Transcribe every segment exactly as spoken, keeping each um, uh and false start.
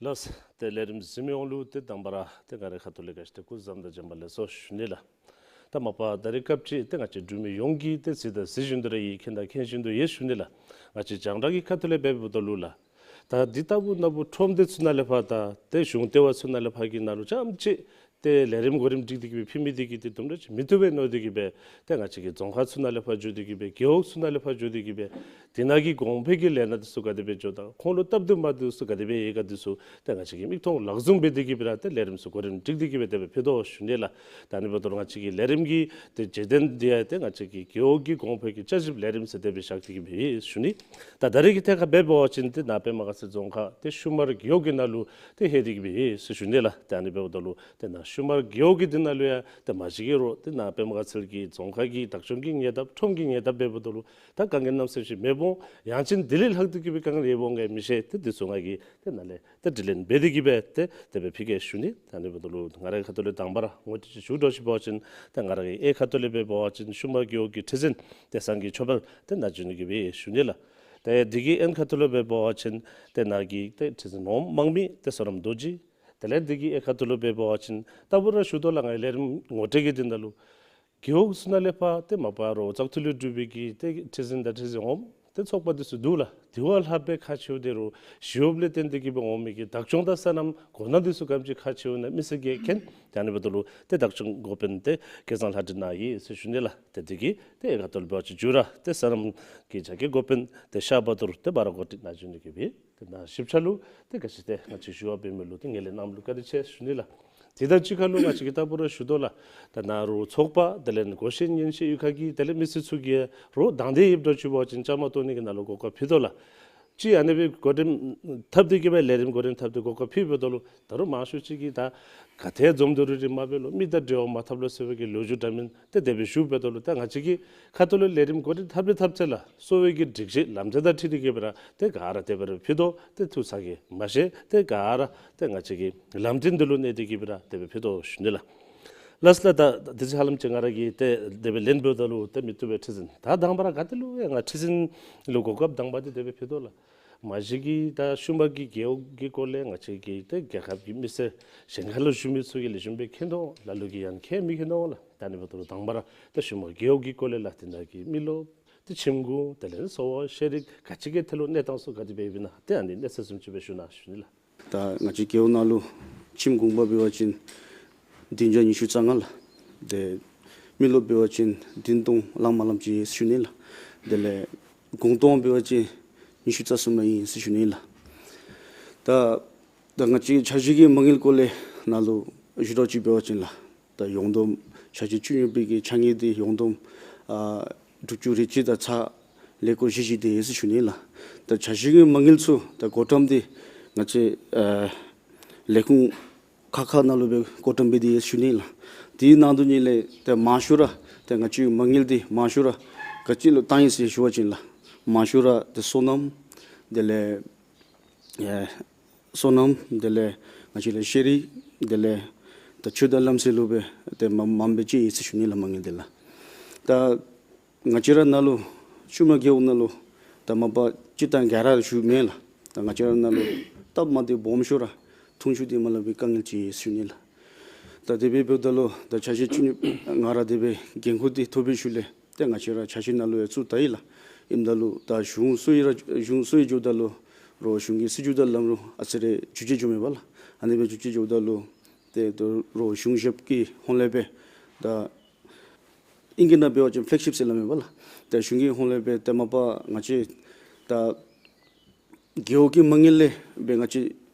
ལགས། ཏེ་ལས་རིམ་གཟིགས་མི་ཡོངས་ལུ་ཏེ་དང་པ་ར་ཏེ་ང་རའི་ཁ་ཐུག་ལས་ག་ཅི་ཏེ་སྐུ་གཟུགས་བཟང་དང་བྱོན་པ་ལེགས་སོ་ཞུ་ནི་ལགས། ད་མ་པ་ད་རེས་སྐབས་ཅིག་ཏེ་ང་བཅས་འབྲུག་མི་ཡོངས་ཀྱིས་ཏེ་གཟིགས་དང་གཟིགས་བཞིན་དུ་ར་ཡོད། མཁྱེན་དང་མཁྱེན་བཞིན་དུ་ཡོད་ཞུ་ནི་ལགས། ང་བཅས་རྒྱང་བསྒྲགས་ཀྱི་ཁ་ཐུག་ལས་འབདཝ་ད་ལུ་ལགས། ད་འདི་ལྟ་བུ་ན་བུ་ཁྲོམ་སྡེ་ཚུ་ནང་ལས་ཕར་ད་ཏེ་གཞུང་ལྟེ་བ་ཚུ་ནང་ལས་ཕར་གྱི་ནང་ལུ་རྐྱངམ་ཅིག་ཏེ་ལས་རིམ་གོ་རིམ་སྒྲིག་སྟེ་གི་སྦེ་ཕུལ་མི་འདི་གིས་ཏེ་དུམ་གྲ་ཅིག་མི་བཏུབ་པས་མནོ་སྟེ་གི་སྦེ་ཏེ་ང་བཅས་ཀྱི་རྫོང་ཁག་ཚུ་ནང་ལས་ཕར་འགྱོ་སྟེ་གི་སྦེ་རྒེད་འོག་ཚུ་ནང་ལས་ཕར་འགྱོ་སྟེ་གི་སྦེ་དེ་ནང་གི་གོང་འཕེལ་གྱི་ལས་སྣ་འདི་ཚུ་ག་དེ་སྦེ་འགྱོཝ་དང་ཁོང་ལུ་སྟབས་བདེ་མ་བདེཝ་ཚུ་ག་དེ་སྦེ་ཡོད་ག་འདི་ཚུ་ཏེ་ང་བཅས་ཀྱིས་མིག་མཐོང་ལག་བཟུང་འབད་དེ་གི་སྦེ་ར་ཏེ་ལས་རིམ་ཚུ་གོ་རིམ་སྒྲིག་སྟེ་གི་སྦེ་དེ་སྦེ་ཕུལ་དོ་ཞུ་ནི་ལགས། ད་ཨ་ནི་འབདཝ་ད་ལུ་ང་བཅས་ཀྱི་ལས་རིམ་གྱི་ཏེ་བརྗོད་དོན་འདི་ཡང་ཏེ་ང་བཅས་ཀྱི་རྒེད་འོག་གི་གོང་འཕེལ་གྱི་བསྐྱར་ཞིབ་ལས་རིམ་ཟེར་དེ་སྦེ་བཞག་སྟེ་གི་སྦེ་ཡོད་ཞུ་ནི། ད་ད་རེས་ཀྱི་ཐད་ཁར་འབད་བ་ཅིན་ཏེ་ནཱ་པདྨ་དགའ་ཚལ་རྫོང་ཁག་ཏེ་ཤུ་མར་རྒེད་འོག་གི་ནང་ལུ་ཏེ་ལྷོད་དེ་གི་སྦེ་ཡོད་ཟེར་ཞུ་ནི་ལགས། ཏེ་ཨ་ནི་འབདཝ་ད་ལུ་ཏེ་ནཱ་ཤུ་མར་རྒེད་འོག་གི་འདི་ནང་ལུ་ཡང་ཏེ་མ་གཞི་གི་རོགས་ཏེ་ནཱ་པདྨ་དགའ་ཚལ་གྱི་རྫོང་ཁག་གི་བདག་སྐྱོང་གི་ཉེ་འདབས་ཁྲོམ་གྱི་ཉེ་འདབས་འབདཝ་ད་ལུ་ད་དཀའ་ངལ་གནམ་མེད་ས་མེད་ཅིག་མེདཔ་འོང་། ཡང་ཅིན་དེ་ལས་ལྷག་སྟེ་གི་སྦེ་དཀའ་ངལ་ཡོདཔ་འོང་ག་མི་ཤེས། ཏེ་འདི་ཚུ་ང་གིས་ཏེ་ནཱ་ལས་ཏེ་དྲི་ལན་འབད་དེ་གི་སྦེ་ཏེ་དེ་སྦེ་ཕུལ་གེ་ཞུ་ནི། ད་ཨ་ནི་འབདཝ་ད་ལུ་ང་རའི་ཁ་ཐུག་ལས་དང་པ་ར་ངོ་སྤྲོད་ཅིག་ཞུ་དོ་ཞུ་བ་ཅིན་ཏེ་ང་རའི་གཡས་ཁ་ཐུག་ལས་འབད་བ་ཅིན་ཤུ་མར་རྒེད་འོག་གི་ཁྲི་འཛིན་བདེ་གསང་གི་ཆོས་འཕེལ་ཏེ་ནཱ་བྱོན་ནི་གི་སྦེ་ཞུ་ནི་ལགས། ཏེ་འདི་གི་གཡོན་ཁ་ཐུག་ལུ་འབད་བ་ཅིན་ཏེ་ནཱ་གི་ཏེ་ཁྲི་འཛིན་འོགམ་དམངས་མི་ཏེ་བསོད་ནམས་རྡོ་རྗེ། དེ་ལས་འདི་གི་གཡས་ཁ་ཐུག་ལུ་འབད་བ་ཅིན་ད་བུ་ར་ཞུ་དོ་ལགས། ང་ལས་རིམ་ངོ་སྤྲོད་ཀྱི་འདི་ནང་ལུ་རྒེད་འོག་ཚུ་ནང་ལས་ཕར་ཏེ་མ་པ་རོགས་བཙག་འཐུ་ལས་གྲུབ་པའི་གི་ཏེ་ཁྲི་འཛིན་དང་ཁྲི་འཛིན་འོགམ་ཏེ་ཚོགས་པ་འདི་ཚུ་འདུག་ལགས། དེ་བ་ལྷག་པའི་ཁག་ཆེཝ་འདི་རོགས་ཞི་གཡོགཔ་ལས་བརྟེན་ཏེ་གི་སྦེ་འོང་མི་གི་བདག་སྐྱོང་དང་སོ་ནམ་གོ་གནས་འདི་ཚུ་ག་དེམ་ཅིག་ཁག་ཆེཝ་ཨིན་ན་མི་སེར་གྱིས་མཁྱེན། ཏེ་ཨ་ནི་འབདཝ་ད་ལུ་ཏེ་བདག་སྐྱོང་འགོ་དཔོན་ཏེ་སྐལ་བཟང་ལྷ་སྒྲོན་ནཱ་ཡོད་ཟེར་ཞུ་ནི་ལགས། ཏེ་འདི་གི་ཏེ་གཡས་ཁ་ཐུག་ལུ་འབད་བ་ཅིན་མཇུག་ར་ཏེ་སོ་ནམ་གྱི་བྱ་དགའི་འགོ་དཔོན་ཏེ་ཤར་བ་དུར་ཏེ་བ་ར་གོ་ཏི་ནཱ་བྱོན་ནི་གི་སྦེ། ཏེ་ནཱ་ཞིབ་ཆ་ལུ་ཏེ་ག་ཅི་ཏེ་ང་བཅས་ཞུ་བ་འབད་མི་ལུ་ཏེ་ངོས་ལེན་གནངམ་ལུ་བཀའ་དྲིན་ཆེ་ཞུ་ནི་ལགས། དེ་དང་གཅིག་ཁར་ལུ་ང་བཅས་ཀྱིས་ད་བུ་ར་ཞུ་དོ་ལགས། ད་ནཱ་རོགས་ཚོགས་པ་དེ་ལས་གོ་ཤེས་ཉན་ཤེས་ཡོད་ཁ་གི་དེ་ལས་མི་སེར་ཚུ་གིས་རོགས་དང་འདོད་ཡོདཔ་འདྲཝ་ཅིག་འབད་བ་ཅིན་བཅའ་མར་གཏོགས་ནི་གི་ནང་ལུ་གོ་སྐབས་ཕུལ་དོ་ལགས། ཅིག་ཨ་ནི་སྦེ་གོ་རིམ་འཐབ་སྟེ་གི་སྦེ་ལས་རིམ་གོ་རིམ་འཐབ་སྟེ་གོ་སྐབས་ཕུལཝ་ད་ལུ་ད་རུང་མང་ཤོས་ཅིག་གིས་ད་ག་ཏེ་འཛོམས་ཏེ་རུང་རིངམ་སྦེ་ལོ་མི་དང་འབྲེལ་བ་མ་འཐབ་ལོ་ཟེར་བའི་གི་ལོ་རྒྱུས་འདྲ་མིན་ཏེ་དེ་སྦེ་ཞུ་འབདཝ་ད་ལུ་ད་ང་བཅས་ཀྱི་ཁ་ཐུག་ལུ་ལས་རིམ་གོ་རིམ་འཐབ་རེ་འཐབ་ཚེ་ལགས་གསོ་བའི་གི་སྒྲིག་གཞི་ལམ་སྟོན་དང་འཁྲིལ་ཏེ་གི་སྦེ་ར་ཏེ་ག་ར་དེ་སྦེ་ར་ཕུལ་དོ། ཏེ་ཐུགས་ཚ་གྱང་མ་བཞེས། ཏེ་ག་ར་ཏེ་ང་བཅས་ཀྱི་ལམ་སྟོན་འདི་ལུ་གནས་ཏེ་གི་སྦེ་ར་དེ་སྦེ་ཕུལ་དོ་ཞུ་ནི་ལགས། ལགས་ལགས། ད་དེ་ཚེ་ཧ་ལམ་ཅིག་ང་ར་གིས་ཏེ་དེ་སྦེ་ལན་འབདཝ་ད་ལུ་ཏེ་མི་བཏུབ་པས། ཁྲི་འཛིན་ད་དང་པ་ར་ག་ཏེ་ལུ་ཡང་ང་ཁྲི་འཛིན་ལུ་གོ་སྐབས་དང་པ་འདི་དེ་སྦེ་ཕུལ་དོ་ལགས། མ་གཞི་གི་ད་ཤུ་མར་གྱི་རྒེད་འོག་གི་སྐོར་ལས་ང་བཅས་ཀྱི་ཏེ་རྒྱལ་ཁབ་ཀྱི་མི་སེར་གཞན་ཁ་ལུ་བཞུགས་མི་ཚུ་གིས་ལེགས་ཤོམ་སྦེ་མཁྱེན་དོ། ལ་ལུ་གིས་ཡང་མཁྱེན་མི་མཁྱེན་དོ་ལགས། ད་ཨ་ནི་འབདཝ་ད་ལུ་དང་པ་ར་ད་ཤུ་མར་རྒེད་འོག་གི་སྐོར་ལས་ལགས། དེ་ནང་གི་མི་རློབས་ཏེ་ཁྱིམ་གུང་དེ་ལས་གསོ་བ་ཤེས་རིག་ག་ཅི་གི་ཐད་ལུ་གནས་སྟངས་ཚུ་ག་དེ་སྦེ་ཡོདཔ་ཨིན་ན་ཏེ་ཨ་ནི་གནས་ཚད་བཟུམ་ཅིག་སྦེ་ཞུ་གནང་ཞུ་ནི་ལགས། ད་ང་བཅས་རྒེད་འོག་ནང་ལུ་ཁྱིམ་གུང་པ་འབད་བ་ཅིན་བདུན་བརྒྱ་ཉི་ཤུ་རྩ་ལྔ་ལགས། ཏེ་མི་རློབས་འབད་བ་ཅིན་བདུན་སྟོང་ལང་མ་ལངམ་ཅིག་ཨིན་ཟེར་ཞུ་ནི་ལགས། དེ་ལས་གུང་སྟོང་འབད་བ་ཅིན་ཉི་ཤུ་རྩ་གསུམ་ཨིན་ཟེར་ཞུ་ནི་ལགས། ད་ད་ང་བཅས་འཆར་གཞི་གི་མ་དངུལ་སྐོར་ལས་ནཱ་ལུ་ཞུ་དོ་ཅིག་འབད་བ་ཅིན་ལགས། ད་ཡོངས་བསྡོམས་འཆར་གཞི་བཅུ་གཉིས་པའི་གི་འཆར་དངུལ་འདི་ཡོངས་བསྡོམས་ཨ་དྲུག་ཅུ་རེ་གཅིག་དང་ཚག་ལེ་སྐོར་བཞི་བཞི་དེ་ཨིན་ཟེར་ཞུ་ནི་ལགས། ད་འཆར་གཞི་གི་མ་དངུལ་ཚུ་ད་བགོ་བཀྲམ་འདི་ང་བཅས་ཨ་ལས་ཁུངས་ཁག་ཁག་ནང་ལུ་སྦེ་བགོ་བཀྲམ་འབད་དེ་ཡོད་ཟེར་ཞུ་ནི་ལགས། དེའི་ནང་དོན་ཉིད་ལས་ཏེ་མང་ཤོས་ར་ཏེ་ང་བཅས་མ་དངུལ་འདི་མང་ཤོས་ར་ག་ཅི་ལུ་བཏང་ཡི་ཟེར་ཞུ་བ་ཅིན་ལགས། མང་ཤོས་ར་ཏེ་སོ་ནམ་དེ་ལས་ཨེ་སོ་ནམ་དེ་ལས་ང་བཅས་ལུ་ཤེས་རིག་དེ་ལས་ད་ཆོས་དང་ལམ་སྲོལ་ལུ་སྦེ་ཏེ་མ་མངམ་སྦེ་བཅད་ཡི་ཟེར་ཞུ་ནི་ལགས། མ་དངུལ་འདི་ལགས། ད་ང་བཅས་ར་ནཱ་ལུ་ཤུ་མར་རྒེད་འོག་ནང་ལུ་ད་མ་པ་སྤྱིར་བཏང་ག་ར་ཞུ་མེན་ལགས། ད་ང་བཅས་ར་ནཱ་ལུ་སྟབས་མ་བདེཝ་སྦོམ་ཤོས་ར་འཐུང་ཆུ་འདི་མ་ལང་པའི་དཀའ་ངལ་ཅིག་ཨིན་ཟེར་ཞུ་ནི་ལགས། ད་དེ་སྦེ་འབདཝ་ད་ལུ་ད་འཆར་གཞི་བཅུ་གཉིས་ང་ར་དེ་སྦེ་འགན་ཁུར་འདི་ཐོབ་པའི་ཤུལ་ལས་ཏེ་ང་བཅས་ར་འཆར་གཞི་ནང་ལུ་ཡང་བཙུགས་ད་ཡི་ལགས། ཨིནམ་ད་ལུ་ད་གཞུང་སོར་ཡི་ར་གཞུང་སོར་ཡི་འགྱོཝ་ད་ལུ་རོགས་གཞུང་གི་སྲིད་བྱུས་དང་ལམ་ལུགས་ཨ་ཙི་རེ་འགྱུར་བཅོས་འགྱོཝ་མས་པ་ལགས། ཨ་ནི་སྦེ་འགྱུར་བཅོས་འགྱོཝ་ད་ལུ་ཏེ་ད་རོགས་གཞུང་ཞབས་ཀྱི་ཧོངས་ལས་སྦེ་ད་ཨིང་སྐད་ནང་འབད་བ་ཅིན་ཕེ་ལེག་ཤིབ་ཟེར་སླབ་མས་པ་ལགས། ཏེ་གཞུང་གི་ཧོངས་ལས་སྦེ་ཏེ་མ་པ་ང་བཅས་ད་རྒེད་འོག་གི་མ་དངུལ་ལས་སྦེ་ང་བཅས་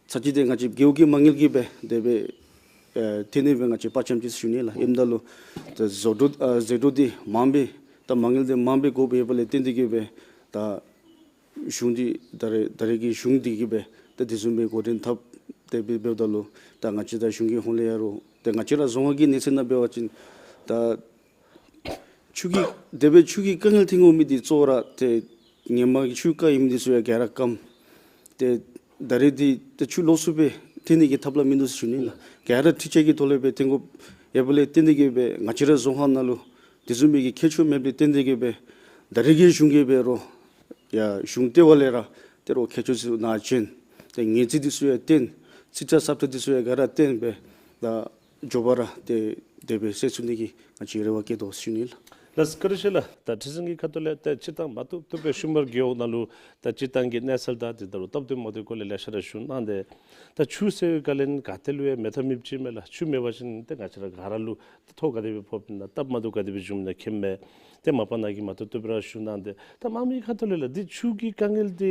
ཚར་གཅིག་ཏེ་ང་བཅས་རྒེད་འོག་གི་མ་དངུལ་གྱིས་སྦེ་དེ་སྦེ་ཨེ་ཐོན་ནི་སྦེ་ང་བཅས་དཔའ་བཅམ་ཅི་ཟེར་ཞུ་ནི་ལགས། ཨིནམ་ད་ལུ་ད་ཟད་འགྲོ་ཨ་ཟད་འགྲོ་འདི་མངམ་སྦེ་ད་མ་དངུལ་འདི་མངམ་སྦེ་དགོཔ་ཡོདཔ་ལས་བརྟེན་ཏེ་གི་སྦེ་ད་གཞུང་འདི་ད་རེས་ད་རེས་ཀྱི་གཞུང་འདི་གིས་སྦེ་ད་དེ་བཟུམ་སྦེ་འགོ་འདྲེན་འཐབ་སྟེ་སྦེ་འབདཝ་ད་ལུ་ད་ང་བཅས་ད་གཞུང་གི་ཧོངས་ལས་ཡང་རོགས་ཏེ་ང་བཅས་ར་རྫོང་ཁག་གི་གནས་ཚད་ནང་འབད་བ་ཅིན་ད་ཆུ་གི་དེ་སྦེ་ཆུ་གི་དཀའ་ངལ་ཐོན་དགོ་མི་འདི་གཙོ་བོ་ར་ཏེ་ཧེ་མ་གི་ཆུ་རྐ་ཨིནམ་འདི་ཚུ་ཡང་ག་ར་སྐམ། ཏེ་ད་རེས་འདི་ཏེ་ཆུ་ལོགས་སུ་སྦེ་ཐོན་ནི་གི་ཐབས་ལམ་མིན་འདུག་ཟེར་ཞུ་ནི་ལགས། ག་ར་འཕྲུལ་ཆས་ཀྱི་ཐོག་ལས་སྦེ་ཐོན་དགོཔ་ཡོདཔ་ལས་བརྟེན་ཏེ་གི་སྦེ་ང་བཅས་ར་རྫོང་ཁག་ནང་ལུ་དེ་བཟུམ་མའི་གི་མཁས་མཆོག་མེདཔ་ལས་བརྟེན་ཏེ་གི་སྦེ་ད་རེས་ཀྱི་གཞུང་གིས་སྦེ་རོགས་ཡང་གཞུང་ལྟེ་བ་ལས་ར་ཏེ་རོགས་མཁས་མཆོག་ཚུ་ནཱ་བྱོན། ཏེ་ངོས་རྩིས་འདི་ཚུ་ཡང་བཏོན། རྩིས་ཁྲ་གསརཔ་ཏོག་འདི་ཚུ་ཡང་ག་ར་བཏོན་སྦེ་ད་མགྱོགས་པ་ར་ཏེ་དེ་སྦེ་སེལ་ཚུགས་ནི་གི་ང་བཅས་རེ་བ་བསྐྱེད་དོ་ཟེར་ཞུ་ནི་ལགས། ལགས་བཀའ་དྲིན་ཆེ་ལགས། ད་ཁྲི་འཛིན་གྱི་ཁ་ཐུག་ལས་ད་སྤྱིར་བཏང་མ་བཏུབ་བཏུབ་སྦེ་ཤུལ་མ་རྒེད་འོག་ནང་ལུ་ད་སྤྱིར་བཏང་གི་གནས་ཚུལ་དང་དེ་ལྟར་སྟབས་བདེ་མ་བདེ་སྐོར་ལས་ལེ་ཤ་ར་ཞུ་གནང་སྟེ། ད་ཆུ་ཟེར་བའི་བཀའ་ལན་ག་ཏེ་ལུ་ཡང་མེད་ཐབས་མེདཔ་ཅིག་མས་ལགས། ཆུ་མེད་པ་ཅིན་ཏེ་ང་བཅས་ར་ག་ར་ལུ་ཏེ་ཐོག་ག་དེ་སྦེ་ཕོགཔ་ཨིན་ན་སྟབས་མ་བདེཝ་ག་དེ་སྦེ་འབྱུངམ་ཨིན་ན་མཁྱེནམ་མས། ཏེ་མ་པ་ནཱ་གིས་མ་བཏུབ་བཏུབ་སྦེ་ར་ཞུ་གནང་སྟེ། ད་དམངས་མི་ཁ་ཐུག་ལས་ལགས་འདི་ཆུ་གི་དཀའ་ངལ་འདི་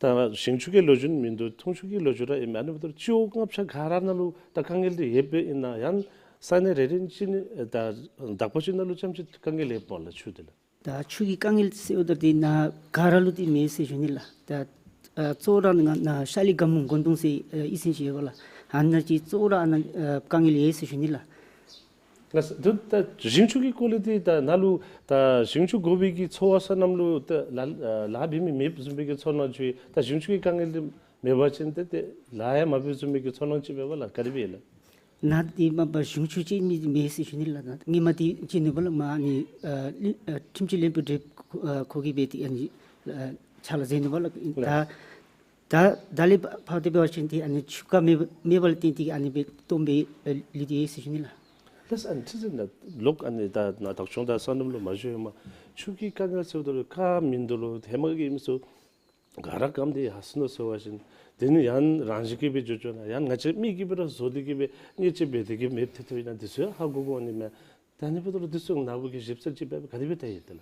ད་ཞིང་ཆུ་གི་ལོ་རྒྱུས་མིན་འདུག། འཐུང་ཆུ་གི་ལོ་རྒྱུས་ར་ཨིན་མས། ཨ་ནི་འབདཝ་ད་སྤྱི་འོག་ལྔ་ཆ་ག་ར་ནང་ལུ་ད་དཀའ་ངལ་འདི་ཡོདཔ་ཨིན་ན་ཡང་ས་གནས་རེ་རེ་ཅིག་ནང་ད་དག་པ་ཅིག་ནང་ལུ་ཙམ་ཅིག་དཀའ་ངལ་ཡོདཔ་ལགས་ཆུ་འདི་ལགས། ད་ཆུ་གི་དཀའ་ངལ་ཟེརཝ་ད་འདི་ནཱ་ག་ར་ལུ་འདི་མེད་ཟེར་ཞུ་ནི་ལགས། ད་ཨ་གཙོ་བོ་ར་ནཱ་ཤར་གླིང་སྒམ་མོ་མགོན་དུང་ཟེར་ཨ་གཡུས་ཚན་ཅིག་ཡོད་པ་ལགས། ཨ་ནཱ་ཅིག་གཙོ་བོ་ར་ཨ་ནཱ་ཨ་དཀའ་ངལ་ཡོད་ཟེར་ཞུ་ནི་ལགས། ལགས་སོ། ད་ད་ཞིང་ཆུ་གི་སྐོར་ལས་འདི་ད་ནཱ་ལུ་ད་ཞིང་ཆུ་དགོ་པའི་གི་ཚོར་བ་སོ་ནམ་ལུ་ད་ལཱ་ལཱ་འབད་མི་མེདཔ་བཟུམ་སྦེ་གི་ཚོར་སྣང་ཅིག། ད་ཞིང་ཆུ་གི་དཀའ་ངལ་འདི་མེད་པ་ཅིན་ཏེ་ཏེ་ལཱ་ཡང་མ་འབད་བཟུམ་སྦེ་གི་ཚོར་སྣང་ཅིག་མས་པ་ལགས། ག་དེ་སྦེ་ལགས། ནཱ་འདི་མ་པ་ཞིང་ཆུ་ཅིག་མེད་མེད་ཟེར་ཞུ་ནི་ལགས། ནཱ་ཧེ་མ་འདི་ཅིག་ནུབ་ལུ་མར་ཨ་ནི་ཨ་ཨ་ཁྲིམས་སྤྱི་བློན་པོ་བགྲེསཔ་ཁོ་ཨ་ཁོ་གིས་འབད་དེ་ཨ་ནི་ཨ་ཕྱག་ལཱ་མཛད་ནུག་པ་ལགས། ད་ད་ད་ལས་ཕར་འབད་བ་ཅིན་ཏེ་ཨ་ནི་ཆུ་རྐ་མེད་མེད་པ་ལུ་བརྟེན་ཏེ་ཨ་ནི་སྦེ་སྟོངམ་སྦེ་ལུས་ཏེ་ཡོད་ཟེར་ཞུ་ནི་ལགས། ལགས་སོ། ཨ་ནི་ཁྲི་འཛིན་ལགས་ལོག་ཨ་ནི་ད་ནཱ་བདག་སྐྱོང་དང་སོ་ནམ་ལུ་མ་ཞུ་ཡོད་མ། ཆུ་གི་དཀའ་ངལ་ཟེརཝ་ད་ལུ་རྐ་མིན་འདུག་ལོ། ཧེ་མ་གི་མི་ཚུ་ག་ར་སྐམ་སྟེ་ཡར་སོ་ནུག་ཟེར་བ་ཅིན། དེ་ནི་ཡང་རང་བཞིན་གྱིས་སྦེ་འགྱོ་འགྱོཝ་ཨིན་ན་ཡང་ང་བཅས་མི་གིས་སྦེ་ར་བཟོ་སྟེ་གིས་སྦེ་ཉེས་ཆད་འབད་དེ་གིས་མེདཔ་ཐལ་ཐལཝ་ཨིན་ན་འདི་ཚུ་ཡང་ཧ་གོ་དགོ་ནི་མས། ད་ཨ་ནི་འབདཝ་ད་ལུ་འདི་ཚུ་ནཱ་བུ་གིས་ཞིབ་འཚོལ་ཅིག་འབད་བ་ག་དེ་སྦེ་ད་ཡོད་དེ་ལགས།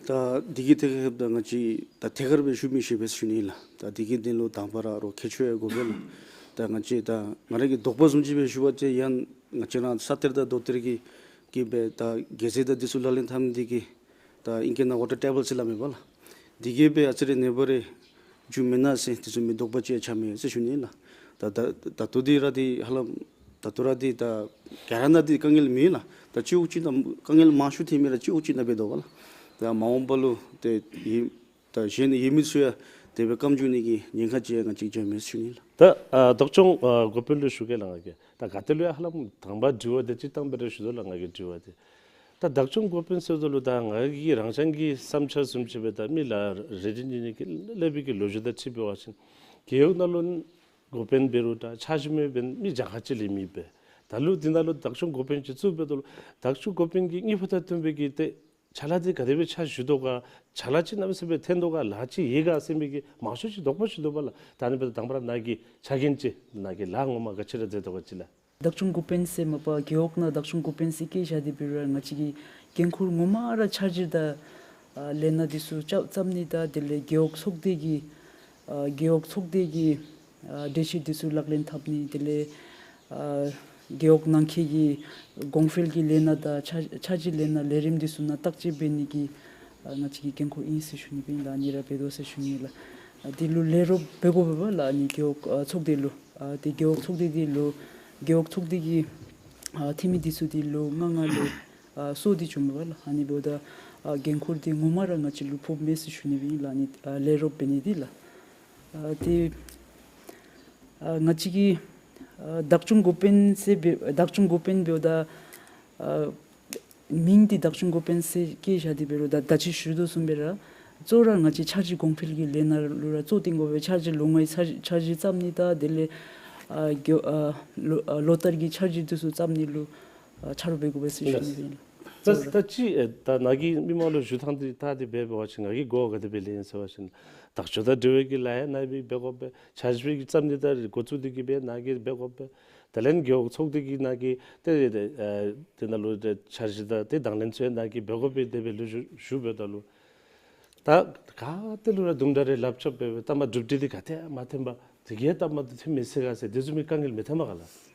ད་འདི་གི་ཐད་ཁར་ད་ང་བཅས་ད་ཐད་ཀར་སྦེ་ཞུ་མི་ཤེས་པས་ཟེར་ཞུ་ནི་ལགས། ད་འདི་གི་དོན་ལུ་དང་པ་ར་རོགས་ཁྱད་ཆོས་ཡང་དགོ་པས་ལགས། ད་ང་བཅས་ད་ང་ར་གི་དོགས་པ་བཟུམ་ཅིག་སྦེ་ཞུ་བ་ཅིན་ཡང་ང་བཅས་ར་ས་གཏེར་དང་རྡོ་གཏེར་གྱི་གིས་སྦེ་ད་གེ་ཟེ་དང་འདི་ཚུ་ལག་ལེན་འཐབ་ནི་འདི་གིས་ད་ཨིང་སྐད་ནང་ཝ་ཊར་ཊེ་བཱལ་ཟེར་སླབ་མས་པ་ལགས། འདི་གིས་སྦེ་ཨ་ཙི་རེ་ནད་པ་རེ་འབྱུངམ་མེན་ན་ཟེར་འདི་ཚུ་མི་དོགས་པ་ཅིག་ཡང་ཆགས་མས་ཟེར་ཞུ་ནི་ལགས། ད་ད་ད་ལྟོ་འདི་ར་འདི་ཧ་ལམ་ད་ལྟོ་ར་འདི་ད་ག་ར་ནང་འདི་དཀའ་ངལ་མེད་ལགས། ད་སྤྱི་འོག་ཅིག་ནང་དཀའ་ངལ་མང་ཤོས་ཐོན་མི་ར་སྤྱི་འོག་ཅིག་ནང་འབད་དོ་པ་ལགས། ད་མ་འོངས་པ་ལུ་ཏེ་ཡོད་ད་གཞན་ཡོད་མི་ཚུ་ཡང་དེ་སྦེ་སྐམ་འགྱོ་ནི་གི་ཉེན་ཁ་ཅིག་ཡང་ང་བཅས་ཀྱིས་མེད་ཟེར་ཞུ་ནི་ལགས། ད་ཨ་བདག་སྐྱོང་ཨ་འགོ་དཔོན་ལུ་ཞུ་གེ་ལགས། ང་གིས་ད་ག་ཏེ་ལུ་ཡང་ཧ་ལམ་དང་པ་དྲི་བ་འདི་སྤྱིར་བཏང་སྦེ་ར་ཞུ་དོ་ལགས། ང་གི་དྲི་བ་འདི་ད་བདག་སྐྱོང་འགོ་དཔོན་ཟེརཝ་ད་ལུ་ད་ང་གི་རང་རྐྱང་གི་བསམ་འཆར་བཟུམ་ཅིག་སྦེ་ད་མི་ལ་རེ་རེ་གཉིས་གཉིས་ཀྱིས་སླབ་པའི་གི་ལོ་རྒྱུས་དང་འཁྲིལ་འབད་བ་ཅིན་རྒེད་འོག་ནང་ལུ་འགོ་དཔོན་འབད་རུང་འདྲ་འཆར་གཞི་མི་འབད་མི་གྱངས་ཁ་ཅིག་ལས་མེད་པས། ད་ལུ་འདི་ནང་ལུ་བདག་སྐྱོང་འགོ་དཔོན་ཅིག་བཙུགས་འབདཝ་ད་ལུ་བདག་སྐྱོང་འགོ་དཔོན་གྱི་དངུལ་ཕོགས་དང་བསྟུན་པའི་གི་ཏེ་ཕྱག་ལཱ་འདི་ག་དེ་སྦེ་འཆར་གཞི་འདུག་ག། ཕྱག་ལཱ་ཅིག་གནམ་མེད་ས་མེད་ཐོན་དོ་ག། ལཱ་ཅིག་ཡོད་ག་ཟེར་མི་གི་མང་ཤོས་ཅིག་དོགས་པ་ཅིག་འདུག་པ་ལགས། ད་ཨ་ནི་འབདཝ་ད་དང་པ་ར་ནཱ་གི་ཕྱག་འགན་ཅིག་ནཱ་གི་ལཱ་ངོ་མ་ག་ཅི་ར་མཛད་དོ་ག་ཅིག་ལགས། བདག་སྐྱོང་འགོ་དཔོན་ཟེར་མ་པ་རྒེད་འོག་ནང་བདག་སྐྱོང་འགོ་དཔོན་ཟེར་བཀོད་བཞག་སྟེ་འབད་རུང་ར་ང་བཅས་ཀྱི་འགན་ཁུར་ངོ་མ་ར་འཆར་གཞི་དང་ཨ་ལས་སྣ་འདི་ཚུ་རྐྱབ་བརྩམ་ནི་དང་དེ་ལས་རྒེད་འོག་ཚོགས་སྡེ་གི་ཨ་རྒེད་འོག་ཚོགས་སྡེ་གི་ཨ་འགྲེལ་བཤད་འདི་ཚུ་ལག་ལེན་འཐབ་ནི་དེ་ལས་ཨ་རྒེད་འོག་ནང་འཁོད་ཀྱི་གོང་འཕེལ་གྱི་ལས་སྣ་དང་འཆར་འཆར་གཞི་ལས་སྣ་ལས་རིམ་འདི་ཚུ་ནང་བརྟག་དཔྱད་འབད་ནི་གི་ཨ་ང་བཅས་ཀྱི་འགན་ཁུར་ཨིན་ཟེར་ཞུ་ནི་སྦེ་ཨིན་ལགས། ཨ་ནི་ར་འབད་དོ་ཟེར་ཞུ་ནི་ལགས། ཨ་དེ་ལུ་ལས་རོགས་འབད་དགོ་པས་པ་ལགས། ཨ་ནི་རྒེད་འོག་ཨ་ཚོགས་སྡེ་ལུ་ཨ་དེ་རྒེད་འོག་ཚོགས་སྡེ་འདི་ལུ་རྒེད་འོག་ཚོགས་སྡེ་གི་ཨ་འཐུས་མི་འདི་ཚུ་འདི་ལོ་ལྔ་ལྔ་ལོ་ཨ་སོར་ཏེ་བྱུངམ་མས་པ་ལགས། ཨ་ནི་འབདཝ་ད་ཨ་འགན་ཁུར་འདི་ངོ་མ་ར་ང་བཅས་ལུ་ཕོགཔ་མས་ཟེར་ཞུ་ནི་སྦེ་ཨིན་ལགས། ཨ་ནི་ཨ་ལས་རོགས་འབད་ནི་འདི་ལགས། ཨ་དེ་ཨ་ང་བཅས་ཀྱི་ཨ་བདག་སྐྱོང་འགོ་དཔོན་ཟེར་འབད་བདག་སྐྱོང་འགོ་དཔོན་འབདཝ་ད་ཨ་མིང་འདི་བདག་སྐྱོང་འགོ་དཔོན་ཟེར་བཀོད་བཞག་སྟེ་འབད་རུང་ད་ད་ཅི་ཞུ་དོ་བཟུམ་སྦེ་ར་གཙོ་བོ་ར་ང་བཅས་འཆར་གཞི་གོང་འཕེལ་གྱི་ལས་སྣ་ལུ་ར་གཙོ་བཏོན་དགོ་པས། འཆར་གཞི་ལོ་ལྔའི་འཆར་འཆར་གཞི་བརྩམ་ནི་དང་དེ་ལས་ཨ་རྒེད་ཨ་ལོ་ཨ་ལོ་བསྟར་གྱི་འཆར་གཞི་འདི་ཚུ་བརྩམ་ནི་ལུ་ཨ་ཕྱག་རོགས་འབད་དགོ་པས་ཟེར་ཞུ་ནི་ཨིན་ལགས། ད་ད་ཅི་ཨེ་ད་ནཱ་གིས་མི་མང་ལུ་ཞུ་ཐངས་འདི་ད་འདི་འབད་འབད་བ་ཅིན་ང་གིས་གོ་ག་དེ་སྦེ་ལེན་ཟེར་བ་ཅིན་བདག་སྐྱོང་དང་འབྲེལ་བའི་གི་ལཱ་ཡང་ནཱ་སྦེ་འབད་དགོ་པས། འཆར་གཞི་བརྩམ་ནི་དང་འགོ་བཙུགས་ཏེ་གིས་སྦེ་ནཱ་གིས་འབད་དགོ་པས། དེ་ལས་རྒེད་འོག་ཚོགས་སྡེ་གི་ནཱ་གིས་ཏེ་ཏེ་ཨེ་དེ་ནང་ལུ་ཏེ་འཆར་གཞི་དང་ཏེ་དང་ལེན་ཚུ་ཡང་ནཱ་གིས་འབད་དགོ་པས། དེ་སྦེ་ལུ་ཞུ་ཞུ་འབདཝ་ད་ལུ་ད་ག་ཏེ་ལུ་ར་དུམ་གྲ་རེ་ལགཔ་རྐྱབ་འབད་བའི་ལྟ་མ་གྲུབ་འབྲས་འདི་ག་ཏེ་མ་ཐོན་པ་དེ་གིས་ལྟ་མ་འདི་ཐོན་མི་ཟེར་ག་ཟེར་དེ་བཟུམ་མའི་དཀའ་ངལ་མི་ཐོན་མས་ག་ལགས།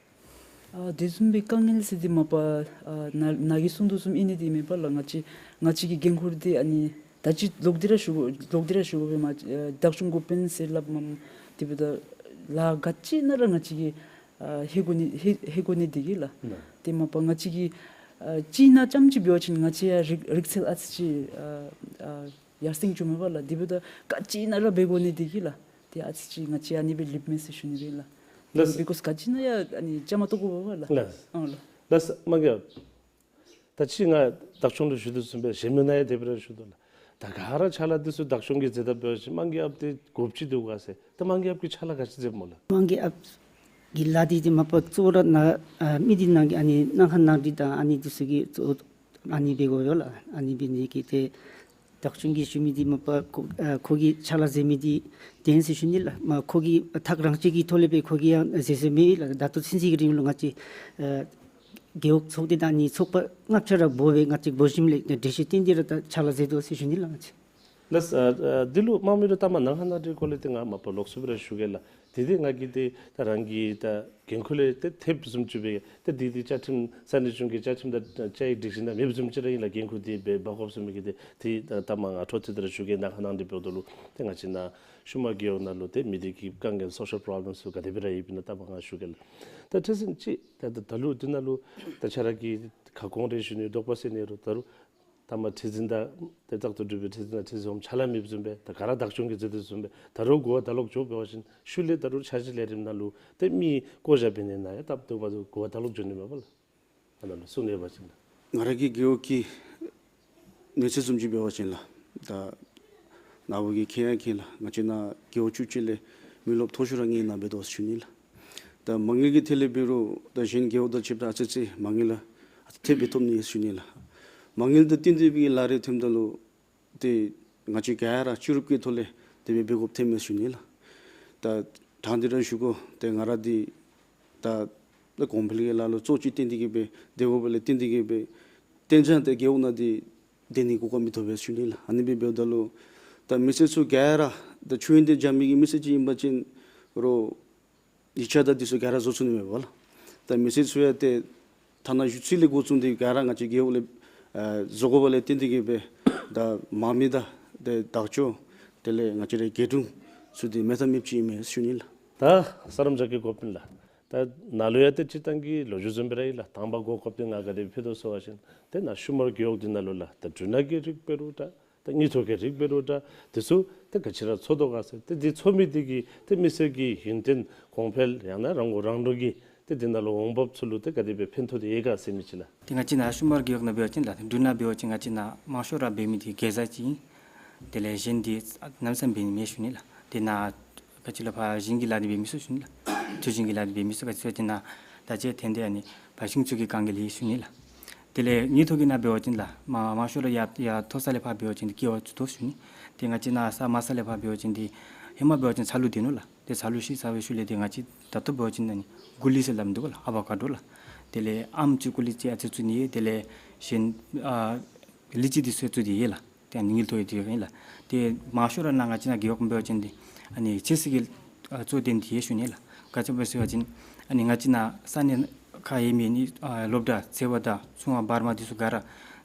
ཨ་དེ་བཟུམ་མའི་དཀའ་ངལ་ཟེར་འདི་མ་པ་ཨ་ནཱ་ནཱ་གིས་གསུང་དོ་བཟུམ་ཨིན་ནི་འདི་མེན་པ་ལགས། ང་བཅས་ང་བཅས་ཀྱི་འགན་ཁུར་འདི་ཨ་ནི་ད་ཅི་ལོག་སྟེ་ར་ཞུ་ལོག་སྟེ་ར་ཞུ་དགོ་པས་མ་ཨ་བདག་སྐྱོང་འགོ་དཔོན་ཟེར་སླབ་མ་དེ་འབདཝ་ད་ལཱ་ག་ཅི་ནང་ར་ང་བཅས་ཀྱིས་ཨ་ལྷོད་དགོ་ནི་ལྷོད་ལྷོད་དགོ་ནི་འདི་གིས་ལགས། ལགས། དེ་མ་པ་ང་བཅས་ཀྱིས་ཨ་ཅིག་ནང་ཙམ་ཅིག་འབད་བ་ཅིན་ང་བཅས་ཡང་རིག་རིག་རྩལ་ཨ་ཙི་ཅིག་ཨ་ཨ་ཡར་སེང་འགྱོཝ་མས་པ་ལགས། དེ་འབདཝ་ད་ག་ཅི་ནང་ར་འབད་དགོ་ནི་འདི་གིས་ལགས། ཏེ་ཨ་ཙི་ཅིག་ང་བཅས་ཨ་ནི་སྦེ་ལུསཔ་མས་ཟེར་ཞུ་ནི་སྦེ་ལགས། ལགས། བི་ཀོས་ག་ཅི་ནང་ཡང་ཨ་ནི་བཅའ་མར་གཏོགས་དགོ་པས་ལགས། ལགས། ཨོ་ལགས། ལགས་སོ། མ་གི་ད་ཅི་ང་བདག་སྐྱོང་ལུ་ཞུ་དོ་བཟུམ་སྦེ་གཞན་མི་ནང་ཡང་དེ་སྦེ་ར་ཞུ་དོ་ལགས། ད་ག་ར་ཕྱག་ལཱ་འདི་ཚུ་བདག་སྐྱོང་གིས་མཛད་དཔ་འབད་བ་ཅིན་དམངས་ཀྱི་ཨཔ་འདི་དགོཔ་ཅིག་འདུག་ག་ཟེར། ད་དམངས་ཀྱི་ཨཔ་གིས་ཕྱག་ལཱ་ག་ཅི་མཛདཔ་སྨོ་ལགས། དམངས་ཀྱི་ཨཔ་གི་ལཱ་འདི་འདི་མ་པ་གཙོ་བོ་ར་ནཱ་ཨ་མི་སྡེ་ནང་གི་ཨ་ནི་སྣ་ཁ་ནང་འགྲིག་དང་ཨ་ནི་འདི་ཚུ་གི་གཙོ་ཨ་ནི་འབད་དགོ་ཡོད་ལགས། ཨ་ནི་འབད་ནི་གི་ཏེ་བདག་སྐྱོང་གིས་ཞུ་མི་འདི་མ་པ་ཁོ་ཨ་ཁོ་གིས་ཕྱག་ལཱ་མཛད་མི་འདི་བདེན་ཟེར་ཞུ་ནི་ལགས། མ་ཁོ་གིས་ཐག་རང་བཅད་ཀྱི་ཐོག་ལས་སྦེ་ཁོ་གིས་ཡང་མཛད་མཛདཔ་མེད་ལགས། ད་ལྟོ་ཚུན་ཚོད་ཀྱི་རིང་ལུ་ང་བཅས་ཨ་རྒེད་འོག་ཚོགས་སྡེ་དང་ཨ་ནི་ཚོགས་པ་ལྔ་ཆ་ར་འབོ་སྦེ་ང་བཅས་འབོ་ཞིནམ་ལས་གྲོས་གཞི་བཏོན་ཏེ་ར་ད་ཕྱག་ལཱ་མཛད་དོ་ཟེར་ཞུ་ནི་ལགས། ང་བཅས་ལགས། ཨ་ཨ་འདི་ལུ་དམངས་མི་ར་ལྟ་མ་ནང་ཧ་ནང་འདྲི་སྐོར་ལས་ཏེ་ང་མ་པ་ལོགས་སུ་སྦེ་ར་ཞུ་གེ་ལགས། ཏེ་འདི་ང་གིས་ཏེ་ད་རང་གི་ད་འགན་ཁུར་ལས་ཏེ་ཐེབས་བཟུམ་ཅིག་སྦེ་ཏེ་འདི་འདི་བཅའ་ཁྲིམས་ས་གནས་གཞུང་གི་བཅའ་ཁྲིམས་དང་བཅའ་ཡིག་སྒྲིག་གཞི་ནང་མེདཔ་བཟུམ་ཅིག་ར་ཨིན་ལགས། འགན་ཁུར་འདི་འབད་འབག་དགོཔ་བཟུམ་མའི་གི་ཏེ་ཏེ་ད་ལྟ་མ་ང་འཕྲོ་མཐུད་དེ་ར་ཞུ་གེ། ནང་ཧ་ནང་འདྲི་འབདཝ་ད་ལུ་ཏེ་ང་བཅས་ནཱ་ཤུ་མར་རྒེད་འོག་ནང་ལུ་ཏེ་མི་སྡེ་གི་དཀའ་ངལ་social problems ཚུ་ག་དེ་སྦེ་ར་ཡོདཔ་ཨིན་ན་ལྟ་མ་ང་ཞུ་གེ་ལགས། ད་ཁྲི་འཛིན་ཅིག་ད་ད་ད་ལུ་འདི་ནང་ལུ་ད་ཁྱོད་ར་གིས་ཁ་སྐོང་རེ་ཞུ་ནི་དོགས་པ་སེལ་ནི་རུང་ད་རུང་ད་མ་ཁྲི་འཛིན་དང་ཏེ་བཙག་འཐུ་གྲུབ་པའི་ཁྲི་འཛིན་དང་ཁྲི་འཛིན་འོགམ་ཆ་ལ་མེདཔ་བཟུམ་སྦེ་ད་ག་ར་བདག་སྐྱོང་གིས་མཛད་དོ་བཟུམ་སྦེ་ད་རུང་གོ་བ་ད་ལོག་འགྱོ་འབད་བ་ཅིན་ཤུལ་ལས་ད་རུང་འཆར་གཞི་ལས་རིམ་ནང་ལུ་ཏེ་མི་བསྐོ་བཞག་འབད་ནི་ནང་ཡང་སྟབས་བདེཝ་མ་བདེཝ་གོ་བ་ད་ལོག་འགྱོ་ནི་མས་པ་ལགས། ཨ་ནཱ་ལུ་གསུང་ནི་འབད་བ་ཅིན་ལགས། ང་ར་གི་རྒེད་འོག་གི་གནས་ཚད་བཟུམ་ཅིག་འབད་བ་ཅིན་ལགས། ད་ནཱ་བུ་གིས་མཁྱེན་ཡང་མཁྱེན་ལགས། ང་བཅས་ནཱ་རྒེད་འོག་བཅུ་གཅིག་ལས་མི་རློབས་མཐོ་ཤོས་ར་ངེའི་ནང་འབད་དོ་ཟེར་ཞུ་ནི་ལགས། ད་མ་དངུལ་གྱི་ཐད་ལས་འབད་རུང་ད་གཞན་རྒེད་འོག་དང་ཕྱདཔ་ད་ཨ་ཙི་ཙི་མ་དངུལ་ལགས་ཨ་ཙི་ཐེབས་སྦེ་ཐོབ་ནི་ཟེར་ཞུ་ནི་ལགས། མ་དངུལ་དང་བསྟུན་ཏེ་སྦེ་ལཱ་རེ་ཐོནམ་ད་ལུ་ཏེ་ང་བཅས་ག་ར་སྤྱི་རུབ་ཀྱི་ཐོག་ལས་དེ་སྦེ་འབད་དགོཔ་ཐོནམ་མས་ཟེར་ཞུ་ནི་ལགས། ད་དྲང་སྟེ་ར་ཞུ་དགོ། ཏེ་ང་ར་འདི་ད་ད་གོང་འཕེལ་གྱི་ལཱ་ལུ་གཙོ་ཅིག་བཏོན་ཏེ་གི་སྦེ་སྡོད་དགོཔ་ལས་བརྟེན་ཏེ་གི་སྦེ་གཏན་འཇགས་ཏེ་རྒེད་འོག་ནང་འདི་སྡོད་ནི་གོ་སྐབས་མི་ཐོབ་པས་ཟེར་ཞུ་ནི་ལགས། ཨ་ནི་སྦེ་འབདཝ་ད་ལུ་ད་མི་སེར་ཚུ་ག་ར་ད་ཆོས་ཡོན་ཏན་སྦྱང་མི་གི་མི་སེར་ཅིག་ཨིན་པ་ཅིན་རོགས་ཡིག་ཆ་དང་འདི་ཚུ་ག་ར་བཟོ་ཚུགས་ནི་མས་པ་ལགས། ད་མི་སེར་ཚུ་ཡང་ཏེ་ཐ་ན་གཞུང་ཚུ་ལས་འགོ་བཙུགས་ཏེ་ག་ར་ང་བཅས་རྒེད་འོག་ལས་ཨ་བཟོ་དགོཔ་ལས་བརྟེན་ཏེ་གི་སྦེ་ད་དམངས་མི་དང་ཏེ་བདག་སྐྱོང་དེ་ལས་ང་བཅས་རའི་རྒེད་དྲུང་ཚུ་འདི་མེད་ཐབས་མེདཔ་ཅིག་ཨིན་མས་ཟེར་ཞུ་ནི་ལགས། ད་ས་རམ་ཇག་གི་འགོ་དཔོན་ལགས། ད་ནཱ་ལུ་ཡང་ཏེ་སྤྱིར་བཏང་གི་ལོ་རྒྱུས་བཟུམ་སྦེ་ར་ཨིན་ལགས། དང་པ་འགོ་འགོཔ་འདི་ང་ག་དེ་ཕུལ་དོ་ཟེར་བ་ཅིན་ཏེ་ནཱ་ཤུ་མར་རྒེད་འོག་འདི་ནང་ལུ་ལགས་ད་འབྲུ་སྣ་གི་རིགས་འབད་རུང་འདྲ་ད་དངུལ་ཐོག་གི་རིགས་འབད་རུང་འདྲ་དེ་ཚུ་ཏེ་ག་ཅི་ར་འཚོ་དོ་ག་ཟེར། ཏེ་འདི་འཚོ་མི་འདི་གིས་ཏེ་མི་སེར་གྱི་ཡུན་བརྟན་གོང་འཕེལ་ཡང་ན་རང་མགོ་རང་འདྲོངས་ཀྱི་ཏེ་འདི་ནང་ལུ་འོང་འབབ་ཚུ་ལུ་ཏེ་ག་དེ་སྦེ་ཕན་ཐོགས་ཏེ་ཡོད་ག་ཟེར་མི་ཅིག་ལགས། ཏེ་ང་བཅས་ནཱ་ཤུ་མར་རྒེད་འོག་ནང་འབད་བ་ཅིན་ལགས་འབྲུ་སྣ་འབད་བ་ཅིན་ང་བཅས་ནཱ་མང་ཤོས་ར་འབད་མི་འདི་གེ་ཛ་ཅིག་ཨིན། དེ་ལས་གཞན་འདི་གནམ་མེད་ས་མེད་འབད་ནི་མེད་ཞུ་ནི་ལགས། ཏེ་ནཱ་ག་ཅི་ལགས་ཕར་ཞིང་གི་ལཱ་འདི་འབད་མི་ཚུགས་ཞུ་ནི་ལགས། ཐོན་ཞིང་གི་ལཱ་འདི་འབད་མི་ཚུགས། ག་ཅི་ཟེར་བ་ཅིན་ནཱ་ད་ཅི་ཐོན་ཏེ་ཨ་ནི་ཕར་ཞིང་ཚུ་གི་དཀའ་ངལ་ཡོད་ཞུ་ནི་ལགས། དེ་ལས་དངུལ་ཐོག་གི་ནང་འབད་བ་ཅིན་ལགས་མ་མང་ཤོས་ར་ཡར་ཡར་མཐོ་ས་ལས་ཕར་འབད་བ་ཅིན་འདི་ཀེ་བ་ཚུ་དོ་ཞུ་ནི། ཏེ་ང་བཅས་ནཱ་ས་དམའ་ས་ལས་ཕར་འབད་བ་ཅིན་འདི་ཧེ་མ་འབད་བ་ཅིན་ཚ་ལུ་སྡོད་ནུག་ལགས། ཏེ་ཚ་ལུ་ཤི་ཚར་བའི་ཤུལ་ལས་ཏེ་ང་བཅས་ད་ལྟོ་འབད་བ་ཅིན་ཨ་ནི་གུ་ལི་ཟེར་སླབ་འདུག་ག་ལགས་ཨ་བ་ཀ་ཌོ་ལགས། དེ་ལས་ཨམ་ཅིག་གུ་ལི་ཅིག་ཨ་ཙི་བཙུགས་ནི་ཡོད། དེ་ལས་གཞན་ཨ་ལི་ཅི་འདི་ཚུ་བཙུགས་ཏེ་ཡོད་ལགས། ཏེ་ཨ་ནི་དངུལ་ཐོག་ཡོད་དེ་ཡོད་ལགས། ཏེ་མང་ཤོས་ར་ནཱ་ང་བཅས་ནཱ་རྒེད་འོག་འབད་བ་ཅིན་འདི་ཨ་ནི་ཚོད་བསྲེ་གི་ཨ་གཙོ་དོན་འདི་ཡོད་ཞུ་ནི་ལགས། ག་ཅི་སྦེ་ཟེར་བ་ཅིན་ཨ་ནི་ང་བཅས་ནཱ་ས་གནས་ཁར་ཡོད་མི་ཨ་ནི་ཨ་སློབ་གྲྭ་ཚལ་པ་དང་ཚོང་པ་བར་མ་འདི་ཚུ་ག་ར་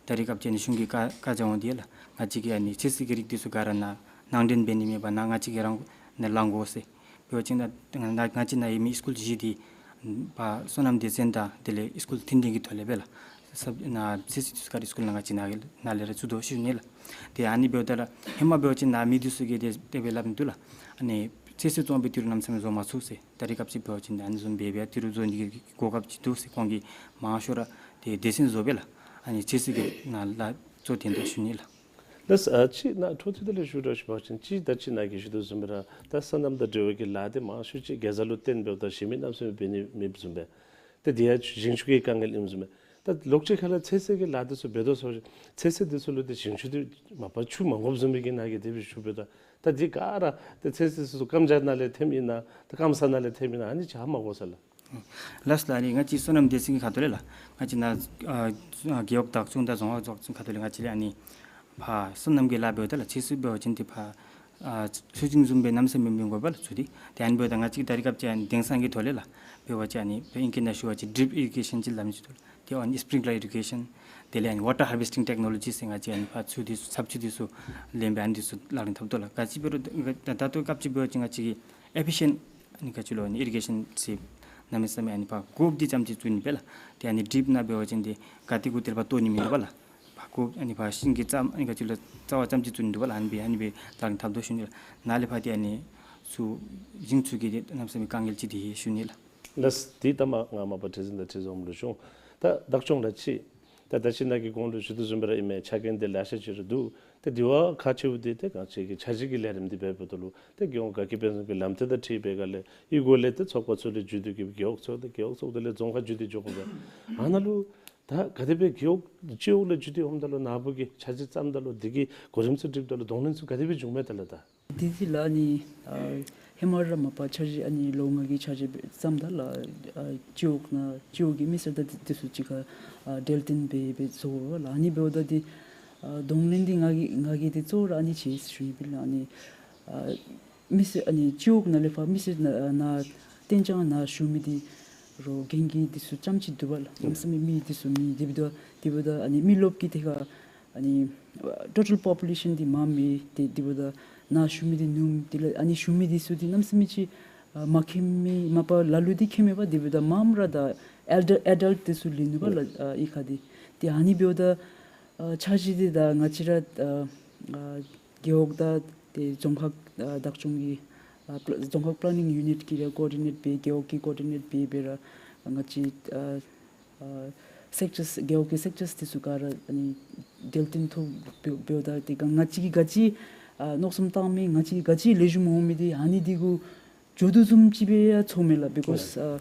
ད་རེས་སྐབས་ཅིག་ཨ་ནི་གཞུང་གིས་བཀའ་བཀའ་རྒྱ་འོང་སྟེ་ཡོད་ལགས། ང་བཅས་ཀྱི་ཨ་ནི་ཚོད་བསྲེ་གི་རིགས་འདི་ཚུ་ག་ར་ནཱ་ནང་འདྲེན་འབད་ནི་མེད་པར་ནཱ་ང་བཅས་ཀྱིས་རང་ནཱ་ལང་དགོ་ཟེར། འབད་བ་ཅིན་ནཱ་ང་ང་བཅས་ནཱ་ཡོད་མི་སི་ཀུལ་བཞི་འདི་ཕར་སོ་ནམ་སྡེ་ཚན་དང་དེ་ལས་སི་ཀུལ་མཐུན་འབྲེལ་གྱི་ཐོག་ལས་སྦེ་ལགས། སབ་ནཱ་སི་སི་ཊི་སི་ཀར་སི་ཀུལ་ནང་ང་བཅས་ནཱ་ནཱ་ལས་ར་བཙུགས་དོ་ཞུ་ནི་ལགས། ཏེ་ཨ་ནི་འབདཝ་ད་ལགས་ཧེ་མ་འབད་བ་ཅིན་ནཱ་མི་འདི་ཚུ་གིས་དེ་དེ་སྦེ་སླབ་ནི་འདུག་ལགས། ཨ་ནི་ཚོད་བསྲེ་བཙོང་སྦེ་ཏི་རུ་གནམ་མེད་ས་མེད་བཟོ་མ་ཚུགས་ཟེར། ད་རེས་སྐབས་ཅིག་འབད་བ་ཅིན་ཨ་ནི་བཟུམ་སྦེ་སྦེ་ཏི་རུ་བཟོ་ནི་གི་གོ་སྐབས་ཅིག་འདུག་ཟེར་ཁོང་གིས་མང་ཤོས་ར་ཏེ་སྡེ་ཚན་བཟོ་སྦེ་ལགས་ཨ་ནི་ཚོད་བསྲེ་གི་ནཱ་ལཱ་གཙོ་དོན་དུ་ཞུ་ནི་ལགས། ལགས་སོ། ཨ་ཅིག་ནཱ་འཕྲོ་མཐུད་དེ་ལས་ཞུ་དྲག་ཞུ་བ་ཅིན་ཅིག་ད་ཅི་ནཱ་གིས་ཞུ་དོ་བཟུམ་སྦེ་ར་ད་སོ་ནམ་དང་འབྲེལ་བའི་གི་ལཱ་འདི་མང་ཤོས་ཅིག་གེ་ཛ་ལུ་བརྟེན་འབདཝ་ད་གཞན་མི་གནམ་མེད་ས་མེད་འབད་ནི་མེདཔ་བཟུམ་སྦེ། ཏེ་དེ་ཡང་ཞིང་ཆུ་གི་དཀའ་ངལ་ཨིནམ་བཟུམ་སྦེ། ད་ལོག་ཅིག་ཁ་ལས་ཚོད་བསྲེ་གི་ལཱ་འདི་ཚུ་འབད་དོ་ཟེར་བ་ཅིན་ཚོད་བསྲེ་འདི་ཚུ་ལུ་ཏེ་ཞིང་ཆུ་འདི་མ་པ་ཆུ་མ་དགོཔ་བཟུམ་སྦེ་གི་ནཱ་གིས་དེ་སྦེ་ཞུ་སྦེ་ད། ད་འདི་ག་ར་ཏེ་ཚོད་བསྲེ་འདི་ཚུ་སྐམ་ཇ་ནང་ལས་ཐོནམ་ཨིན་ན་ད་སྐམ་ས་ནང་ལས་ཐོནམ་ཨིན་ན་ཨ་ནི་ཅིག་ཧ་མ་གོ་ས་ལགས། ལགས་སོ་ལགས། ཨ་ནི་ང་བཅས་སོ་ནམ་སྡེ་ཚན་གྱི་ཁ་ཐུག་ལས་ལགས་ང་བཅས་ནཱ་ཨ་རྒེད་འོག་བདག་སྐྱོང་དང་རྫོང་ཁག་བདག་སྐྱོང་ཁ་ཐུག་ལས་ང་བཅས་ལས་ཨ་ནི་ཕར་སོ་ནམ་གྱི་ལཱ་འབདཝ་ད་ལགས་ཚོད་བསྲེ་འབད་བ་ཅིན་ཏེ་ཕར་ཨ་ཚོད་བསྲེ་བཟུམ་སྦེ་གནམ་མེད་ས་མེད་མི་དགོ་པས་ལགས་ཚུ་འདི། ཏེ་ཨ་ནི་འབདཝ་ད་ང་བཅས་ཀྱིས་ད་རེས་སྐབས་ཅིག་ཨ་ནི་དེང་སང་གི་ཐོག་ལས་ལགས་འབད་བ་ཅིན་ཨ་ནི་ཏེ་ཨིང་སྐད་ནང་ཞུ་བ་ཅིན་ཌིརིཔ་ཨི་རི་གེ་ཤཱན་ཅིག་སླབ་ནི་ཅིག་འདུག་ལགས། ཏེ་ཨ་ནི་སི་པིརིང་ཀི་ལར་ཨི་རི་གེ་ཤཱན་དེ་ལས་ཨ་ནི་ཝ་ཊར་ཧར་བེསི་ཊིང་ཊེག་ནོ་ལོ་ཇི་ཟེར་ང་བཅས་ཨ་ནི་ཕར་ཆུ་འདི་ཚུ་ཚབས་ཆུ་འདི་ཚུ་ལེན་སྦེ་ཨ་ནི་འདི་ཚུ་ལག་ལེན་འཐབ་དོ་ལགས། ག་ཅི་འབད་རུང་ད་ད་ལྟོ་སྐབས་ཅིག་འབད་བ་ཅིན་ང་བཅས་ཀྱིས་ཨེ་ཕི་ཤཱན་ཨ་ནི་ག་ཅི་ལོ་ཨ་ནི་ཨི་རི་གེ་ཤཱན་ཟེར་གནམ་མེད་ས་མེད་ཨ་ནི་ཕར་དགོཔ་འདི་ཙམ་ཅིག་བཙུགས་ནི་སྦེ་ལགས། ཏེ་ཨ་ནི་ཌིརིཔ་ནང་འབད་བ་ཅིན་ཏེ་ག་ཏེ་གུ་ཏེ་ལས་ཕར་གཏོར་ནི་མིན་འདུག་པ་ལགས། ཕར་དགོཔ་ཨ་ནི་ཕར་ཤིང་གི་རྩ་ཨ་ནི་ག་ཅི་ལོ་རྩ་བ་ཙམ་ཅིག་བཙུགས་ནི་འདུག་པ་ལགས། ཨ་ནི་སྦེ་ཨ་ནི་སྦེ་ལག་ལེན་འཐབ་དོ་ཞུ་ནི་ལགས། ནཱ་ལས་ཕར་ཏེ་ཨ་ནི་ཚུ་ཞིང་ཆུ་གི་ཏེ་གནམ་མེད་ས་མེད་དཀའ་ངལ་ཅིག་འདི་ཡོད་ཞུ་ནི་ལགས། ལགས། འདི་ད་མ་ང་མ་པ་ཁྲི་འཛིན་དང་ཁྲི་འཛིན་འོགམ་ལུ་ཞུ་འོང་། ད་བདག་སྐྱོང་ལགས་ཅིག་ད་ད་ཅི་ནཱ་གིས་གོང་ལུ་ཞུ་དོ་བཟུམ་སྦེ་ར་ཨིན་མས། ཆ་རྐྱེན་འདི་ལེ་ཤ་ཅིག་ར་འདུག། ཏེ་དེ་བ་ཁག་ཆེཝ་འདི་ཏེ་ག་ཅི་གི་འཆར་གཞི་གི་ལས་རིམ་འདི་འབདཝ་ད་ལུ་ཏེ་རྒེད་འོག་དགའ་སྐྱིད་དཔལ་འཛོམས་ཀྱི་ལམ་སྟོན་དང་འཁྲིལ་བའི་སྒང་ལས་ཨི་གུ་ལས་ཏེ་ཚོགས་པ་ཚུ་ལས་བརྒྱུད་དེ་གི་རྒེད་འོག་ཚུ་ཏེ་རྒེད་འོག་ཚུ་དེ་ལས་རྫོང་ཁག་བརྒྱུད་དེ་འགྱོ་དགོ་པས། ཨ་ནཱ་ལུ་ད་ག་དེ་སྦེ་རྒེད་འོག་སྤྱི་འོག་ལས་བརྒྱུད་དེ་འོངམ་ད་ལུ་ནཱ་བུ་གིས་འཆར་གཞི་བརྩམ་ད་ལུ་དེ་གི་གོ་རིམ་ཚུ་སྒྲིགཔ་ད་ལུ་གདོང་ལེན་ཚུ་ག་དེ་སྦེ་བྱུངམ་མས་ད་ལགས། ད་དེ་དེ་ལས་ཨ་ནི་ཨ་ཧེ་མ་ར་མ་པ་འཆར་གཞི་ཨ་ནི་ལོ་ལྔ་གི་འཆར་གཞི་སྦེ་བརྩམ་ད་ལགས། ཨ་སྤྱི་འོག་ནང་སྤྱི་འོག་གི་མི་སེར་དང་དེ་ཚུ་གཅིག་ཁར་ཨ་འབྲེལ་གཏོགས་འབད་འབད་བཟོ་དགོ་པས་ལགས། ཨ་ནི་འབདཝ་ད་དེ་ཨ་གདོང་ལེན་འདི་ང་གིས་ང་གིས་དེ་གཙོ་བོ་ར་ཨ་ནི་ཅིག་ཞུ་ནི་སྦེ་ལགས། ཨ་ནི་ཨ་མི་སེར་ཨ་ནི་སྤྱི་འོག་ནང་ལས་ཕར་མི་སེར་ནང་ནཱ་གཏན་འཇགས་ནཱ་བཞུགས་མི་འདི་རོགས་རྒན་གྱི་འདི་ཚུ་རྐྱངམ་ཅིག་འདུག་པ་ལགས། གནམ་མེད་ས་མེད་མི་འདི་ཚུ་མེད། དེ་འབདཝ་ད་དེ་འབདཝ་ད་ཨ་ནི་མི་རློབས་ཀྱི་ཐད་ཁར་ཨ་ནི་ཨ་total population འདི་མངམ་མེད། དེ་དེ་འབདཝ་ད་ནཱ་བཞུགས་མི་འདི་ཉུངམ། དེ་ལས་ཨ་ནི་བཞུགས་མི་འདི་ཚུ་འདི་གནམ་མེད་ས་མེད་ཅིག་ཨ་མ་མཁྱེན་མི་མ་པ་ལ་ལུ་འདི་མཁྱེན་མེད་པ། དེ་འབདཝ་ད་མངམ་ར་ད་elder adult འདི་ཚུ་ལུས་ནུག་པ་ལགས། ཨ་ཨི་ཁར་འདི་ཏེ་ཨ་ནི་འབདཝ་ད་ཨ་འཆར་གཞི་འདི་ད་ང་བཅས་ར་ཨ་ཨ་རྒེད་འོག་དང་ཏེ་རྫོང་ཁག་ཨ་བདག་སྐྱོང་གི་ཨ་པ་རྫོང་ཁག་planning unit གིས་ར་coordinate འབད་རྒེད་འོག་གིས་coordinate འབད་འབད་ར་ང་བཅས་ཨ་ཨ་sectors རྒེད་འོག་གི་sectors འདི་ཚུ་ག་ར་ཨ་ནི་འབྲེལ་གཏོགས་འཐབ་འབདཝ་འབདཝ་ད་དེ་ག་ང་བཅས་ཀྱིས་ག་ཅི་ཨ་མནོ་བསམ་བཏང་མི་ང་བཅས་ཀྱིས་ག་ཅི་ལེགས་ཤོམ་འོང་མི་འདི་ཨ་ནི་འདི་གུ་འགྱོ་དོ་བཟུམ་ཅིག་སྦེ་ཡང་ཚོརཝ་མས་ལགས། Because ཨ་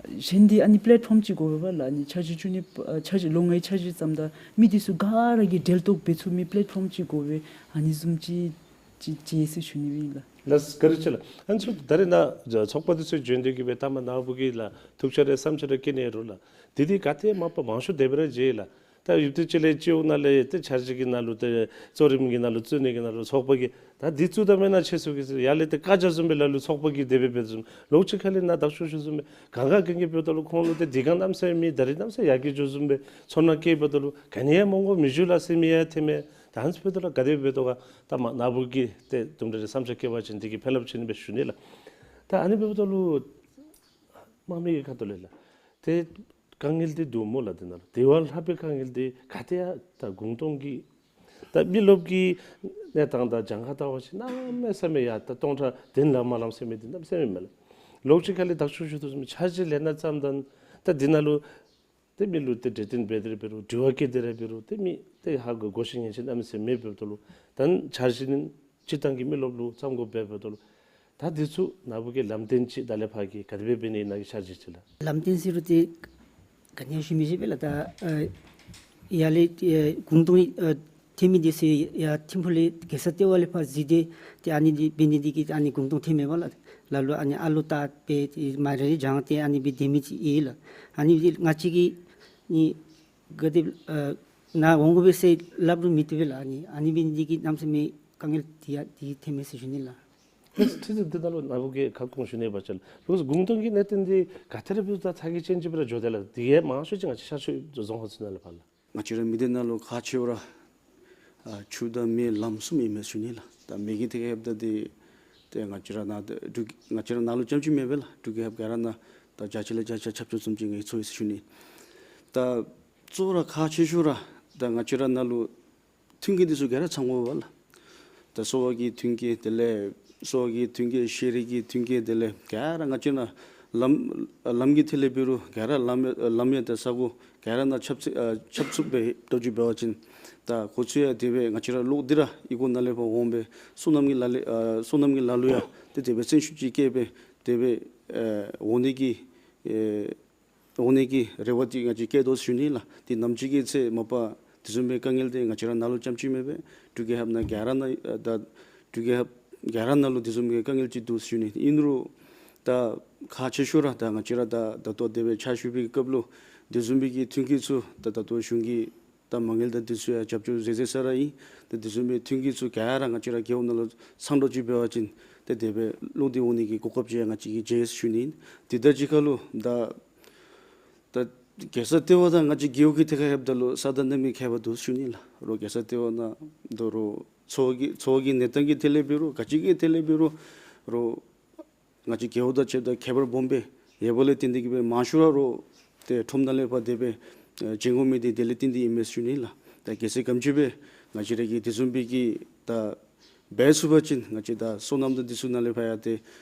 གཞན་འདི་ཨ་ནི་platform ཅིག་དགོ་པས་ལགས། ཨ་ནི་འཆར་གཞི་བཅུ་གཉིས་ཨ་འཆར་གཞི་ལོ་ལྔའི་འཆར་གཞི་བརྩམ་ད་མི་འདི་ཚུ་ག་ར་གིས་འབྲེལ་གཏོགས་འབད་ཚུགས་མི་platform ཅིག་དགོ་པས། ཨ་ནི་བཟུམ་ཅིག་ཅིག་ཅིག་ཟེར་ཞུ་ནི་སྦེ་ཨིན་ལགས། ལགས་བཀའ་དྲིན་ཆེ་ལགས། ཨ་ནི་ཚུ་ད་རེས་ནཱ་ཚོགས་པ་འདི་ཚུ་བྱོན་ཏེ་གི་སྦེ་ད་མ་ནཱ་བུ་གིས་ལགས་ཐུགས་འཆར་རེ་བསམ་འཆར་རེ་བཀོད་ནི་རུང་ལགས། དེ་འདི་ག་ཏེ་མ་པ་མང་ཤོས་དེ་སྦེ་ར་མཇལ་ལགས། ད་ཡུདཔ་ཐེངས་ཅིག་ལས་སྤྱི་འོག་ནང་ལས་ཏེ་འཆར་གཞི་གི་ནང་ལུ་ཏེ་གཙོ་རིམ་གྱི་ནང་ལུ་བཙུགས་ནི་གི་ནང་ལུ་ཚོགས་པ་གིས་ད་འདི་བཙུགས་ད་མེན་ན་ཆེ་སུ་གིས་ཟེར་ཡར་ལས་ཏེ་བཀའ་རྒྱ་བཟུམ་སྦེ་ལ་ལུ་ཚོགས་པ་གིས་དེ་སྦེ་འབད་བཟུམ། ལོགས་ཅིག་ཁ་ལས་ནཱ་བདག་སྐྱོང་ཞུ་བཟུམ་སྦེ་གང་ག་གང་གིས་འབདཝ་ད་ལུ་ཁོང་ལུ་ཏེ་དེ་སྒང་གནམ་མེད་ས་མེད་མེད། ད་རེས་གནམ་མེད་ས་མེད་ཡར་རྒྱས་འགྱོ་བཟུམ་སྦེ་ཚོར་སྣང་བསྐྱེདཔ་ད་ལུ་ག་ནི་ཡང་མ་དགོ་མི་འགྱུར་ལགས་ཟེར་མི་ཡང་ཐོནམ་མས། ད་ཨ་ནི་འབདཝ་ད་ལུ་ག་དེ་འབད་དོ་ག་ད་མ་ནཱ་བུ་གིས་ཏེ་དུམ་གྲ་རེ་བསམ་འཆར་བཀོད་པ་ཅིན་དེ་གིས་ཕན་རླབས་ཆེ་ནི་སྦེ་ཞུ་ནི་ལགས། ད་ཨ་ནི་འབདཝ་ད་ལུ་དམངས་མི་གི་ཁ་ཐུག་ལས་ལགས་ཏེ་དཀའ་ངལ་འདི་འདུག་སྨོ་ལགས། འདི་ནང་ལུ་དེ་བ་ལྷག་པའི་དཀའ་ངལ་འདི་ག་ཏེ་ཡང་ད་གུང་སྟོང་གི་ད་མི་རློབས་ཀྱི་གནས་སྟངས་དང་གྱངས་ཁ་བལྟ་བ་ཅིན་གནམ་མེད་ས་མེད་ཡར་ད་སྟོང་ཕྲག་བདུན་ལང་མ་ལངམ་ཟེར་མི་འདི་གནམ་མེད་ས་མེད་མས་ལགས། ལོགས་ཅིག་ཁ་ལས་བདག་སྐྱོང་ཞུ་དོ་བཟུམ་འཆར་གཞི་ལས་ནཱ་བརྩམས་ད་ད་འདི་ནང་ལུ་ཏེ་མི་ལུ་ཏེ་འབྲེལ་གཏོགས་འབད་དེ་ར་འབད་རུང་དྲི་བ་བཀོད་དེ་ར་འབད་རུང་ཏེ་མི་ཏེ་ཧ་གོ་གོ་ཤེས་ཉན་ཤེས་གནམ་མེད་ས་མེད་མེདཔ་འབདཝ་ད་ལུ་ད་འཆར་གཞི་ནི་སྤྱིར་བཏང་གི་མི་རློབས་ལུ་བརྩམ་དགོཔ་འབདཝ་ད་ལུ་ད་འདི་ཚུ་ནཱ་བུ་གིས་ལམ་སྟོན་ཅིག་ད་ལས་ཕར་གྱི་ག་དེ་སྦེ་འབད་ནི་ཨིན་ན་གི་འཆར་གཞི་ཅིག་ལགས། ལམ་སྟོན་ཟེར་རུང་ཏེ་ག་ནི་ཡང་ཞུ་མི་ཤེས་པས་ལགས། ད་ཨ་ཡར་ལས་ཨ་གུང་སྟོང་ཨ་ཐོན་མི་འདི་ཚུ་ཡར་ཐིམ་ཕུ་ལས་རྒྱལ་ས་ལྟེ་བ་ལས་ཕར་གཟིགས་ཏེ་ཏེ་ཨ་ནི་འདི་འབད་ནི་འདི་གིས་ཨ་ནི་གུང་སྟོང་ཐོནམ་མས་པ་ལགས། ལ་ལུ་ཨ་ནི་ཨ་ལོ་བཏགས་སྦེ་ཏེ་མ་རེ་རེ་བྱང་སྟེ་ཨ་ནི་སྦེ་སྡོད་མི་ཅིག་ཨིན་ལགས། ཨ་ནི་འདི་ང་བཅས་ཀྱིས་ནི་ག་དེ་ཨ་ནཱ་འོང་དགོ་པས་ཟེར་སླབ་རུང་མི་བཏུབ་པས་ལགས། ཨ་ནི་ཨ་ནི་འབད་ནི་འདི་གིས་གནམ་མེད་ས་མེད་དཀའ་ངལ་འདི་ཡང་འདི་ཐོནམ་མས་ཟེར་ཞུ་ནི་ལགས། ལགས་སོ། ཐུགས་རྗེ་ཆེ། འདི་ནང་ལུ་ནཱ་བུ་གིས་ཁ་སྐོང་ཞུ་ནི་འབད་བ་ཅིན་ལགས་སོ་གུང་སྟོང་གི་གནད་དོན་འདི་ག་ཏེ་ར་འབདཝ་ད་ཚ་གྱང་ཅན་ཅིག་སྦེ་ར་འགྱོ་དེས་ལགས། དེ་ཡང་མང་ཤོས་ཅིག་ང་བཅས་ཤར་ཕྱོགས་རྫོང་ཁག་ཚུ་ནང་ལས་ཕར་ལགས། ང་བཅས་ར་མི་སྡེ་ནང་ལུ་ཁག་ཆེཝ་ར་ཨ་ཆུ་དང་མེ་ལམ་གསུམ་ཨིན་མས་ཞུ་ནི་ལགས། ད་མེ་གི་ཐད་ཁར་འབདཝ་ད་འདི་ཏེ་ང་བཅས་ར་ནཱ་འབྲུག་ང་བཅས་ར་ནཱ་ལུ་རྐྱངམ་ཅིག་མེན་པས་ལགས། འབྲུག་རྒྱལ་ཁབ་ག་ར་ནང་ད་བརྒྱ་ཆ་ལས་བརྒྱ་ཆ་ཆ་ཁྱབ་ཚུན་ཚོད་ཅིག་ངེའི་ཚོར་ཡི་ཟེར་ཞུ་ནི། ད་གཙོ་བོ་ར་ཁག་ཆེ་ཤོས་ར་ད་ང་བཅས་ར་ནཱ་ལུ་མཐུན་རྐྱེན་འདི་ཚུ་ག་ར་ཚང་དགོ་པས་ལགས། ད་གསོ་བ་གི་མཐུན་རྐྱེན་དེ་ལས་གསོ་བ་གི་མཐུན་རྐྱེན་ཤེས་རིག་གི་མཐུན་རྐྱེན་དེ་ལས་ག་ར་ང་བཅས་ནཱ་ལམ་ལམ་གྱི་ཐད་ལས་འབད་རུང་ག་ར་ལམ་ལམ་ཡང་ད་ས་གོ་ག་ར་ནཱ་ཁྱབ་ཚུད་ཨ་ཁྱབ་ཚུད་སྦེ་ལྟོ་རྒྱུ་འབད་བ་ཅིན་ད་ཁོ་ཚུ་ཡང་དེ་སྦེ་ང་བཅས་ར་ལོག་སྟེ་ར་ཨི་གུ་ནང་ལས་ཕར་འོང་སྦེ་སོ་ནམ་གྱི་ལ་ལས་ཨ་སོ་ནམ་གྱི་ལ་ལུ་ཡང་ཏེ་དེ་སྦེ་སེམས་ཤུགས་ཅིག་བསྐྱེད་སྦེ་དེ་སྦེ་ཨེ་འོང་ནི་གི་ཨེ་འོང་ནི་གི་རེ་བ་འདི་ང་བཅས་བསྐྱེད་དོ་ཞུ་ནི་ལགས། ཏེ་ནམ་ཅིག་གི་ཚེ་མ་པ་དེ་བཟུམ་སྦེ་དཀའ་ངལ་འདི་ང་བཅས་ར་ནཱ་ལུ་རྐྱངམ་ཅིག་མེན་པས། འབྲུག་རྒྱལ་ཁབ་ནང་ག་ར་ནང་ཨ་ད་འབྲུག་རྒྱལ་ཁབ་ག་ར་ནང་ལུ་དེ་བཟུམ་གྱི་དཀའ་ངལ་ཅིག་འདུག་ཞུ་ནི། ཨིན་རུང་ད་ཁག་ཆེ་ཤོས་ར་ད་ང་བཅས་ར་ད་ད་ལྟོ་དེ་སྦེ་ཕྱག་ཞུ་བའི་སྐབས་ལུ་དེ་བཟུམ་སྦེ་གི་མཐུན་རྐྱེན་ཚུ་ད་ད་ལྟོ་གཞུང་གི་ད་མ་དངུལ་དང་དེ་ཚུ་ཡང་རྒྱབ་སྐྱོར་མཛད་མཛད་ས་ར་ཨིན། ད་དེ་བཟུམ་སྦེ་མཐུན་རྐྱེན་ཚུ་ག་ར་ང་བཅས་ར་རྒེད་འོག་ནང་ལུ་ཚང་དོ་ཅིག་འབད་བ་ཅིན་ཏེ་དེ་སྦེ་ལོག་སྟེ་འོང་ནི་གི་གོ་སྐབས་ཅིག་ཡང་ང་བཅས་ཀྱིས་མཇལ་ཡི་ཟེར་ཞུ་ནི། དེ་དང་གཅིག་ཁར་ལུ་ད་ད་རྒྱལ་ས་ལྟེ་བ་དང་ང་བཅས་རྒེད་འོག་གི་ཐད་ཁར་འབདཝ་ད་ལུ་ས་དང་གནམ་གྱི་ཁྱད་པར་འདུག་ཞུ་ནི་ལགས། རོགས་རྒྱལ་ས་ལྟེ་བ་ནང་འདུག་རོགས་འཚོ་བ་གི་འཚོ་བ་གི་གནས་སྟངས་ཀྱི་ཐད་ལས་འབད་རུང་ག་ཅི་གི་ཐད་ལས་འབད་རུང་རོགས་ང་བཅས་རྒེད་འོག་དང་ཕྱདཔ་ད་ཁྱད་པར་སྦོམ་སྦེ་ཡོདཔ་ལས་བརྟེན་ཏེ་གི་སྦེ་མང་ཤོས་ར་རོགས་ཏེ་ཁྲོམ་ནང་ལས་ཕར་དེ་སྦེ་ཨེ་བྱིན་དགོ་མི་འདི་དེ་ལས་བརྟེན་ཏེ་ཨིན་མས་ཞུ་ནི་ལགས། ད་གལ་སྲིད་ག་དེམ་ཅིག་སྦེ་ང་བཅས་ར་གིས་དེ་བཟུམ་སྦེ་གི་ད་འབད་ཚུགས་པ་ཅིན་ང་བཅས་ད་སོ་ནམ་དང་དེ་ཚུ་ནང་ལས་ཕར་ཡང་ཏེ་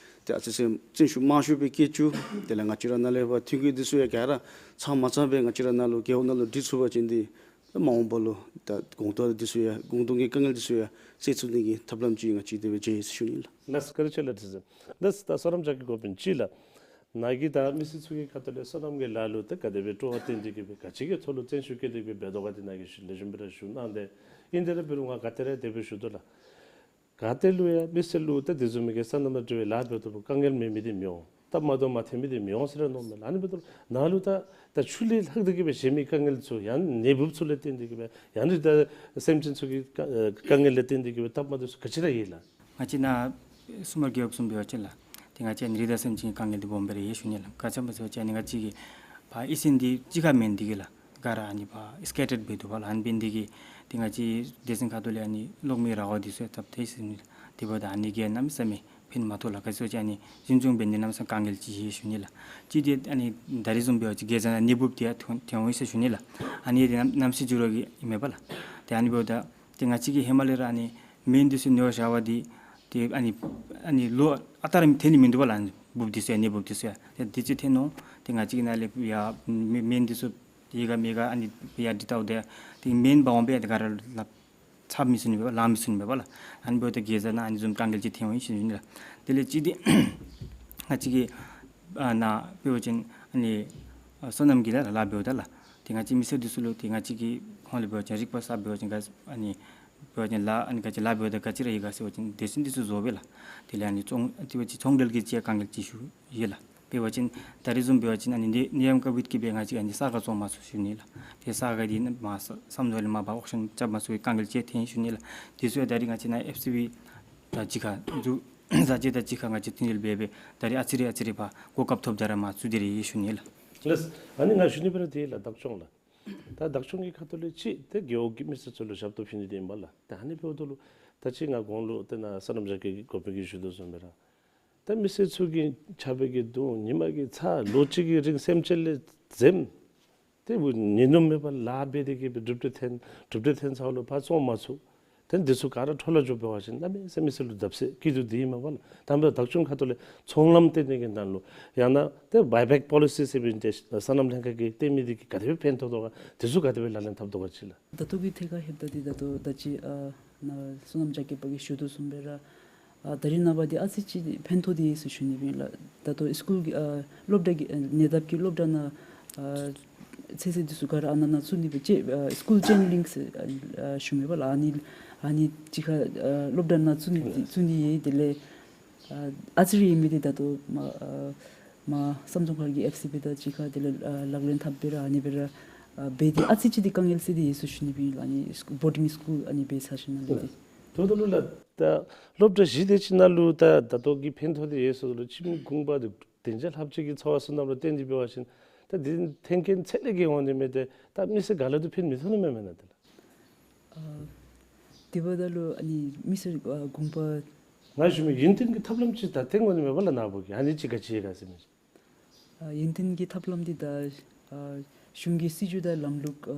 ཏེ་ཨ་ཙི་ཙི་བརྩོན་ཤུགས་མང་ཤོས་སྦེ་བསྐྱེད་བཅུག། དེ་ལས་ང་བཅས་ར་ནང་ལས་ཕར་མཐུན་རྐྱེན་དེ་ཚུ་ཡང་ག་ར་ཚང་མ་ཚང་སྦེ་ང་བཅས་ར་ནང་ལུ་རྒེད་འོག་ནང་ལུ་སྒྲིག་ཚུགས་པ་ཅིན་ཏེ་ ད་མ་འོངས་པ་ལུ་ད་གོང་ཐོག་འདི་ཚུ་ཡང་གོང་ཐོག་གི་དཀའ་ངལ་འདི་ཚུ་ཡང་སེལ་ཚུགས་ནི་གི་ཐབས་ལམ་ཅིག་ང་བཅས་དེ་སྦེ་མཇལ་ཡི་ཟེར་ཞུ་ནི་ལགས། ལགས་སོ། བཀའ་དྲིན་ཆེ་ལགས། དྲི་ཟེར་ལགས་སོ། བསོད་ནམས་རྒྱ་སྐྱེད་འགོ་དཔོན་ཅིག་ལགས། ནཱ་གིས་ད་མི་སེར་ཚུ་གི་ཁ་ཐུག་ལས་སོ་ནམ་གྱི་ལཱ་ལུ་ད་ག་དེ་སྦེ་སྤྲོ་བ་བསྟན་ཏེ་གི་སྦེ་ག་ཅི་གི་ཐོག་ལུ་བརྩོན་ཤུགས་བསྐྱེད་དེ་གི་སྦེ་འབད་དོ་ག་དེ་ནཱ་གིས་ཞུ་ལེགས་ཤོམ་སྦེ་ར་ཞུ་གནང་སྟེ། ཨིན་དེ་ར་འབད་རུང་ང་ག་ཏེ་ར་དེ་སྦེ་ཞུ་དོ་ལགས། ག་ཏེ་ལུ་ཡང་མི་སེར་ལུ་ད་དེ་བཟུམ་མའི་གི་སོ་ནམ་དང་འབྲེལ་བའི་ལཱ་འབད་དོ་བུ་དཀའ་ངལ་མེད་མི་འདི་མི་འོང་། སྟབས་མ་བདེཝ་མ་ཐོན་མི་འདི་མི་འོང་ཟེར་ར་མནོཝ་མས་ལགས། ཨ་ནི་འབདཝ་ད་ལུ་ནཱ་ལུ་ད་ད་ཆུ་ལས་ལྷག་སྟེ་གི་སྦེ་གཞན་མི་དཀའ་ངལ་ཚུ་ཡང་ན་འབུཔ་ཚུ་ལས་བརྟེན་ཏེ་གི་སྦེ་ཡང་ན་ད་སེམས་ཅན་ཚུ་གི་དཀའ་དཀའ་ངལ་ལས་བརྟེན་ཏེ་གི་སྦེ་སྟབས་མ་བདེཝ་ཚུ་ག་ཅི་ར་ཡོད་ལགས། ང་བཅས་ནཱ་སུ་མར་རྒེད་འོག་བཟུམ་འབད་བ་ཅིན་ལགས། ཏེ་ང་བཅས་ཨ་ནི་རི་དྭགས་སེམས་ཅན་གྱི་དཀའ་ངལ་འདི་སྦོམ་སྦེ་ར་ཡོད་ཞུ་ནི་ལགས། ག་ཅི་སྨོ་ཟེར་བ་ཅིན་ཨ་ནི་ང་བཅས་ཀྱི་ཕར་ཨི་སིན་འདི་གཅིག་ཁར་མེན་ཏེ་གི་ལགས། ག་ར་ཨ་ནི་ཕར་སི་ཀེ་ཊརཌ་འབད་འདུག་པ་ལགས། ཨ་ནི་འབད་ནི་དེ་གིས་ཏེ་ང་བཅས་སྡེ་ཚན་ཁ་ཐུག་ལས་ཨ་ནི་གློག་མེའི་ར་བ་འདི་ཚུ་ཡང་བཏབ་སྟེ་ཟེར་ནི་ལགས། དེ་འབདཝ་ད་ཨ་ནི་གིས་གནམ་མེད་ས་མེད་ཕན་མ་ཐོགས་ལགས། ག་ཅི་ཟེར་བ་ཅིན་ཨ་ནི་འཛིན་སྐྱོང་འབད་ནི་གནམ་མེད་ས་མེད་དཀའ་ངལ་ཅིག་ཡོད་ཞུ་ནི་ལགས། གཅིག་འདི་ཨ་ནི་ད་རིས་བཟུམ་འབད་བ་ཅིན་དགེ་རྩ་ནང་གནས་འབུཔ་འདི་ཡང་ཐོན་ཐོན་འོང་ཟེར་ཞུ་ནི་ལགས། ཨ་ནི་འདི་གནམ་གནམ་ས་འགྱུར་བ་གིས་ཨིན་མས་པ་ལགས། ཏེ་ཨ་ནི་འབདཝ་ད་ཏེ་ང་བཅས་ཀྱིས་ཧེ་མ་ལས་ར་ཨ་ནི་སྨན་འདི་ཚུ་ཉོ་བཞག་པ་འདི་ཏེ་ཨ་ནི་ཨ་ནི་ལོ་ཨ་རྟག་ར་ཐོན་ནི་མིན་འདུག་པ་ལགས། ཨ་ནི་འབུཔ་འདི་ཚུ་ཡང་ནད་འབུཔ་འདི་ཚུ་ཡང་ཏེ་འདི་ཚུ་ཐོན་འོང་། ཏེ་ང་བཅས་ཀྱིས་ནཱ་ལས་ཡར་སྨན་འདི་ཚུ་ཡོད་ག་མེད་ག་ཨ་ནི་ཡར་འདྲི་བལྟཝ་ད་ཏེ་སྨན་འབག་འོང་སྦེ་ཏེ་ག་ར་ལག་ཚབ་མི་ཚུགས་ནི་མས་པ་ལགས། ལང་མི་ཚུགས་ནི་མས་པ་ལགས། ཨ་ནི་འབདཝ་ད་དགེ་རྩ་ནང་ཨ་ནི་བཟུམ་དཀའ་ངལ་ཅིག་ཐོན་འོང་ཟེར་ཞུ་ནི་ལགས། དེ་ལས་གཅིག་འདི་ང་བཅས་ཀྱིས་ཨ་ནཱ་འབད་བ་ཅིན་ཨ་ནི་ཨ་སོ་ནམ་གྱི་ལཱ་ལཱ་འབདཝ་ད་ལགས། ཏེ་ང་བཅས་མི་སེར་འདི་ཚུ་ལུ་ཏེ་ང་བཅས་ཀྱི་ཧོང་ལས་འབད་བ་ཅིན་རིག་པ་གསརཔ་འབད་བ་ཅིན་ག་ཨ་ནི་འབད་བ་ཅིན་ལཱ་ཨ་ནི་ག་ཅི་ལཱ་འབདཝ་ད་ག་ཅི་ར་ཡོད་ག་ཟེར་བ་ཅིན་སྡེ་ཚན་འདི་ཚུ་བཟོ་སྦེ་ལགས། དེ་ལས་ཨ་ནི་ཚོང་ཨ་ཏེ་འབད་བ་ཅིན་ཚོང་འབྲེལ་གྱི་ཅིག་དཀའ་ངལ་ཅིག་ཞུ་ཡོད་ལགས། འབད་བ་ཅིན་ད་རིས་བཟུམ་འབད་བ་ཅིན་ཨ་ནི་ནད་ནད་ཡམས་ཀྱི་བར་ན་གི་སྦེ་ང་བཅས་ཨ་ནི་ས་ག་བཙོང་མ་ཚུགས་ཞུ་ནི་ལགས། ཏེ་ས་ག་འདི་ནཱ་མར་ས་བསམ་དོ་ལས་མར་འབག་ཨོག་ཤན་རྐྱབ་མ་ཚུགས་པའི་དཀའ་ངལ་ཅིག་ཐོན་ཞུ་ནི་ལགས། དེ་ཚུ་ཡང་ད་རིས་ང་བཅས་ནཱ་ཨེཕ་སི་བི་དང་གཅིག་ཁར་འཛུལ་ས་གཅིག་དང་གཅིག་ཁར་ང་བཅས་མཐུན་འབྲེལ་འབད་སྦེ་ད་རིས་ཨ་ཙི་རེ་ཨ་ཙི་རེ་ཕར་གོ་སྐབས་ཐོབ་ད་ར་མར་བཙུགས་ཏེ་ར་ཡོད་ཞུ་ནི་ལགས། ལགས། ཨ་ནི་ང་ཞུ་ནི་འབད་ར་འདི་ལགས་བདག་སྐྱོང་ལགས། ད་བདག་སྐྱོང་གི་ཁ་ཐུག་ལས་གཅིག་ཏེ་རྒེད་འོག་གི་མི་སེར་ཚུ་ལུ་ཞབས་ཏོག་ཕུལ་ནི་འདི་ཨིན་པ་ལགས། ད་ཨ་ནི་འབདཝ་ད་ལུ་ད་ཅི་ང་གོང་ལུ་ཏེ་ནཱ་སོ་ནམ་རྒྱ་སྐྱེད་ཀྱི་འགོ་དཔོན་གྱིས་ཞུ་དོ་བཟུམ་སྦེ་ར་ད་མི་སེར་ཚུ་གི་ཆརཔ་གི་དུག་ཉི་མ་གི་ཚ་ལོ་གཅིག་གི་རིང་སེམས་ཅན་ལས་འཛེམ། ཏེ་འབདཝ་ཉིན་ནུབ་མེད་པར་ལཱ་འབད་དེ་གི་སྦེ་གྲུབ་འབྲས་ཐོན་གྲུབ་འབྲས་ཐོན་ཚརཝ་ལུ་ཕར་བཙོང་མ་ཚུགས། ཏེ་འདི་ཚུ་ག་ར་འཕྲོ་བརླག་འགྱོ་འབད་བ་ཅིན་གནམ་མེད་ས་མེད་མི་སེར་ལུ་བརྡབ་གསིག་སྐྱིད་སྡུག་འདི་ཨིན་མས་པ་ལགས། དང་པ་བདག་སྐྱོང་ཁ་ཐུག་ལས་ཚོང་ལམ་བཏོན་ནི་གི་ནང་ལུ་ཡང་ན་ཏེ་བའི་བེཀ་པོ་ལི་སི་ཟེར་སྦེ་ཏེ་སོ་ནམ་ལྷན་ཁག་གིས་བཏོན་མི་འདི་གིས་ག་དེ་སྦེ་ཕན་ཐོགས་དོ་ག། འདི་ཚུ་ག་དེ་སྦེ་ལག་ལེན་འཐབ་དོ་ག་ཅིག་ལགས། ད་ལྟོ་གི་ཐད་ཁར་ལྷོདཔ་ད་འདི་ད་ལྟོ་ད་ཅི་ཨ་ནཱ་སོ་ནམ་རྒྱ་སྐྱེད་པ་གིས་ཞུ་དོ་བཟུམ་སྦེ་ར་ཨ་ད་རིས་ནངས་པ་འདི་ཨ་ཙི་ཅིག་ཕན་ཐོགས་ཏེ་ཡོད་ཟེར་ཞུ་ནི་ཨིན་ལགས། ད་ལྟོ་སི་ཀུལ་གྱི་ཨ་སློབ་གྲྭ་གི་ཨ་ཉེ་འདབས་ཀྱི་སློབ་གྲྭ་ནང་ཨ་ཚོད་བསྲེ་འདི་ཚུ་ག་ར་ཨ་ནཱ་ནང་བཙུགས་ནི་སྦེ་ཅིག་ཨ་སི་ཀུལ་ཅེན་ལིངཀ་ཟེར་ཨ་ཞུ་མས་པ་ལགས། ཨ་ནི་ཨ་ནི་གཅིག་ཁར་ཨ་སློབ་གྲྭ་ནང་བཙུགས་ནི་འདི་བཙུགས་ནི་ཡོད། དེ་ལས་ཨ་ཨ་ཙི་རེ་ཨིན་མི་འདི་ད་ལྟོ་མར་ཨ་མར་བསམ་འཛོམས་སྒར་གྱི་ཨེཕ་སི་བི་དང་གཅིག་ཁར་དེ་ལས་ཨ་ལག་ལེན་འཐབ་སྦེ་ར་ཨ་ནི་སྦེ་ར་ཨ་འབད་དེ་ཨ་ཙི་ཅིག་འདི་དཀའ་ངལ་སེལ་ཏེ་ཡོད་ཟེར་ཞུ་ནི་ཨིན་ལགས། ཨ་ནི་བོར་ཌིང་སི་ཀུལ་ཨ་ནི་འབད་ཚར་ཞིནམ་ལས་འདི། ད་ལྟོ་ལུ་ལགས་ད་སློབ་གྲྭ་བཞི་དེ་ཅིག་ནང་ལུ་ད་ད་ལྟོ་གི་ཕན་ཐོགས་འདི་ཡོད་ཟེར་ལོ། ཁྱིམ་གུང་པ་འདི་གདན་ཆ་ལྷགཔ་ཅིག་གི་འཚོ་བ་སོ་ནམ་ལུ་བརྟེན་ཏེ་འབད་བ་ཅིན་ད་འདི་མཐུན་རྐྱེན་ཚད་ལས་བརྒལ་འོང་ནི་མས། ཏེ་ད་མི་སེར་ག་ལུ་འདི་ཕན་མི་ཐོགས་ནི་མས་མེན་ན་ཏེ་ལགས། ཨ་དེ་འབདཝ་ད་ལུ་ཨ་ནི་མི་སེར་ཨ་གུང་པ་ང་ཞུ་མི་ཡུན་བརྟན་གྱི་ཐབས་ལམ་ཅིག་ད་བཏོན་དགོ་ནི་མས་པ་ལགས། ནཱ་བུ་གིས་ཨ་ནི་ཅིག་ག་ཅི་ཡོད་ག་ཟེར་མི་ཅིག། ཨ་ཡུན་བརྟན་གྱི་ཐབས་ལམ་འདི་ད་ཨ་གཞུང་གི་སྲིད་བྱུས་དང་ལམ་ལུགས་ཨ་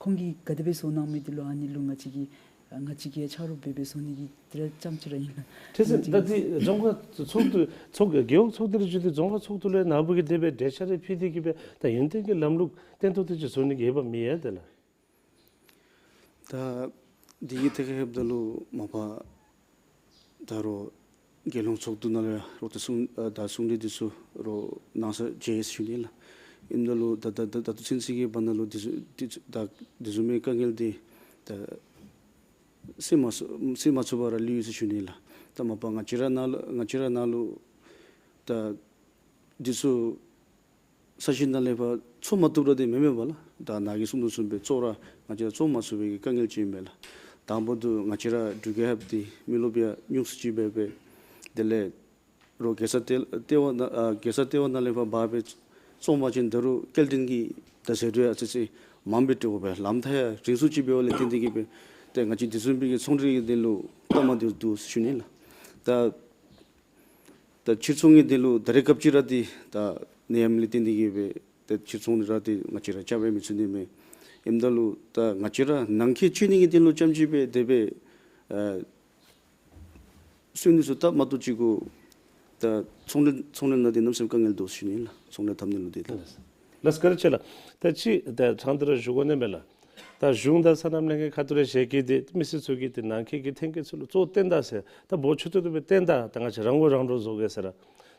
ཁོང་གིས་ག་དེ་སྦེ་བཟོ་གནང་མི་འདི་ལུ་ཨ་ནི་ལུ་ང་བཅས་ཀྱིས་ཨ་ང་བཅས་ཀྱིས་ཆ་རོགས་འབད་སྦེ་བཟོ་ནི་གི་འདི་ར་རྐྱངམ་ཅིག་ར་ཨིན་ལགས། ཏེ་ཟེར་ད་འདི་རྫོང་ཁག་ཚོགས་འདུ་ཚོགས་རྒེད་འོག་ཚོགས་འདུ་རེ་བརྒྱུད་དེ་རྫོང་ཁག་ཚོགས་འདུ་ལས་ནཱ་བུ་གིས་དེ་སྦེ་གྲོས་འཆར་རེ་ཕུལ་ཏེ་གི་སྦེ་ད་ཡུན་བརྟན་གྱི་ལམ་ལུགས་བརྟན་ཏོག་ཏོ་ཅིག་བཟོ་ནི་གི་འོས་འབབ་མེད་ཡ་ཏེ་ལགས། ད་འདི་གི་ཐད་ཁར་ལྷོདཔ་ད་ལུ་མ་པ་ད་རུང་རྒྱལ་ཡོངས་ཚོགས་འདུ་ནང་ལུ་ཡང་རོགས་ཏེ་གསུང་ཨ་ད་གསུང་གྲོས་འདི་ཚུ་རོགས་གནང་ས་མཇལ་ཡི་ཟེར་ཞུ་ནི་ལགས། ཨིནམ་ད་ལུ་ད་ད་ད་ད་ལྟོ་ཚུན་ཚོད་ཀྱི་བར་ན་ལུ་འདི་ཚུ་འདི་ཚུ་ད་འདི་བཟུམ་མའི་དཀའ་ངལ་འདི་ད་སེལ་མ་ཚུགས་སེལ་མ་ཚུགས་པར་ལུས་ཡི་ཟེར་ཞུ་ནི་ལགས། ད་མ་པ་ང་བཅས་ར་ནཱ་ལུ་ང་བཅས་ར་ནཱ་ལུ་ད་འདི་ཚུ་ས་གཞི་ནང་ལས་ཕར་བཙུགས་མ་བཏུབ་ར་འདི་མེན་མས་པ་ལགས། ད་ནཱ་གིས་གསུང་དོ་བཟུམ་སྦེ་བཙུགས་ར་ང་བཅས་ར་བཙུགས་མ་ཚུགས་པའི་གི་དཀའ་ངལ་ཅིག་ཨིན་མས་ལགས། དང་པ་དུ་ང་བཅས་ར་འབྲུག་རྒྱལ་ཁབ་འདི་མི་རློབས་ཡང་ཉུང་སུ་ཅིག་འབད་སྦེ་དེ་ལས་རོགས་རྒྱལ་ས་ལྟེ་ལྟེ་བ་ནང་ཨ་རྒྱལ་ས་ལྟེ་བ་ནང་ལས་ཕར་འབག་སྦེ་བཙུགས་པ་ཅིན་ད་རུང་སྐྱེལ་འདྲེན་གྱི་ད་ཟད་འགྲོ་ཡང་ཨ་ཙི་ཅིག་མངམ་སྦེ་སྤྲོད་དགོ་པས། ལམ་ཐག་ཡང་རིང་སུ་ཅིག་འབདཝ་ལས་བརྟེན་ཏེ་གི་སྦེ་ཏེ་ང་བཅས་འདི་བཟུམ་མའི་གི་ཚོང་འབྲེལ་གྱི་དོན་ལུ་སྟབས་མ་བདེཝ་འདུག་ཟེར་ཞུ་ནི་ལགས། ད་ད་ཕྱིར་ཚོང་གི་དོན་ལུ་ད་རེས་སྐབས་ཅིག་ར་འདི་ད་ནད་ཡམས་ལས་བརྟེན་ཏེ་གི་སྦེ་ད་ཕྱིར་ཚོང་འདི་ར་འདི་ང་བཅས་ར་རྐྱབ་སྦེ་མི་ཚུགས་ནི་མས། ཨིནམ་ད་ལུ་ད་ང་བཅས་ར་ནང་འཁོད་སྤྱོད་ནི་གི་དོན་ལུ་རྐྱངམ་ཅིག་སྦེ་དེ་སྦེ་ཨ་སོན་ནི་ཚུ་ད་མ་གཏོགས་ཅིག་གུ་ད་ཚོང་འབྲེལ་ཚོང་འབྲེལ་ནང་འདི་གནམ་མེད་ས་མེད་དཀའ་ངལ་འདུག་ཟེར་ཞུ་ནི་ལགས། ཚོང་འབྲེལ་འཐབ་ནི་ལུ་འདི་ལགས། ལགས་བཀའ་དྲིན་ཆེ་ལགས། ད་ཅི་ད་ཕྲང་སྟེ་ར་ཞུ་དགོ་ནི་མས་ལགས། ད་གཞུང་དང་སོ་ནམ་ལྷན་ཁག་ཁ་ཐུག་ལས་ཞལ་གྱིས་ཏེ་མི་སེར་ཚུ་གིས་ཏེ་ནང་འཁོད་ཀྱི་ཐོན་སྐྱེད་ཚུ་ལུ་གཙོ་བོ་བཏོན་ད་ཟེར། ད་འབོར་ཆུང་ཏོག་ཏོ་སྦེ་བཏོན་ད། ད་ང་བཅས་རང་མགོ་རང་འདྲོངས་བཟོ་གེ་ཟེར།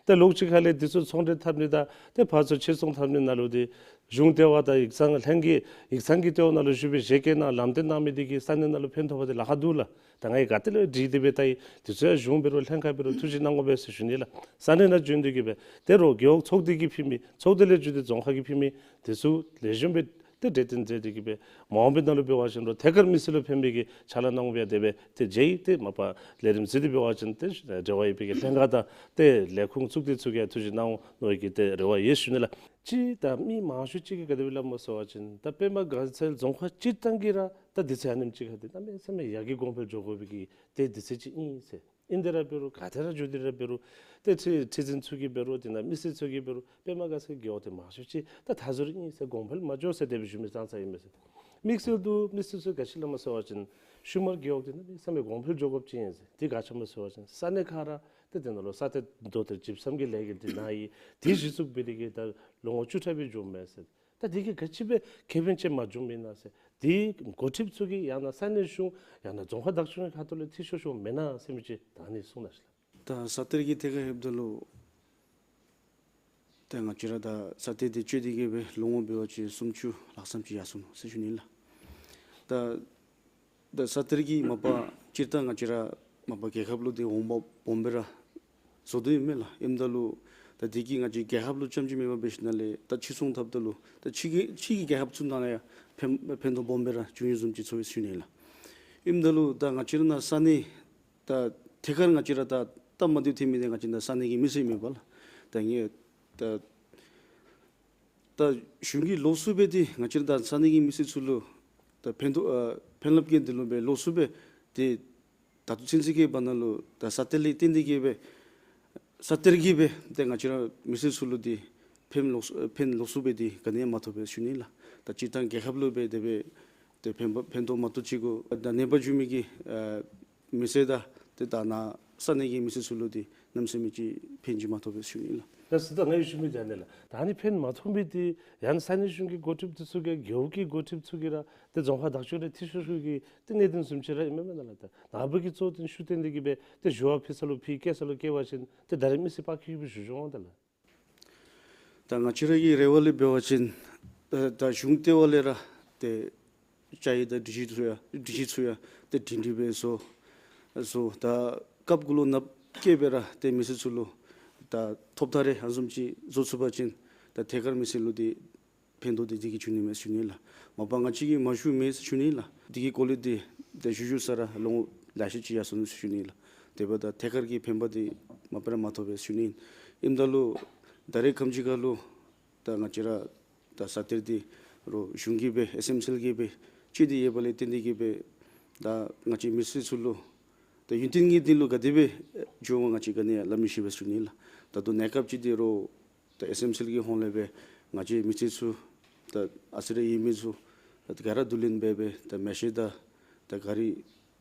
ད་ལོགས་ཅིག་ཁ་ལས་འདི་ཚུ་ཚོང་འབྲེལ་འཐབ་ནི་དང་ཏེ་ཕར་ཚུར་ཕྱིར་ཚོང་འཐབ་ནི་ནང་ལུ་ཏེ་གཞུང་ལྟེ་བ་དང་ཡིག་ཚང་ལྷན་རྒྱས་ཡིག་ཚང་གི་ལྟེ་བ་ནང་ལུ་ཞུ་སྦེ་ཞལ་བཀོད་གནང་ལམ་སྟོན་གནང་མི་འདི་གིས་ས་གནས་ནང་ལུ་ཕན་ཐོགས་པ་འདི་ལཱ་ཁག་འདུག་ལགས། ད་ང་གིས་ག་ཏེ་ལས་འདྲི་སྟེ་སྦེ་ལྟ་ཡི། འདི་ཚུ་ཡང་གཞུང་འབད་རུང་ལྷན་ཁག་འབད་རུང་ཐུགས་ཞིབ་གནང་དགོ་པས་ཟེར་ཞུ་ནི་ལགས། ས་གནས་ནང་བྱོན་ཏེ་གིས་སྦེ་ད་རུང་རྒེད་འོག་ཚོགས་སྡེ་གིས་ཕུལ་མི་ཚོགས་སྡེ་ལས་བརྒྱུད་དེ་རྫོང་ཁག་གིས་ཕུལ་མི་འདི་ཚུ་ལེགས་ཤོམ་སྦེ་ཏེ་གྲོས་བསྟུན་མཛད་དེ་གིས་སྦེ་མ་འོངས་པའི་ནང་ལུ་འབད་བ་ཅིན་རུང་ཐད་ཀར་མི་སེར་ལུ་ཕན་པའི་གི་ཕྱག་ལཱ་གནང་དགོ་པས། དེ་སྦེ་ཏེ་མཇལ་ཡི། ཏེ་མ་པ་ལས་རིམ་གཟིགས་ཏེ་འབད་བ་ཅིན་ཏེ་འབྲེལ་བ་ཡོད་པའི་གི་ལྷན་ཁག་དང་ཏེ་ལས་ཁུངས་ཚོགས་སྡེ་ཚུ་གིས་ཐུགས་ཞིབ་གནང་འོང་མནོ་བའི་གི་ཏེ་རེ་བ་ཡོད་ཞུ་ནི་ལགས། ཅིག་ད་མི་མང་ཤོས་ཅིག་གིས་ག་དེ་སྦེ་སླབ་སྨོ་ཟེར་བ་ཅིན་ད་པདྨ་དགའ་ཚལ་རྫོང་ཁག་སྤྱིར་བཏང་གི་ར་ད་དུས་ཚོད་ཨ་ནེམ་ཅིག་ཁར་ཏེ་གནམ་མེད་ས་མེད་ཡར་རྒྱས་གོང་འཕེལ་འགྱོ་དགོ་པའི་གི་ཏེ་དུས་ཚོད་ཅིག་ཨིན་ཟེར། ཨིན་ཏེ་ར་འབད་རུང་ག་ཏེ་ར་འགྱོ་སྟེ་ར་འབད་རུང་ཏེ་ཁྲི་ཁྲི་འཛིན་ཚུ་གིས་འབད་རུང་དེ་ནང་མི་སེར་ཚུ་གིས་འབད་རུང་པདྨ་དགའ་ཚལ་རྒེད་འོག་འདི་མང་ཤོས་ཅིག་ད་མཐའ་ཟུར་ཨིན་ཟེར། གོང་འཕེལ་མ་འགྱོ་ཟེར་དེ་སྦེ་ཞུ་མི་ཙང་ཙ་ཨིན་མས་ཟེར། དམིགས་བསལ་དུ་མི་སེར་ཚུ་ག་ཅི་སླབ་སྨོ་ཟེར་བ་ཅིན་ཤུ་མར་རྒེད་འོག་འདི་གནམ་མེད་ས་མེད་གོང་འཕེལ་འགྱོ་དགོཔ་ཅིག་ཨིན་ཟེར། དེ་ག་ཅི་སྨོ་ཟེར་བ་ཅིན་ས་གནས་ཁག་ར་ཏེ་དེ་ནང་ལུ་ས་གཏེར་རྡོ་གཏེར་འཇིགས་ཆགས་ཀྱི་ལས་འགུལ་འདི་གནང་ཡི། དེ་གཞི་བཙུགས་འབད་དེ་གིས་ད་ལོ་ངོ་བཅུ་ཕྲག་སྦེ་འགྱོཝ་མས་ཟེར། ད་དེ་གིས་ག་ཅི་སྦེ་ཁེ་ཕན་ཅིག་མ་བྱུངམ་ཨིན་ན་ཟེར། དེ་འགོ་ཁྲིདཔ་ཚུ་གིས་ཡང་ན་ས་གནས་གཞུང་ཡང་ན་རྫོང་ཁག་བདག་སྐྱོང་གི་ཁ་ཐུག་ལས་འཐུས་ཤོར་ཤོརཝ་མེན་ན་ཟེར་མི་ཅིག་ད་ཨ་ནི་གསུང་གནང་ཤིག་ལགས། ད་ས་གཏེར་གྱི་ཐད་ཁར་ལྷོདཔ་ད་ལུ་ད་ང་བཅས་ར་ད་ས་གཏེར་འདི་སྤྱོད་དེ་གིས་སྦེ་ལོ་ངོ་འབད་བ་ཅིན་སུམ་ཅུ་ལྷག་ཙམ་ཅིག་ཡར་སོང་ནུག་ཟེར་ཞུ་ནི་ལགས། ད་ད་ས་གཏེར་གྱིས་མ་པ་སྤྱིར་བཏང་ང་བཅས་ར་མ་པ་རྒྱལ་ཁབ་ལུ་ཏེ་འོང་འབབ་སྦོམ་སྦེ་ར་བཟོ་དོ་ཨིན་མས་ལགས། ཨིནམ་ད་ལུ་ད་དེ་གིས་ང་བཅས་རྒྱལ་ཁབ་ལུ་རྐྱངམ་ཅིག་མེན་པར་འབད་ཞིནམ་ལས་ད་ཕྱིར་ཚོང་འཐབ་ད་ལུ་ད་ཕྱི་གི་ཕྱི་གི་རྒྱལ་ཁབ་ཚུ་ནང་ལུ་ཡང་ཕན་ཕན་ཐོགས་སྦོམ་སྦེ་ར་བྱུང་ཡོདཔ་བཟུམ་ཅིག་ཚོར་ཡི་ཟེར་ཞུ་ནི་ལགས། ཨིནམ་ད་ལུ་ད་ང་བཅས་ར་ནཱ་ས་གནས་ད་ཐད་ཀར་ང་བཅས་ར་ད་སྟབས་མ་བདེཝ་ཐོན་མི་འདི་ང་བཅས་ད་ས་གནས་ཀྱི་མི་སེར་ཨིན་པས་ལགས། ད་ངེ་ད་ད་གཞུང་གིས་ལོགས་སུ་སྦེ་ཏེ་ང་བཅས་ར་ད་ས་གནས་ཀྱི་མི་སེར་ཚུ་ལུ་ད་ཕན་ཐོགས་ཨ་ཕན་རླབས་ཀྱི་དོན་ལུ་སྦེ་ལོགས་སུ་སྦེ་ཏེ་ད་ལྟོ་ཚུན་ཚོད་ཀྱི་བར་ན་ལུ་ད་ས་གཏེར་ལས་བརྟེན་ཏེ་གིས་སྦེ་ས་གཏེར་གྱིས་སྦེ་ཏེ་ང་བཅས་ར་མི་སེར་ཚུ་ལུ་ཏེ་ཕན་ལོགས་ཕན་ལོགས་སུ་སྦེ་ཏེ་ག་ནི་ཡང་མ་ཐོགས་པས་ཟེར་ཞུ་ནི་ལགས། ད་སྤྱིར་བཏང་རྒྱལ་ཁབ་ལུ་སྦེ་དེ་སྦེ་ཏེ་ཕན་པ་ཕན་ཐོགས་མ་གཏོགས་ཅིག་གུ་ད་ནད་པ་འབྱུང་མི་གི་ཨ་མི་སེར་དང་ཏེ་ད་ནཱ་ས་གནས་ཀྱི་མི་སེར་ཚུ་ལུ་ཏེ་གནམ་མེད་ས་མེད་ཅིག་ཕན་ཅིག་མ་ཐོགས་པས་ཟེར་ཞུ་ནི་ལགས། ད་ཟེར་ད་ང་གིས་ཞུ་མི་འདི་ཨ་ནི་ལགས། ད་ཨ་ནི་ཕན་མ་ཐོགས་མི་འདི་ཡང་ན་ས་གནས་གཞུང་གི་འགོ་ཁྲིདཔ་འདི་ཚུ་གིས་རྒེད་འོག་གི་འགོ་ཁྲིདཔ་ཚུ་གིས་ར་ཏེ་རྫོང་ཁག་བདག་སྐྱོང་ལས་འཐུས་ཤོར་ཤོར་གྱི་ཏེ་གནད་དོན་བཟུམ་ཅིག་ར་ཨིན་མས་མེན་ན་ལགས། ད་ནཱ་བུ་གིས་གཙོ་བོ་ཏེ་ཤུགས་བཏོན་ཏེ་གིས་སྦེ་ཏེ་ཞུ་བ་ཕུལ་ས་ལུ་ཕུལ་བཀལ་ས་ལུ་བཀལ་བ་ཅིན་ཏེ་ད་རེས་མི་སེར་དཔའ་ཁེ་སྦེ་ཞུ་འོང་ད་ལགས། ད་ང་བཅས་ར་གི་རེ་བ་ལས་འབད་བ་ཅིན་ད་ད་གཞུང་ལྟེ་བ་ལས་ར་ཏེ་བཅའ་ཡིག་དང་སྒྲིག་གཞི་ཚུ་ཡང་སྒྲིག་གཞི་ཚུ་ཡང་ཏེ་སྒྲིང་སྒྲིང་སྦེ་བཟོ་བཟོ། ད་རྒཔོ་གུ་ལུ་ནདཔ་བཀལ་སྦེ་ར་ཏེ་མི་སེར་ཚུ་ལུ་ད་ཐོབ་ཐང་རེ་ཨ་ནི་བཟུམ་ཅིག་བཟོ་ཚུགས་པ་ཅིན་ད་ཐད་ཀར་མི་སེར་ལུ་ཏེ་ཕན་ཐོགས་འདི་འདི་གིས་བྱུང་ནི་མས་ཟེར་ཞུ་ནི་ལགས། མ་པ་ང་བཅས་ཀྱིས་མ་ཞུ་མེད་ཟེར་ཞུ་ནི་ལགས། འདི་གི་སྐོར་ལས་འདི་ད་ཞུ་ཞུ་ས་ར་ལོ་ངོ་ལེ་ཤ་ཅིག་ཡར་སོང་ནུག་ཟེར་ཞུ་ནི་ལགས། དེ་འབདཝ་ད་ཐད་ཀར་གྱི་ཕན་པ་འདི་མ་པ་ར་མ་ཐོབ་པས་ཟེར་ཞུ་ནི། ཨིནམ་ད་ལུ་ད་རེས་ཁམས་ཅིག་ཁར་ལུ་ད་ང་བཅས་ར་ད་ས་གཏེར་འདི་རུང་གཞུང་གིས་སྦེ་ཨེསི་ཨེམ་སི་ཨེལ་གྱིས་སྦེ་སྤྱོད་དེ་ཡོད་པ་ལས་བརྟེན་ཏེ་གིས་སྦེ་ད་ང་བཅས་མི་སེར་ཚུ་ལུ་ད་ཡུན་བརྟན་གྱི་དོན་ལུ་ག་དེ་སྦེ་འགྱོ་འོང་ང་བཅས་ག་ནི་ཡང་སླབ་མི་ཤེས་པས་ཟེར་ཞུ་ནི་ལགས། ད་ལྟོ་གནས་སྐབས་ཅིག་འདི་རུང་ད་ཨེསི་ཨེམ་སི་ཨེལ་གྱི་ཧོངས་ལས་སྦེ་ང་བཅས་མི་སེར་ཚུ་ད་ཨ་ཙི་རེ་ཡོད་མི་ཚུ་ད་ག་ར་བསྡུ་ལེན་འབད་སྦེ་ད་མེ་ཤེལ་དང་ད་ག་རི་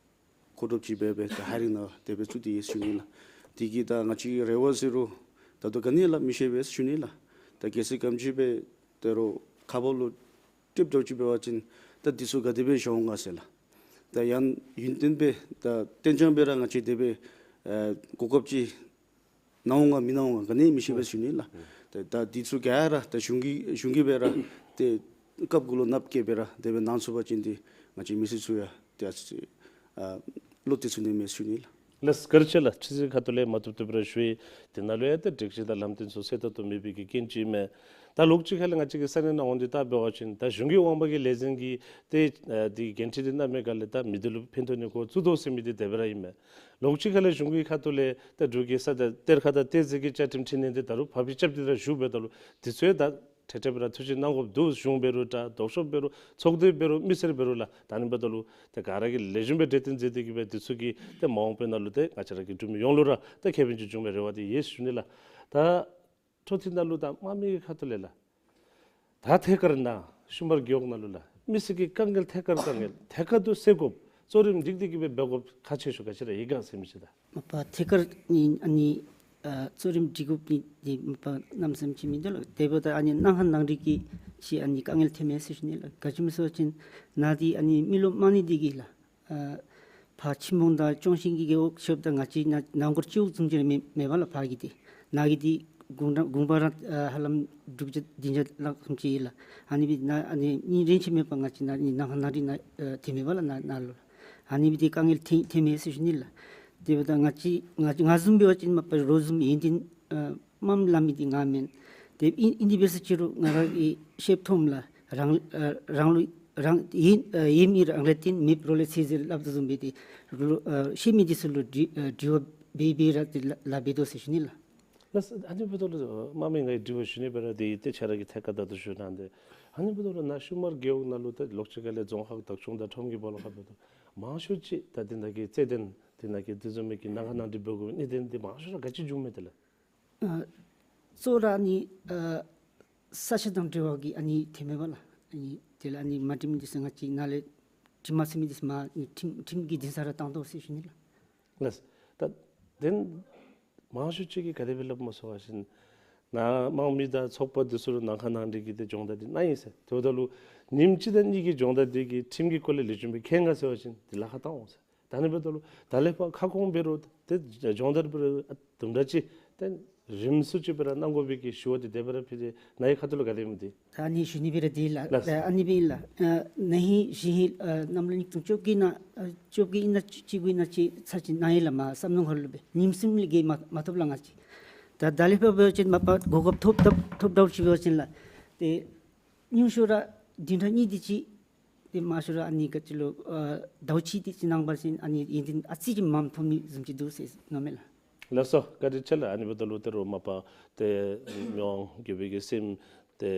མཁོ་སྒྲུབ་ཅིག་འབད་སྦེ་ད་ཧའི་རིང་ནང་དེ་སྦེ་བཙུགས་ཏེ་ཡོད་ཟེར་ཞུ་ནི་ལགས། དེ་གིས་ད་ང་བཅས་ཀྱི་རེ་བ་ཟེར་རུང་ད་ལྟོ་ག་ནི་ཡང་སླབ་མི་ཤེས་པས་ཟེར་ཞུ་ནི་ལགས། ད་གལ་སྲིད་ཁམས་ཅིག་སྦེ་ད་རུང་ཁག་འབག་ལུ་ཏེ་འགྱོ་ཅི་འབད་བ་ཅིན་ད་འདི་ཚུ་ག་དེ་སྦེ་བཞག་འོང་ག་ཟེར་ལགས། ད་ཡང་ཡུན་བརྟན་སྦེ་ད་བརྟན་འཇགས་སྦེ་ར་ང་བཅས་དེ་སྦེ་ཨེ་གོ་སྐབས་ཅིག་གནང་འོང་ག་མི་གནང་འོང་ག་ག་ནི་ཡང་མི་ཤེས་པས་ཟེར་ཞུ་ནི་ལགས། ད་ད་འདི་ཚུ་ག་ར་ད་གཞུང་གིས་གཞུང་གིས་སྦེ་ར་ཏེ་རྒཔོ་གུ་ལུ་ནདཔ་བཀལ་སྦེ་ར་དེ་སྦེ་གནང་ཚུགས་པ་ཅིན་ཏེ་ང་བཅས་མི་སེར་ཚུ་ཡང་ཏེ་ཨ་ཙི་ཨ་བློ་གཏད་ཚུགས་ནི་མས་ཟེར་ཞུ་ནི་ལགས། ལགས་བཀའ་དྲིན་ཆེ་ལགས། ཕྱི་ཚེས་ཁ་ཐུག་ལས་མ་བཏུབ་བཏུབ་ར་ཞུ་ཡི། དེ་ནང་ལུ་ཡང་ཏེ་སྒྲིག་གཞི་དང་ལམ་སྟོན་ཚུ་གསལ་ཏོག་ཏོ་མེད་པའི་གི་རྐྱེན་ཅིག་ཨིན་མས། ད་ལོགས་ཅིག་ཁ་ལས་ང་བཅས་ཀྱི་ས་གནས་ནང་འོང་སྟེ་བལྟ་འབད་བ་ཅིན་ད་གཞུང་གི་དབང་པོ་གི་ལས་འཛིན་གྱིས་ཏེ་ཨ་འདི་འགན་འཁྲི་འདི་གནམ་མེད་ས་མེད་ལས་ད་མི་འདི་ལུ་ཕན་ཐོགས་ནི་འགོ་བཙུགས་དོ་ཟེར་མི་འདི་དེ་སྦེ་ར་ཨིན་མས། ལོགས་ཅིག་ཁ་ལས་གཞུང་གི་ཁ་ཐུག་ལས་ད་འབྲུག་གི་ས་ད་གཏེར་ཁ་དང་གཏེར་རྫས་ཀྱི་བཅའ་ཁྲིམས་འཕྲི་སྣོན་འདི་ད་རུང་བབས་ཀྱིས་རྐྱབ་སྟེ་ར་བཞུགས་པས། ད་ལུ་འདི་ཚུ་ཡང་ད་ཁྲལ་ཁྲལ་སྦེ་ར་ཐུགས་ཞིབ་གནང་དགོཔ་འདུག། གཞུང་འབད་རུང་འདྲ་ལྡོག་ཕྱོགས་འབད་རུང་ཚོགས་སྡེ་འབད་རུང་མི་སེར་འབད་རུང་ལགས། ད་ཨ་ནི་འབདཝ་ད་ལུ་ཏེ་ག་ར་གིས་ལེགས་ཤོམ་སྦེ་གྲོས་བསྟུན་མཛད་དེ་གིས་སྦེ་འདི་ཚུ་གིས་ཏེ་མ་འོངས་པའི་ནང་ལུ་ཏེ་ང་བཅས་ར་གི་འབྲུག་མི་ཡོངས་ལུ་ར་ཏེ་ཁེ་ཕན་ཅིག་འབྱུང་བའི་རེ་བ་འདི་ཡོད་ཟེར་ཞུ་ནི་ལགས། ད་འཕྲོ་མཐུད་ནང་ལུ་ད་དམངས་མི་གི་ཁ་ཐུག་ལས་ལགས། ད་ཐད་ཀར་ནཱ་ཤུ་མར་རྒེད་འོག་ནང་ལུ་ལགས་མི་སེར་གྱི་དཀའ་ངལ་ཐད་ཀར་དཀའ་ངལ་ཐད་ཀར་དུ་སེལ་དགོཔ་གཙོ་རིམ་སྒྲིག་སྟེ་གིས་སྦེ་འབད་དགོཔ་ཁག་ཆེ་ཤོས་ག་ཅི་ར་ཡོད་ག་ཟེར་མི་ཅིག་ད། མ་པ་ཐད་ཀར་ནི་ཨ་ནི་ ཨ་གཙོ་རིམ་སྒྲིག་དགོཔ་འདི་འདི་མ་པ་གནམ་མེད་ས་མེད་ཅིག་མིན་འདུག་ལགས། དེ་འབདཝ་ད་ཨ་ནི་སྣ་ཁ་ནང་འགྲིག་གི་ཅིག་ཨ་ནི་དཀའ་ངལ་ཐོནམ་མས་ཟེར་ཞུ་ནི་ལགས། ག་ཅི་སྨོ་ཟེར་བ་ཅིན་ནཱ་འདི་ཨ་ནི་མི་ལོ་མང་ནི་འདི་གིས་ལགས། ཨ་ཕར་ཆིམ་ཕུག་དང་ལྕོང་ཤིང་གི་རྒེད་འོག་ཤོརཝ་ད་ང་བཅས་ནང་ནང་འཁོར་གཅིག་བཟུམ་ཅིག་ར་མེད་མེད་པ་ལགས། ཕར་གི་འདི་ནཱ་གི་འདི་དགུང་གྲངས་དགུང་པ་ར་ཨ་ཧ་ལམ་དྲུག་བརྒྱ་བདུན་བརྒྱ་ལྷགཔ་ཙམ་ཅིག་ཨིན་ལགས། ཨ་ནི་སྦེ་ནཱ་ཨ་ནི་ནི་རེ་ཆེ་མེད་པར་ང་བཅས་ནཱ་ནི་སྣ་ཁ་ནང་འགྲིག་ནཱ་ཨ་ཐོནམ་མས་པ་ལགས། ནཱ་ནཱ་ལུ་ཨ་ནི་སྦེ་འདི་དཀའ་ངལ་ཐོན་ཐོནམ་མས་ཟེར་ཞུ་ནི་ལགས། དེ་འབདཝ་ད་ང་བཅས་ང་ང་བཟུམ་འབད་བ་ཅིན་མ་པ་རོགས་བཟུམ་ཡོན་ཏན་ཨ་དམའམོ་ལང་མི་འདི་ང་མེན། དེ་ཨིན་ཨིན་དེ་འབད་ས་ཅིག་རུང་ང་ར་གིས་ཤེསཔ་མཐོངམ་ལགས། རང་ཨ་རང་ལུ་རང་ཡོད་ཨ་ཡོད་མི་རང་ལས་བརྟེན་མེདཔ་རོགས་ལས་འཚོལ་ཟེར་སླབ་དོ་བཟུམ་སྦེ་དེ་རོགས་ཨ་ཤེས་མི་འདི་ཚུ་ལུ་དྲི་ཨ་དྲི་བ་འབད་འབད་ར་དེ་ལཱ་ལཱ་འབད་དོ་ཟེར་ཞུ་ནི་ལགས། ལགས་སོ། ཨ་ནི་འབདཝ་ད་ལུ་དམངས་མི་ངེའི་དྲི་བ་ཞུ་ནི་འབད་ར་དེ་ཏེ་ཁྱོད་ར་གིས་ཐད་ཀར་ད་ལྟོ་ཞུ་གནང་སྟེ། ཨ་ནི་འབདཝ་ད་ལུ་ནཱ་ཤུ་མར་རྒེད་འོག་ནང་ལུ་ད་ལོགས་ཅིག་ཁ་ལས་རྫོང་ཁག་བདག་སྐྱོང་དང་ཁྲོམ་གྱི་སྦོ་ལོགས་ཁར་འབདཝ་ད་མང་ཤོས་ཅིག་ད་འདི་ནང་གི་རྩེད་འགྲན་འདི་ནང་གི་འདི་བཟུམ་མའི་གི་སྣ་ཁ་ནང་འགྲིག་འབད་དགོ་ནི་འདི་འདི་མང་ཤོས་ར་ག་ཅི་བྱུངམ་མས་དེ་ལགས། ཨ་གཙོ་བོ་ར་ཨ་ནི་ཨ་ས་ཆ་དང་འབྲེལ་བ་གིས་ཨ་ནི་ཐོནམ་མས་པ་ལགས། ཨ་ནི་དེ་ལས་ཨ་ནི་མ་འགྲིག་མི་འདི་ཚུ་ང་བཅས་ནཱ་ལས་དྲི་མ་ཟེར་མི་འདི་ཚུ་མར་ཨ་ནི་ཁྲིམས་ཁྲིམས་ཀྱི་འདུན་ས་ར་བཏང་དོ་ཟེར་ཞུ་ནི་ལགས། ལགས། ད་དེ་མང་ཤོས་ཅིག་གིས་ག་དེ་སྦེ་སླབ་སྨོ་ཟེར་བ་ཅིན་ནཱ་དམངས་མི་དང་ཚོགས་པ་འདི་ཚུ་ལུ་སྣ་ཁ་ནང་འགྲིག་གི་ཏེ་སྦྱོང་བརྡར་འདི་གནང་ཡི་ཟེར། དེ་འབདཝ་ད་ལུ་ཉིནམ་གཅིག་དང་གཉིས་ཀྱི་སྦྱོང་བརྡར་འདི་གིས་ཁྲིམས་ཀྱི་སྐོར་ལས་ལེགས་ཤོམ་སྦེ་མཁྱེན་ག་ཟེར་བ་ཅིན་འདི་ལཱ་ཁག་བཏང་འོང་ཟེར། ད་ཨ་ནི་འབདཝ་ད་ལུ་ད་ལས་ཕར་ཁ་སྐོང་འབད་རུང་ཏེ་སྦྱོང་བརྡར་འབད་རུང་དུམ་གྲ་ཅིག་ཏེ་རིམ་སུ་ཅིག་སྦེ་ར་གནང་དགོ་པའི་གི་ཞུ་བ་འདི་དེ་སྦེ་ར་ཕུལ་ཏེ་ནཱ་གི་ཁ་ཐུག་ལུ་ག་དེ་སྨོ་འདི། ད་ཨ་ནི་ཞུ་ནི་འབད་ར་འདི་ལགས། ལགས། ད་ཨ་ནི་འབད་ལགས། ཨ་ན་ཧིང་གཞེས་ཧིང་ཨ་གནམ་ལོ་ཉིས་སྟོང་བཅོ་བརྒྱད་ནང་ཨ་བཅོ་བརྒྱད་ཨིན་ན་བཅུ་དགུ་ཨིན་ན་ཅིག་ཚར་ཅིག་གནང་ཡི་ལགས། མར་བསམ་གནས་ཁ་ལུ་སྦེ་ཉིནམ་གསུམ་ལས་བརྒལ་མ་མ་ཐོབ་ལགས་ང་བཅས། ད་ད་ལས་ཕར་འབད་བ་ཅིན་མ་པ་གོ་སྐབས་ཐོབ་ཐོབ་ཐོབ་འདྲཝ་ཅིག་འབད་བ་ཅིན་ལགས། ཏེ་ཉུང་ཤོས་ར་བདུན་ཕྲག་གཉིས་དེ་ཅིག་ཏེ་མང་ཤོས་ར་ཨ་ནི་ག་ཅི་ལོ་ཨ་ཟླཝ་གཅིག་དེ་ཅིག་གནང་བ་ཅིན་ཨ་ནི་ཡོན་ཏན་ཨ་ཙི་ཅིག་མངམ་ཐོབ་ནི་བཟུམ་ཅིག་འདུག་ཟེར་མནོཝ་མས་ལགས། ལགས་སོ། བཀའ་དྲིན་ཆེ་ལགས། ཨ་ནི་འབདཝ་ད་ལུ་ད་རུང་མ་པ་ཏེ་མི་དབང་མགོན་པོ་གི་སྲསམོ་ཏེ་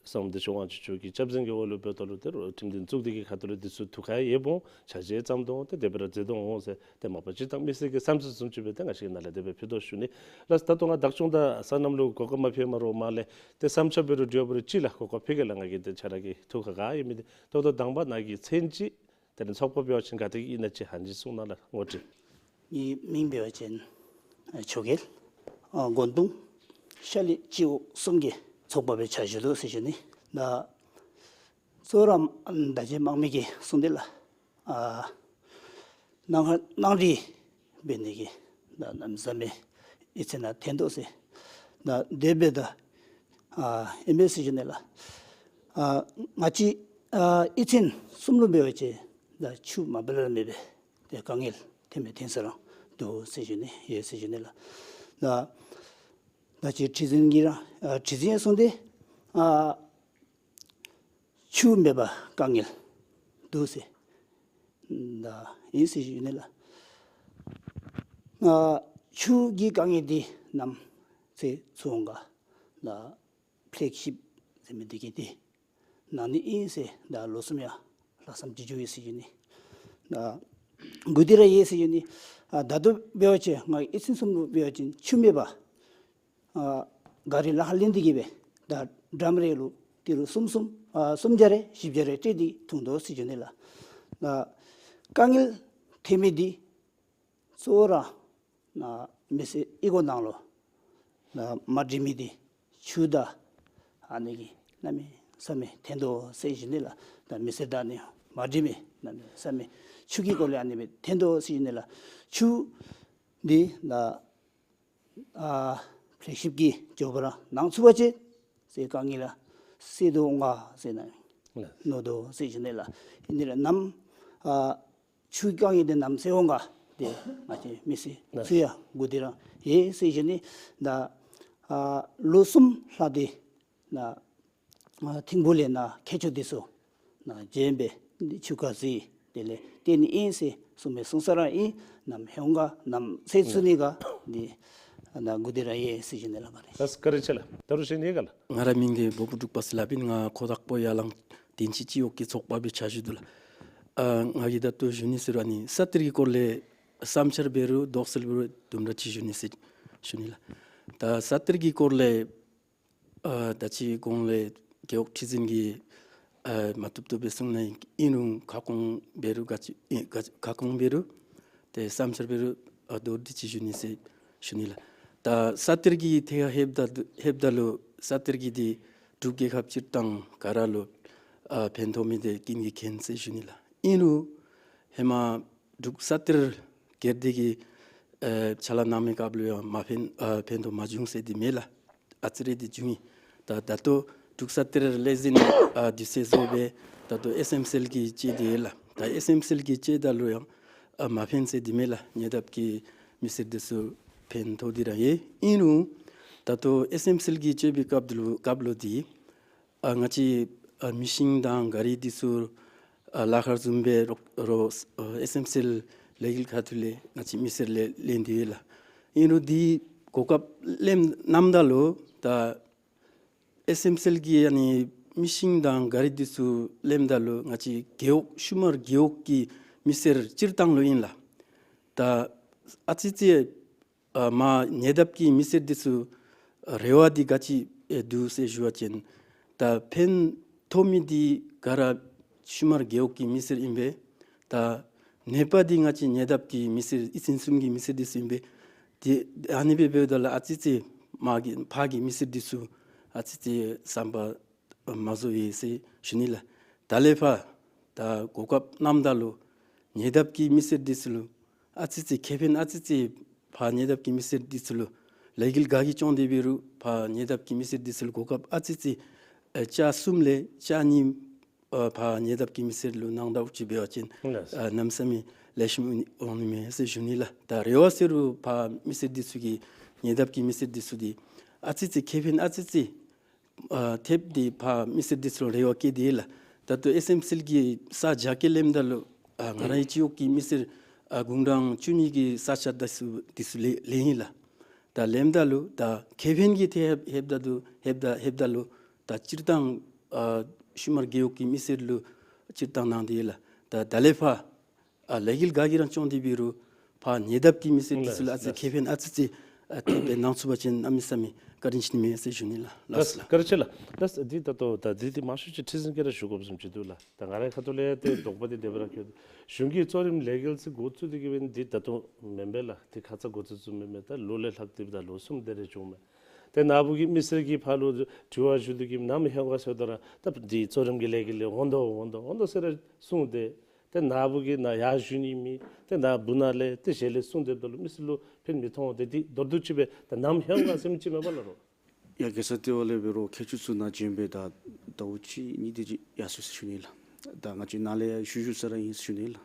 གསང་བདེ་ཆོས་དབང་ཕྱུག་མཆོག་གི་སྐྱབས་འཛིན་གྱི་འོག་ལུ་འབདཝ་ད་ལུ་ད་རུང་ཁྲིམས་འདུན་བཙུགས་ཏེ་གི་ཁ་ཐུག་ལུ་འདི་ཚུ་ཐུགས་ཁར་ཡོདཔ་འོང་། ཆ་ཤས་ཙམ་དུ་འོང་སྟེ་དེ་སྦེ་ར་མཛད་དོ་འོང་ཟེར་ཏེ་མ་པ་སྤྱིར་བཏང་མི་སེར་གྱི་བསམ་ཚུལ་བཟུམ་ཅིག་སྦེ་ཏེ་ང་བཅས་ཀྱིས་ནཱ་ལས་དེ་སྦེ་ཕུལ་དོ་ཞུ་ནི། ལགས་སོ། ད་ལྟོ་ང་བདག་སྐྱོང་དང་སོ་ནམ་ལུ་གོ་སྐབས་མ་ཕུལཝ་མ་རོགས་མར་ལས་ཏེ་བསམ་འཆར་འབད་རུང་དྲི་བ་འབད་རུང་ཅིག་ལགས་གོ་སྐབས་ཕུལ་གེ་ལགས། ང་གིས་ཏེ་ཁྱོད་ར་གི་ཐུགས་ཁར་ག་ཡོད་མི་འདི་ད་ལྟོ་དང་པ་ནཱ་གི་མཚན་ཅིག་དེ་ལས་ཚོགས་པ་འབད་བ་ཅིན་ག་ཏེ་གི་ཨིན་ན་ཅིག་ཧན་ཅིག་གསུང་གནང་ལགས། ངོ་སྤྲོད། ངེའི་མིང་འབད་བ་ཅིན་ཨ་ཆོས་རྒྱལ། ཨ་དགོན་དུང་ཤ་ལི་སྤྱི་འོག་གསུམ་གྱི་ཚོགས་པ་སྦེ་ཕྱག་ཞུ་དོ་ཟེར་ཞུ་ནི། ད་གཙོ་བོ་ར་ཨམ་ད་ཅི་དམངས་མི་གིས་གསུངས་ཏེ་ལགས། ཨ་ནང་ཁར་ནང་འགྲིག་འབད་ནི་གི་ད་གནམ་མེད་ས་མེད་ཡིད་ཚིམ་ནང་ཐོན་དོ་ཟེར། ད་དེ་འབདཝ་ད་ཨ་ཨིན་མས་ཟེར་ཞུ་ནི་ལགས། ཨ་ང་བཅས་ཨ་གཡུས་ཚན་གསུམ་ལུ་འབད་བ་ཅིན་ད་ཆུ་མ་པ་ལས་ར་མེད་པས། ཏེ་དཀའ་ངལ་ཐོན་མི་ཐོན་ས་ར་འདུག་ཟེར་ཞུ་ནི་ཡོད་ཟེར་ཞུ་ནི་ལགས། ད་ད་ཅི་ཁྲི་འཛིན་གྱིས་ར་ཨ་ཁྲི་འཛིན་གསུངས་ཏེ་ཨ་ཆུ་མེད་པར་དཀའ་ངལ་འདུག་ཟེར་ད་ཨིན་ཟེར་ཞུ་ནི་ལགས། ཨ་ཆུ་གི་དཀའ་ངལ་འདི་ནམ་ཚེ་ཚུར་འོང་ག། ད་ཕེལ་ཤིབ་ཟེར་མི་འདི་གིས་ཏེ་གནང་ནི་ཨིན་ཟེར་ད་ལོ་གསུམ་ཡང་ལྷག་བསམ་ཅིག་འཇོག་ཡི་ཟེར་ཞུ་ནི། ད་གུ་ཏི་ར་ཡོད་ཟེར་ཞུ་ནི། ཨ་ད་ལྟོ་འབད་བ་ཅིན་ང་གཡུས་ཚན་གསུམ་ལུ་འབད་བ་ཅིན་ཆུ་མེད་པར་ཨ་ག་རི་ལག་ལེན་འདི་གིས་སྦེ་ད་ཌམ་རེ་ལུ་ཏི་རུ་གསུམ་གསུམ་ཨ་གསུམ་བརྒྱ་རེ་བཞི་བརྒྱ་རེ་སྤྲོད་དེ་འཐུང་དོ་ཟེར་ཞུ་ནི་ལགས། ད་དཀའ་ངལ་ཐོན་མི་འདི་གཙོ་བོ་ར་ནཱ་མི་སེར་གཡུས་སྒོ་ནང་ལུ་ནཱ་མ་འགྲིག་མི་འདི་ཆུ་དང་ཨ་ནི་གིས་གནམ་མེད་ས་མེད་ཐོན་དོ་ཟེར་ཞུ་ནི་ལགས། ད་མི་སེར་དང་ནི་མ་འགྲིག་མི་གནམ་མེད་ས་མེད་ཆུ་གི་སྐོར་ལས་ཨ་ནི་སྦེ་ཐོན་དོ་ཟེར་ཞུ་ནི་ལགས། ཆུ་འདི་ནཱ་ཨ་ཕེལ་ཤིབ་ཀྱིས་མགྱོགས་པ་ར་གནང་ཚུགས་པ་ཅིན་ཟེར་དཀའ་ངལ་ལགས་སེལ་དོ་འོང་ག་ཟེར་ནཱ་ལགས། མནོ་དོ་ཟེར་ཞུ་ནི་ལགས། ཨིན་ནི་ར་ནམ་ཨ་ཆུ་དཀའ་ངལ་འདི་ནམ་སེལ་འོང་ག་འདི་ང་བཅས་མི་སེར་ལགས་ཚུ་ཡང་གུ་ཏི་ར་ཡོད་ཟེར་ཞུ་ནི། ད་ཨ་ལོ་གསུམ་ལྷག་སྟེ་ནཱ་ཨ་ཐིམ་ཕུག་ལས་ནཱ་མཁས་མཆོག་འདི་ཚུ་ནཱ་བྱོན་སྦེ་འདི་ཆུ་ཁ་ཟིག་དེ་ལས་བཏོན་ནི་ཨིན་ཟེར་གསུངས་མི་གསུང་ས་ར་ཨིན། ནམ་འོང་ག་ནམ་སེལ་ཚུགས་ནི་ག་འདི་ནཱ་གུ་ཏི་ར་ཡོད་ཟེར་ཞུ་ནི་ལགས། ལགས་སོ། བཀའ་དྲིན་ཆེ་ལགས། ད་རུང་གཞན་ཡོད་ག་ལགས། ང་རའི་མིང་འདི་བོ་བུ་འབྲུག་པ་ཟེར་སླབ་ཨིན། ང་ཁོ་ཐང་སྤོ་ཡར་ལང་དན་ཅི་སྤྱི་འོག་གི་ཚོགས་པ་སྦེ་ཕྱག་ཞུ་དོ་ལགས། ཨ་ང་གིས་ད་ལྟོ་ཞུ་ནི་ཟེར་རུང་ཨ་ནི་ས་གཏེར་གྱི་སྐོར་ལས་བསམ་འཆར་འབད་རུང་དོགས་སེལ་འབད་རུང་དུམ་གྲ་ཅིག་ཞུ་ནི་ཟེར་ཞུ་ནི་ལགས། ད་ས་གཏེར་གྱི་སྐོར་ལས་ཨ་ད་ཅི་གོང་ལས་རྒེད་འོག་ཁྲི་འཛིན་གྱིས་ཨ་མ་བཏུབ་བཏུབ་སྦེ་གསུངས་གནང་ཡི། ཨིན་རུང་ཁ་སྐོང་འབད་རུང་ག་ཅི་ཨེ་ག་ཅི་ཁ་སྐོང་འབད་རུང་ཏེ་བསམ་འཆར་འབད་རུང་ཨ་མདོར་བསྡུས་ཅིག་ཞུ་ནི་ཟེར་ཞུ་ནི་ལགས། ད་ས་གཏེར་གྱི་ཐད་ཁར་ལྷོདཔ་ད་ལྷོདཔ་ད་ལུ་ས་གཏེར་གྱི་འདི་འབྲུག་རྒྱལ་ཁབ་སྤྱིར་བཏང་ག་ར་ལུ་ཨ་ཕན་ཐོགས་མི་འདི་ཀུན་གྱིས་མཁྱེན་ཟེར་ཞུ་ནི་ལགས། ཨིན་རུང་ཧེ་མ་འབྲུག་ས་གཏེར་སྒེར་སྡེ་གིས་ཨ་ཕྱག་ལཱ་གནང་མི་སྐབས་ལུ་ཡང་མ་ཕན་ཨ་ཕན་ཐོགས་མ་བྱུང་ཟེར་འདི་མེན་ལགས། ཨ་ཙི་རེ་འདི་བྱུང་ཡི། ད་ད་ལྟོ་འབྲུག་ས་གཏེར་ལས་འཛིན་ཨ་དུས་ཚོད་རྫོགས་སྦེ་ད་ལྟོ་ཨེསི་ཨེམ་སི་ཨེལ་གྱིས་སྤྱོད་དེ་ཡོད་ལགས། ད་ཨེསི་ཨེམ་སི་ཨེལ་གྱིས་སྤྱོདཔ་ད་ལུ་ཡང་ཨ་མ་ཕན་ཟེར་འདི་མེན་ལགས། ཉེ་འདབས་ཀྱི་མི་སེར་འདི་ཚུ་ཕན་ཐོགས་ཏེ་ར་ཡོད། ཨིན་རུང་ད་ལྟོ་ཨེསི་ཨེམ་སི་ཨེལ་གྱིས་སྤྱོད་པའི་སྐབས་ལུ་སྐབས་ལུ་འདི་ཨ་ང་བཅས་ཨ་མི་ཤིང་དང་ག་རི་འདི་ཚུ་ཨ་ལཱ་ཁག་བཟུམ་སྦེ་རོགས་རོགས་ཨ་ཨེསི་ཨེམ་སི་ཨེལ་ལས་འགུལ་ཁ་ཐུག་ལས་ང་བཅས་མི་སེར་ལས་ལེན་ཏེ་ཡོད་ལགས། ཨིན་རུང་འདི་གོ་སྐབས་ལེན་གནངམ་ད་ལུ་ད་ཨེསི་ཨེམ་སི་ཨེལ་གྱིས་ཨ་ནི་མི་ཤིང་དང་ག་རི་འདི་ཚུ་ལེནམ་ད་ལུ་ང་བཅས་རྒེད་འོག་ཤུ་མར་རྒེད་འོག་གི་མི་སེར་སྤྱིར་བཏང་ལུ་ཨིན་ལགས། ད་ཨ་ཙི་ཙི་ཨ་མར་ཉེ་འདབས་ཀྱི་མི་སེར་འདི་ཚུ་རེ་བ་འདི་ག་ཅི་ཨེ་འདུག་ཟེར་ཞུ་བ་ཅིན་ད་ཕན་ཐོགས་མི་འདི་ག་ར་ཤུ་མར་རྒེད་འོག་གི་མི་སེར་ཨིན་པས། ད་ནད་པ་འདི་ང་བཅས་ཉེ་འདབས་ཀྱི་མི་སེར་ཨི་ཙིན་གསུམ་གྱི་མི་སེར་འདི་ཚུ་ཨིན་པས། ཏེ་ཨ་ནི་སྦེ་འབདཝ་ད་ལུ་ཨ་ཙི་ཙི་མར་གྱི་ཕར་གྱི་མི་སེར་འདི་ཚུ་ཨ་ཙི་ཙི་བསམ་པ་མ་རྫོགས་པས་ཟེར་ཞུ་ནི་ལགས། ད་ལས་ཕར་ད་གོ་སྐབས་གནངམ་ད་ལུ་ཉེ་འདབས་ཀྱི་མི་སེར་འདི་ཚུ་ལུ་ཨ་ཙི་ཙི་ཁེ་ཕན་ཨ་ཙི་ཙི་ཕར་ཉེ་འདབས་ཀྱི་མི་སེར་འདི་ཚུ་ལུ་ལས་འགུལ་ག་གིས་སྐྱོང་སྟེ་འབད་རུང་ཕར་ཉེ་འདབས་ཀྱི་མི་སེར་འདི་ཚུ་ལུ་གོ་སྐབས་ཨ་ཙི་ཙི་ཨེ་ཆ་གསུམ་ལས་ཆ་གཉིས་ཨ་ཕར་ཉེ་འདབས་ཀྱི་མི་སེར་ལུ་གནང་ད་ཅིག་འབད་བ་ཅིན་ལགས། ཨ་གནམ་མེད་ས་མེད་ལེགས་ཤོམ་འོང་ནི་མས་ཟེར་ཞུ་ནི་ལགས། ད་རེ་བ་ཟེར་རུང་ཕར་མི་སེར་འདི་ཚུ་གིས་ཉེ་འདབས་ཀྱི་མི་སེར་འདི་ཚུ་འདི་ཨ་ཙི་ཙི་ཁེ་ཕན་ཨ་ཙི་ཙི་ཨ་ཐེབས་ཏེ་ཕར་མི་སེར་འདི་ཚུ་ལུ་རེ་བ་བསྐྱེད་དེ་ལགས། ད་ལྟོ་ཨེསི་ཨེམ་སི་ཨེལ་གྱིས་ས་རྒྱ་སྐྱེད་ལེནམ་ད་ལུ་ཨ་ང་རའི་སྤྱི་འོག་གི་མི་སེར་ཨ་དགུང་གྲངས་བཅུ་གཉིས་ཀྱི་ས་ཆ་འདི་ཚུ་འདི་ཚུ་ལེན་ལེན་ཡི་ལགས། ད་ལེནམ་ད་ལུ་ད་ཁེ་ཕན་གྱི་ཐད་ལྷོདཔ་ད་ལུ་ལྷོདཔ་ད་ལྷོདཔ་ད་ལུ་ད་སྤྱིར་བཏང་ཨ་ཤུ་མར་རྒེད་འོག་གི་མི་སེར་ལུ་སྤྱིར་བཏང་གནང་སྟེ་ཡོད་ལགས། ད་ད་ལས་ཕར་ཨ་ལས་འགུལ་ག་གིས་ར་སྐྱོང་སྟེ་འབད་རུང་ཕར་ཉེ་འདབས་ཀྱི་མི་སེར་འདི་ཚུ་ལུ་ཨ་ཙི་ཁེ་ཕན་ཨ་ཙི་ཙི་ཨ་ཐེབས་སྦེ་གནང་ཚུགས་པ་ཅིན་གནམ་མེད་ས་མེད་བཀའ་དྲིན་ཆེ་ནི་མས་ཟེར་ཞུ་ནི་ལགས། ལགས་སོ། བཀའ་དྲིན་ཆེ་ལགས། ལགས་སོ། འདི་ད་ལྟོ་ད་འདི་འདི་མང་ཤོས་ཅིག་ཁྲི་འཛིན་གྱིས་ར་ཞུ་དགོཔ་བཟུམ་ཅིག་འདུག་ལགས། ད་ང་རའི་ཁ་ཐུག་ལས་ཏེ་དོགས་པ་འདི་དེ་སྦེ་ར་སྐྱེ་འདུག། གཞུང་གིས་གཙོ་རིམ་ལས་འགུལ་ཚུ་འགོ་བཙུགས་ཏེ་གི་འབད་ནི་འདི་ད་ལྟོ་མེན་པས་ལགས། ཏེ་ཁ་ཙ་འགོ་བཙུགས་བཙུགསཔ་མེན་མས། ད་ལོ་ལས་ལྷག་སྟེ་ད་ལོ་གསུམ་དེ་རེ་བྱུངམ་མས། ཏེ་ནཱ་བུ་གི་མི་སེར་གྱིས་ཕར་ལུ་དྲི་བ་ཞུ་སྟེ་གི་ནམ་ཧེ་ག་ཟེརཝ་ད་ར་ད་འདི་གཙོ་རིམ་གྱི་ལས་འགུལ་ལས་འོང་དོ་འོང་དོ་འོང་དོ་ཟེར་ར་གསུངས་ཏེ། ཏེ་ནཱ་བུ་གིས་ནཱ་ཡར་ཞུ་ནི་མེད། ཏེ་ནཱ་བུ་ནཱ་ལས་ཏེ་ཞལ་ལས་གསུངས་ཏེ་འབདཝ་ད་ལུ་མི་སེར་ལུ་ཕན་མི་ཐོགས། ཏེ་འདི་མདོར་བསྡུས་ཅིག་སྦེ་ད་ནམ་ཧེ་ག་ཟེར་མི་ཅིག་མེད་པས་ལགས་རོགས། ཡ་གེ་སར་ལྟེ་བ་ལས་འབད་རུང་མཁས་མཆོག་ཚུ་ནཱ་བྱོན་སྦེ་ད་ཟླཝ་གཅིག་གཉིས་དེ་ཅིག་ཡར་སོང་ཡི་ཟེར་ཞུ་ནི་ལགས། ད་ང་བཅས་ནཱ་ལས་ཡར་ཞུ་ཞུ་ས་ར་ཨིན་ཟེར་ཞུ་ནི་ལགས།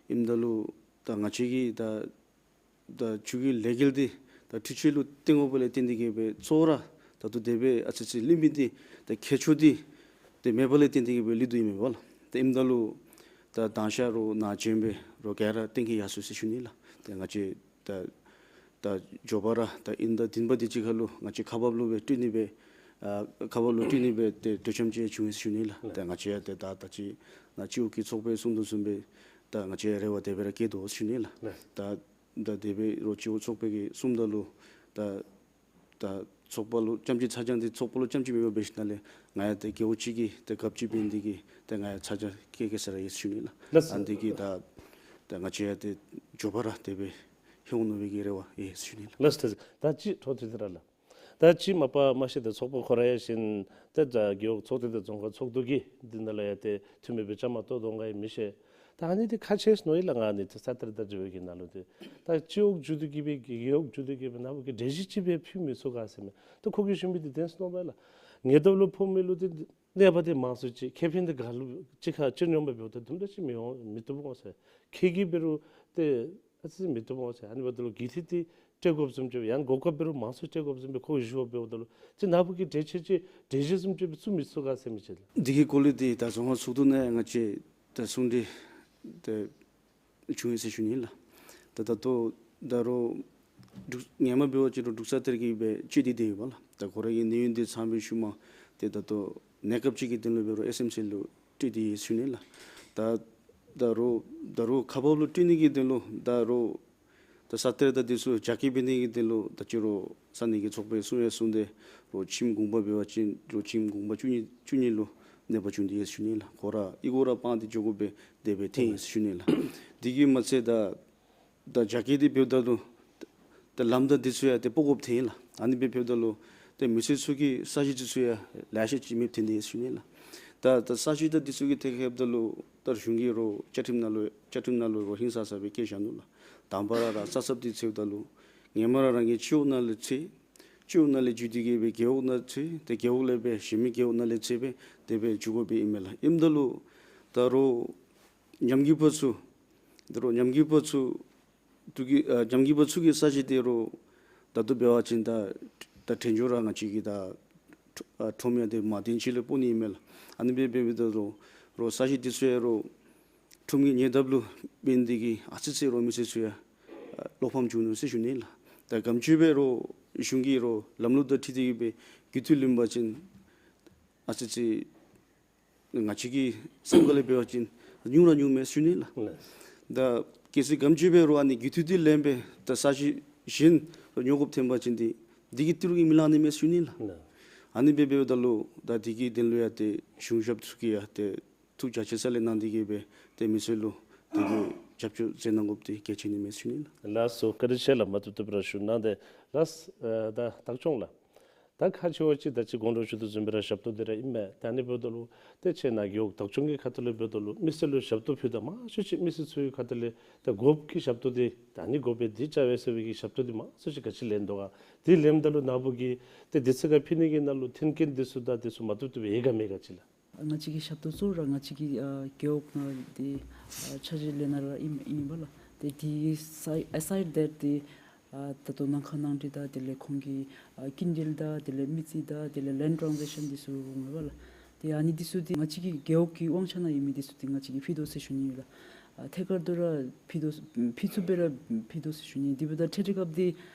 ཨིནམ་ད་ལུ་ད་ང་བཅས་ཀྱིས་ད་ད་ཆུ་གི་ལས་འགུལ་འདི་ད་འཕྲུལ་ཆས་ལུ་བརྟེན་དགོཔ་ལས་བརྟེན་ཏེ་གི་སྦེ་གཙོ་བོ་ར་ད་ལྟོ་དེ་སྦེ་ཨ་ཙི་ཙི་ལུས་མི་འདི་ད་མཁས་མཆོག་འདི་ཏེ་མེད་པ་ལས་བརྟེན་ཏེ་གི་སྦེ་ལུས་དོ་ཨིན་མས་པ་ལགས། ཏེ་ཨིནམ་ད་ལུ་ད་དང་ཤ་རོགས་ནཱ་བྱོན་སྦེ་རོགས་ག་ར་གཏན་འཁེལ་ཡར་སོང་ཡི་ཟེར་ཞུ་ནི་ལགས། ཏེ་ང་བཅས་ད་ད་མགྱོགས་པ་ར་ད་དབྱིན་ཟླ་བདུན་པ་དེ་ཅིག་ཁར་ལུ་ང་བཅས་ཁག་འབགཔ་ལུ་སྦེ་སྤྲོད་ནི་སྦེ་ཨ་ཁག་འབགཔ་ལུ་སྤྲོད་ནི་སྦེ་ཏེ་གྲོས་འཆམ་ཅིག་བྱུང་ཡི་ཟེར་ཞུ་ནི་ལགས། ཏེ་ང་བཅས་ཡང་ཏེ་ད་ད་ཅི་ནཱ་སྤྱི་འོག་གི་ཚོགས་པས་གསུངས་དོ་བཟུམ་སྦེ་ད་ང་བཅས་རེ་བ་དེ་སྦེ་ར་བསྐྱེད་དོ་ཟེར་ཞུ་ནི་ལགས། ད་ད་དེ་སྦེ་རོགས་སྤྱི་འོག་ཚོགས་པ་གིས་གསུངམ་ད་ལུ་ད་ད་ཚོགས་པ་ལུ་རྐྱངམ་ཅིག་ཚ་གྱང་འདི་ཚོགས་པ་ལུ་རྐྱངམ་ཅིག་མེད་པར་འབད་ཞིནམ་ལས་ང་ཡང་ཏེ་རྒེད་འོག་ཅིག་གི་ཏེ་གབ་ཅིག་འབད་ནི་དེ་གིས་ཏེ་ང་ཡང་ཚ་གྱང་བསྐྱེད་བསྐྱེད་ས་ར་ཨིན་ཟེར་ཞུ་ནི་ལགས། ལགས་སོ། ཨ་ནི་དེ་གིས་ད་ད་ང་བཅས་ཡང་ཏེ་མགྱོགས་པ་ར་དེ་སྦེ་ཧེ་འོང་ནི་སྦེ་གི་རེ་བ་ཡོད་ཟེར་ཞུ་ནི་ལགས། ལགས་སོ། ད་ཅི་འཕྲོ་མཐུད་དེ་ར་ལགས། ད་ཅི་མ་པ་མ་ཤེས་ཏེ་ཚོགས་པ་ཁོ་ར་ཡང་བཞིན་ཏེ་ད་རྒེད་འོག་ཚོགས་སྡེ་དང་རྫོང་ཁག་ཚོགས་འདུ་གི་འདི་ནང་ལུ་ཡང་ཏེ་འཐུས་མི་སྦེ་བཅའ་མར་གཏོགས་དོ་ག་ཡང་མི་ཤེས། ད་ཨ་ནི་འདི་ཁག་ཆེ་ཟེར་མནོ་ཡི་ལགས། ང་ཨ་ནི་ཏེ་ས་གཏེར་དང་འབྲེལ་བའི་གི་ནང་ལུ་ཏེ་ད་སྤྱི་འོག་བརྒྱུད་དེ་གི་སྦེ་རྒེད་འོག་བརྒྱུད་དེ་གི་སྦེ་ནཱ་བུ་གིས་གྲོས་གཞི་ཅིག་སྦེ་ཕུལ་མི་ཚུགས་ག་ཟེར་མས། ད་ཁོ་གིས་ཞུ་མི་འདི་བདེན་ཟེར་མནོཝ་མས་ལགས། ཉེ་འདབས་ལུ་ཕོག་མི་ལུ་ཏེ་གནོད་པ་འདི་མང་སུ་ཅིག་ཁེ་ཕན་འདི་ག་ལུ་ཅིག་ཁར་ཅིག་སྙོམས་པར་འབདཝ་ད་དུམ་གྲ་ཅིག་མི་འོང་མི་བཏུབ་འོང་ཟེར། ཁེ་གི་འབད་རུང་ཏེ་ཨ་ཙི་མི་བཏུབ་འོང་ཟེར། ཨ་ནི་འབདཝ་ད་ལུ་གི་ཐི་འདི་སྤྲོད་དགོཔ་བཟུམ་ཅིག་ཡང་གོ་སྐབས་འབད་རུང་མང་སུ་སྤྲོད་དགོཔ་བཟུམ་སྦེ་ཁོ་གིས་ཞུ་བ་འབདཝ་ད་ལུ་ཅིག་ནཱ་བུ་གིས་གྲོས་ཆོད་ཅིག་གྲོས་གཞི་བཟུམ་ཅིག་སྦེ་བཙུགས་མི་ཚུགས་ག་ཟེར་མི་ཅིག་ལགས། འདི་གི་སྐོར་ལས་འདི་ད་རྫོང་ཁག་ཚོགས་འདུ་ནང་ཡང་ང་བཅས་ད་གསུང་གྲོས་ད་བྱུང་ཡི་ཟེར་ཞུ་ནི་ལགས། ད་ད་ལྟོ་ད་རུང་འབྲུག་སྔོན་མ་འབད་བ་ཅིན་རུང་འབྲུག་ས་གཏེར་གྱིས་སྦེ་སྤྱོད་དེ་སྡོད་ཡོདཔ་ལགས། ད་ཁོ་ར་གི་གནས་ཡུན་འདི་ཚང་པའི་ཤུལ་མ་ཏེ་ད་ལྟོ་གནས་སྐབས་ཅིག་གི་དོན་ལུ་འབད་རུང་ཨེསི་ཨེམ་སི་ལུ་སྤྲོད་དེ་ཡོད་ཟེར་ཞུ་ནི་ལགས། ད་ད་རུང་ད་རུང་ཁག་འབགཔ་ལུ་སྤྲོད་ནི་གི་དོན་ལུ་ད་རུང་ད་ས་གཏེར་དང་འདི་ཚུ་རྒྱ་སྐྱེད་འབད་ནི་གི་དོན་ལུ་ད་ཅི་རུང་ས་གནས་ཀྱི་ཚོགས་པས་གསུང་ཡང་གསུངས་ཏེ་རུང་ཁྱིམ་གུང་པ་འབད་བ་ཅིན་རུང་ཁྱིམ་གུང་པ་བཅུ་གཉིས་བཅུ་གཉིས་ལུ་གནོད་པ་བྱུང་སྟེ་ཡོད་ཟེར་ཞུ་ནི་ལགས། ཁོ་ར་ཨི་ཁུག་ར་སྤངས་ཏེ་འགྱོ་དགོཔ་སྦེ་དེ་སྦེ་ཐོན་ཡི་ཟེར་ཞུ་ནི་ལགས། འདི་གིས་མ་ཚད་ད་ད་རྒྱ་སྐྱེད་འདི་འབདཝ་ད་ལུ་ ད་ལམ་དང་འདི་ཚུ་ཡང་ཏེ་སྤོ་དགོཔ་ཐོན་ཡི་ལགས། ཨ་ནི་སྦེ་འབདཝ་ད་ལུ་ཏེ་མི་སེར་ཚུ་གི་ས་གཞི་འདི་ཚུ་ཡང་ལེ་ཤ་ཅིག་མེདཔ་ཐོན་ཏེ་ཡོད་ཟེར་ཞུ་ནི་ལགས། ད་ད་ས་གཞི་དང་འདི་ཚུ་གི་ཐད་ཁར་འབདཝ་ད་ལུ་ད་གཞུང་གིས་རོགས་བཅའ་ཁྲིམས་ནང་ལུ་བཅའ་ཁྲིམས་ནང་ལུ་རོགས་ཧིང་སངས་ས་སྦེ་བཀལ་བཞག་ནུག་ལགས། དང་པ་ར་ར་ས་ཚབ་འདི་འཚོལཝ་ད་ལུ་ཧེ་མ་ར་རང་གི་སྤྱི་འོག་ནང་ལས་འཚོལ། སྤྱི་འོག་ནང་ལས་བརྒྱུད་དེ་གི་སྦེ་རྒེད་འོག་ནང་འཚོལ། ཏེ་རྒེད་འོག་ལས་སྦེ་གཞན་མི་རྒེད་འོག་ནང་ལས་འཚོལ་སྦེ་དེ་སྦེ་འགྱོ་དགོཔ་སྦེ་ཨིན་མས་ལགས། ཨིནམ་ད་ལུ་ད་རོགས་ཉམས་རྒུད་པ་ཚུ་ད་རོགས་ཉམས་རྒུད་པ་ཚུ་ཐུག་གི་ཨ་ཉམས་རྒུད་པ་ཚུ་གི་ས་གཞི་འདི་རོགས་ད་ལྟོ་འབད་བ་ཅིན་ད་ད་དྲན་འཇོག་ར་ང་བཅས་ཀྱིས་ད་ཨ་ཁྲོམ་ཡང་ཏེ་མ་བཏོན་ཅིག་ལས་སྤོ་ནི་ཨིན་མས་ལགས། ཨ་ནི་སྦེ་འབདཝ་ད་རོགས་རོགས་ས་གཞི་འདི་ཚུ་ཡང་རོགས་ཁྲོམ་གྱི་ཉེ་འདབས་ལུ་འབད་ནི་དེ་གིས་ཨ་ཙི་ཅིག་རོགས་མི་སེར་ཚུ་ཡང་ཨ་བློ་ཕམ་བྱུང་ནུག་ཟེར་ཞུ་ནི་ལགས། ད་ག་དེམ་ཅིག་སྦེ་རོགས་གཞུང་གིས་རོགས་ལམ་ལུགས་དང་འཁྲིལ་ཏེ་གི་སྦེ་རྒུད་འཐུས་ལེན་པ་ཅིན་ཨ་ཙི་ཅིག་ང་བཅས་ཀྱི་བསམ་པ་ལས་འབད་བ་ཅིན་ཉུང་ར་ཉུང་མས་ཟེར་ཞུ་ནི་ལགས། ལགས། ད་གལ་སྲིད་ག་དེམ་ཅིག་སྦེ་རོགས་ཨ་ནི་རྒུད་འཐུས་འདི་ལེན་སྦེ་ད་ས་གཞི་གཞན་ཉོ་དགོཔ་ཐོན་པ་ཅིན་འདི་འདི་གིས་ཏི་རུ་གིས་མི་ལང་ནི་མས་ཟེར་ཞུ་ནི་ལགས། ལགས། ཨ་ནི་སྦེ་འབདཝ་ད་ལུ་ད་འདི་གི་དོན་ལུ་ཡང་ཏེ་གཞུང་ཞབས་ཚུ་གིས་ཡང་ཏེ་ཐུགས་རྒྱ་ཆེ་ས་ལས་གནང་སྟེ་གི་སྦེ་ཏེ་མི་སེར་ལུ་དེ་གི་རྒྱབ་སྐྱོར་མཛད་གནང་དགོཔ་འདི་གལ་ཆེ་ནི་མས་ཟེར་ཞུ་ནི་ལགས། ལགས་སོ། བཀའ་དྲིན་ཆེ་ལགས། མ་བཏུབ་བཏུབ་ར་ཞུ་གནང་། ཏེ་ལགས་ཨ་ད་བདག་སྐྱོང་ལགས། ད་ཁག་ཆེ་བ་ཅིག་ད་ཅི་གོང་ལུ་ཞུ་དོ་བཟུམ་སྦེ་ར་ཞབས་ཏོག་འདི་ར་ཨིན་མས། ད་ཨ་ནི་འབདཝ་ད་ལུ་ཏེ་ཁྱེད་ནཱ་རྒེད་འོག་བདག་སྐྱོང་གི་ཁ་ཐུག་ལས་འབདཝ་ད་ལུ་མི་སེར་ལུ་ཞབས་ཏོག་ཕུལཝ་ད་མང་ཤོས་ཅིག་མི་སེར་ཚུ་གི་ཁ་ཐུག་ལས་ད་དགོཔ་གི་ཞབས་ཏོག་འདི་ད་ཨ་ནི་དགོ་པས་འདི་བྱ་བས་ཟེར་བའི་གི་ཞབས་ཏོག་འདི་མང་ཤོས་ཅིག་ག་ཅི་ལེན་དོ་ག། འདི་ལེནམ་ད་ལུ་ནཱ་བུ་གིས་ཏེ་དུས་ཚོད་ཁར་ཕུལ་ནི་གི་ནང་ལུ་མཐུན་རྐྱེན་འདི་ཚུ་དང་འདི་ཚུ་མ་བཏུབ་བཏུབ་སྦེ་ཡོད་ག་མེད་ག་ཅིག་ལགས། ང་བཅས་ཀྱི་ཞབས་ཏོག་གཙོ་བོ་ར་ང་བཅས་ཀྱི་ཨ་རྒེད་འོག་ནང་འདི་ཨ་འཆར་གཞི་ལེན་ནི་ར་ཨིན་ཨིན་པས་ལགས། ཏེ་འདི་སའི་ཨེ་སའིཌ་དེཊ་འདི་ཨ་ད་ལྟོ་ནང་ཁང་ནང་འདི་དང་དེ་ལས་ཁོང་གི་ཨ་སྐྱིན་འགྲུལ་དང་དེ་ལས་མི་རྩིས་དང་དེ་ལས་ལེནཌ་ཊ་རན་ཟེག་ཤཱན་འདི་ཚུ་འོང་མས་པ་ལགས། ཏེ་ཨ་ནི་འདི་ཚུ་འདི་ང་བཅས་ཀྱི་རྒེད་འོག་གི་དབང་ཆ་ནང་ཨིན་མི་འདི་ཚུ་འདི་ང་བཅས་ཀྱིས་ཕུལ་དོ་ཟེར་ཞུ་ནི་ཨིན་ལགས། ཨ་ཐད་ཀར་དུ་ར་ཕུལ་དོ་ཕུལ་ཚུགསཔ་སྦེ་ར་ཕུལ་དོ་ཟེར་ཞུ་ནི། དེ་འབདཝ་ད་འཕྲལ་འཕྲལ་སྐབས་འདི་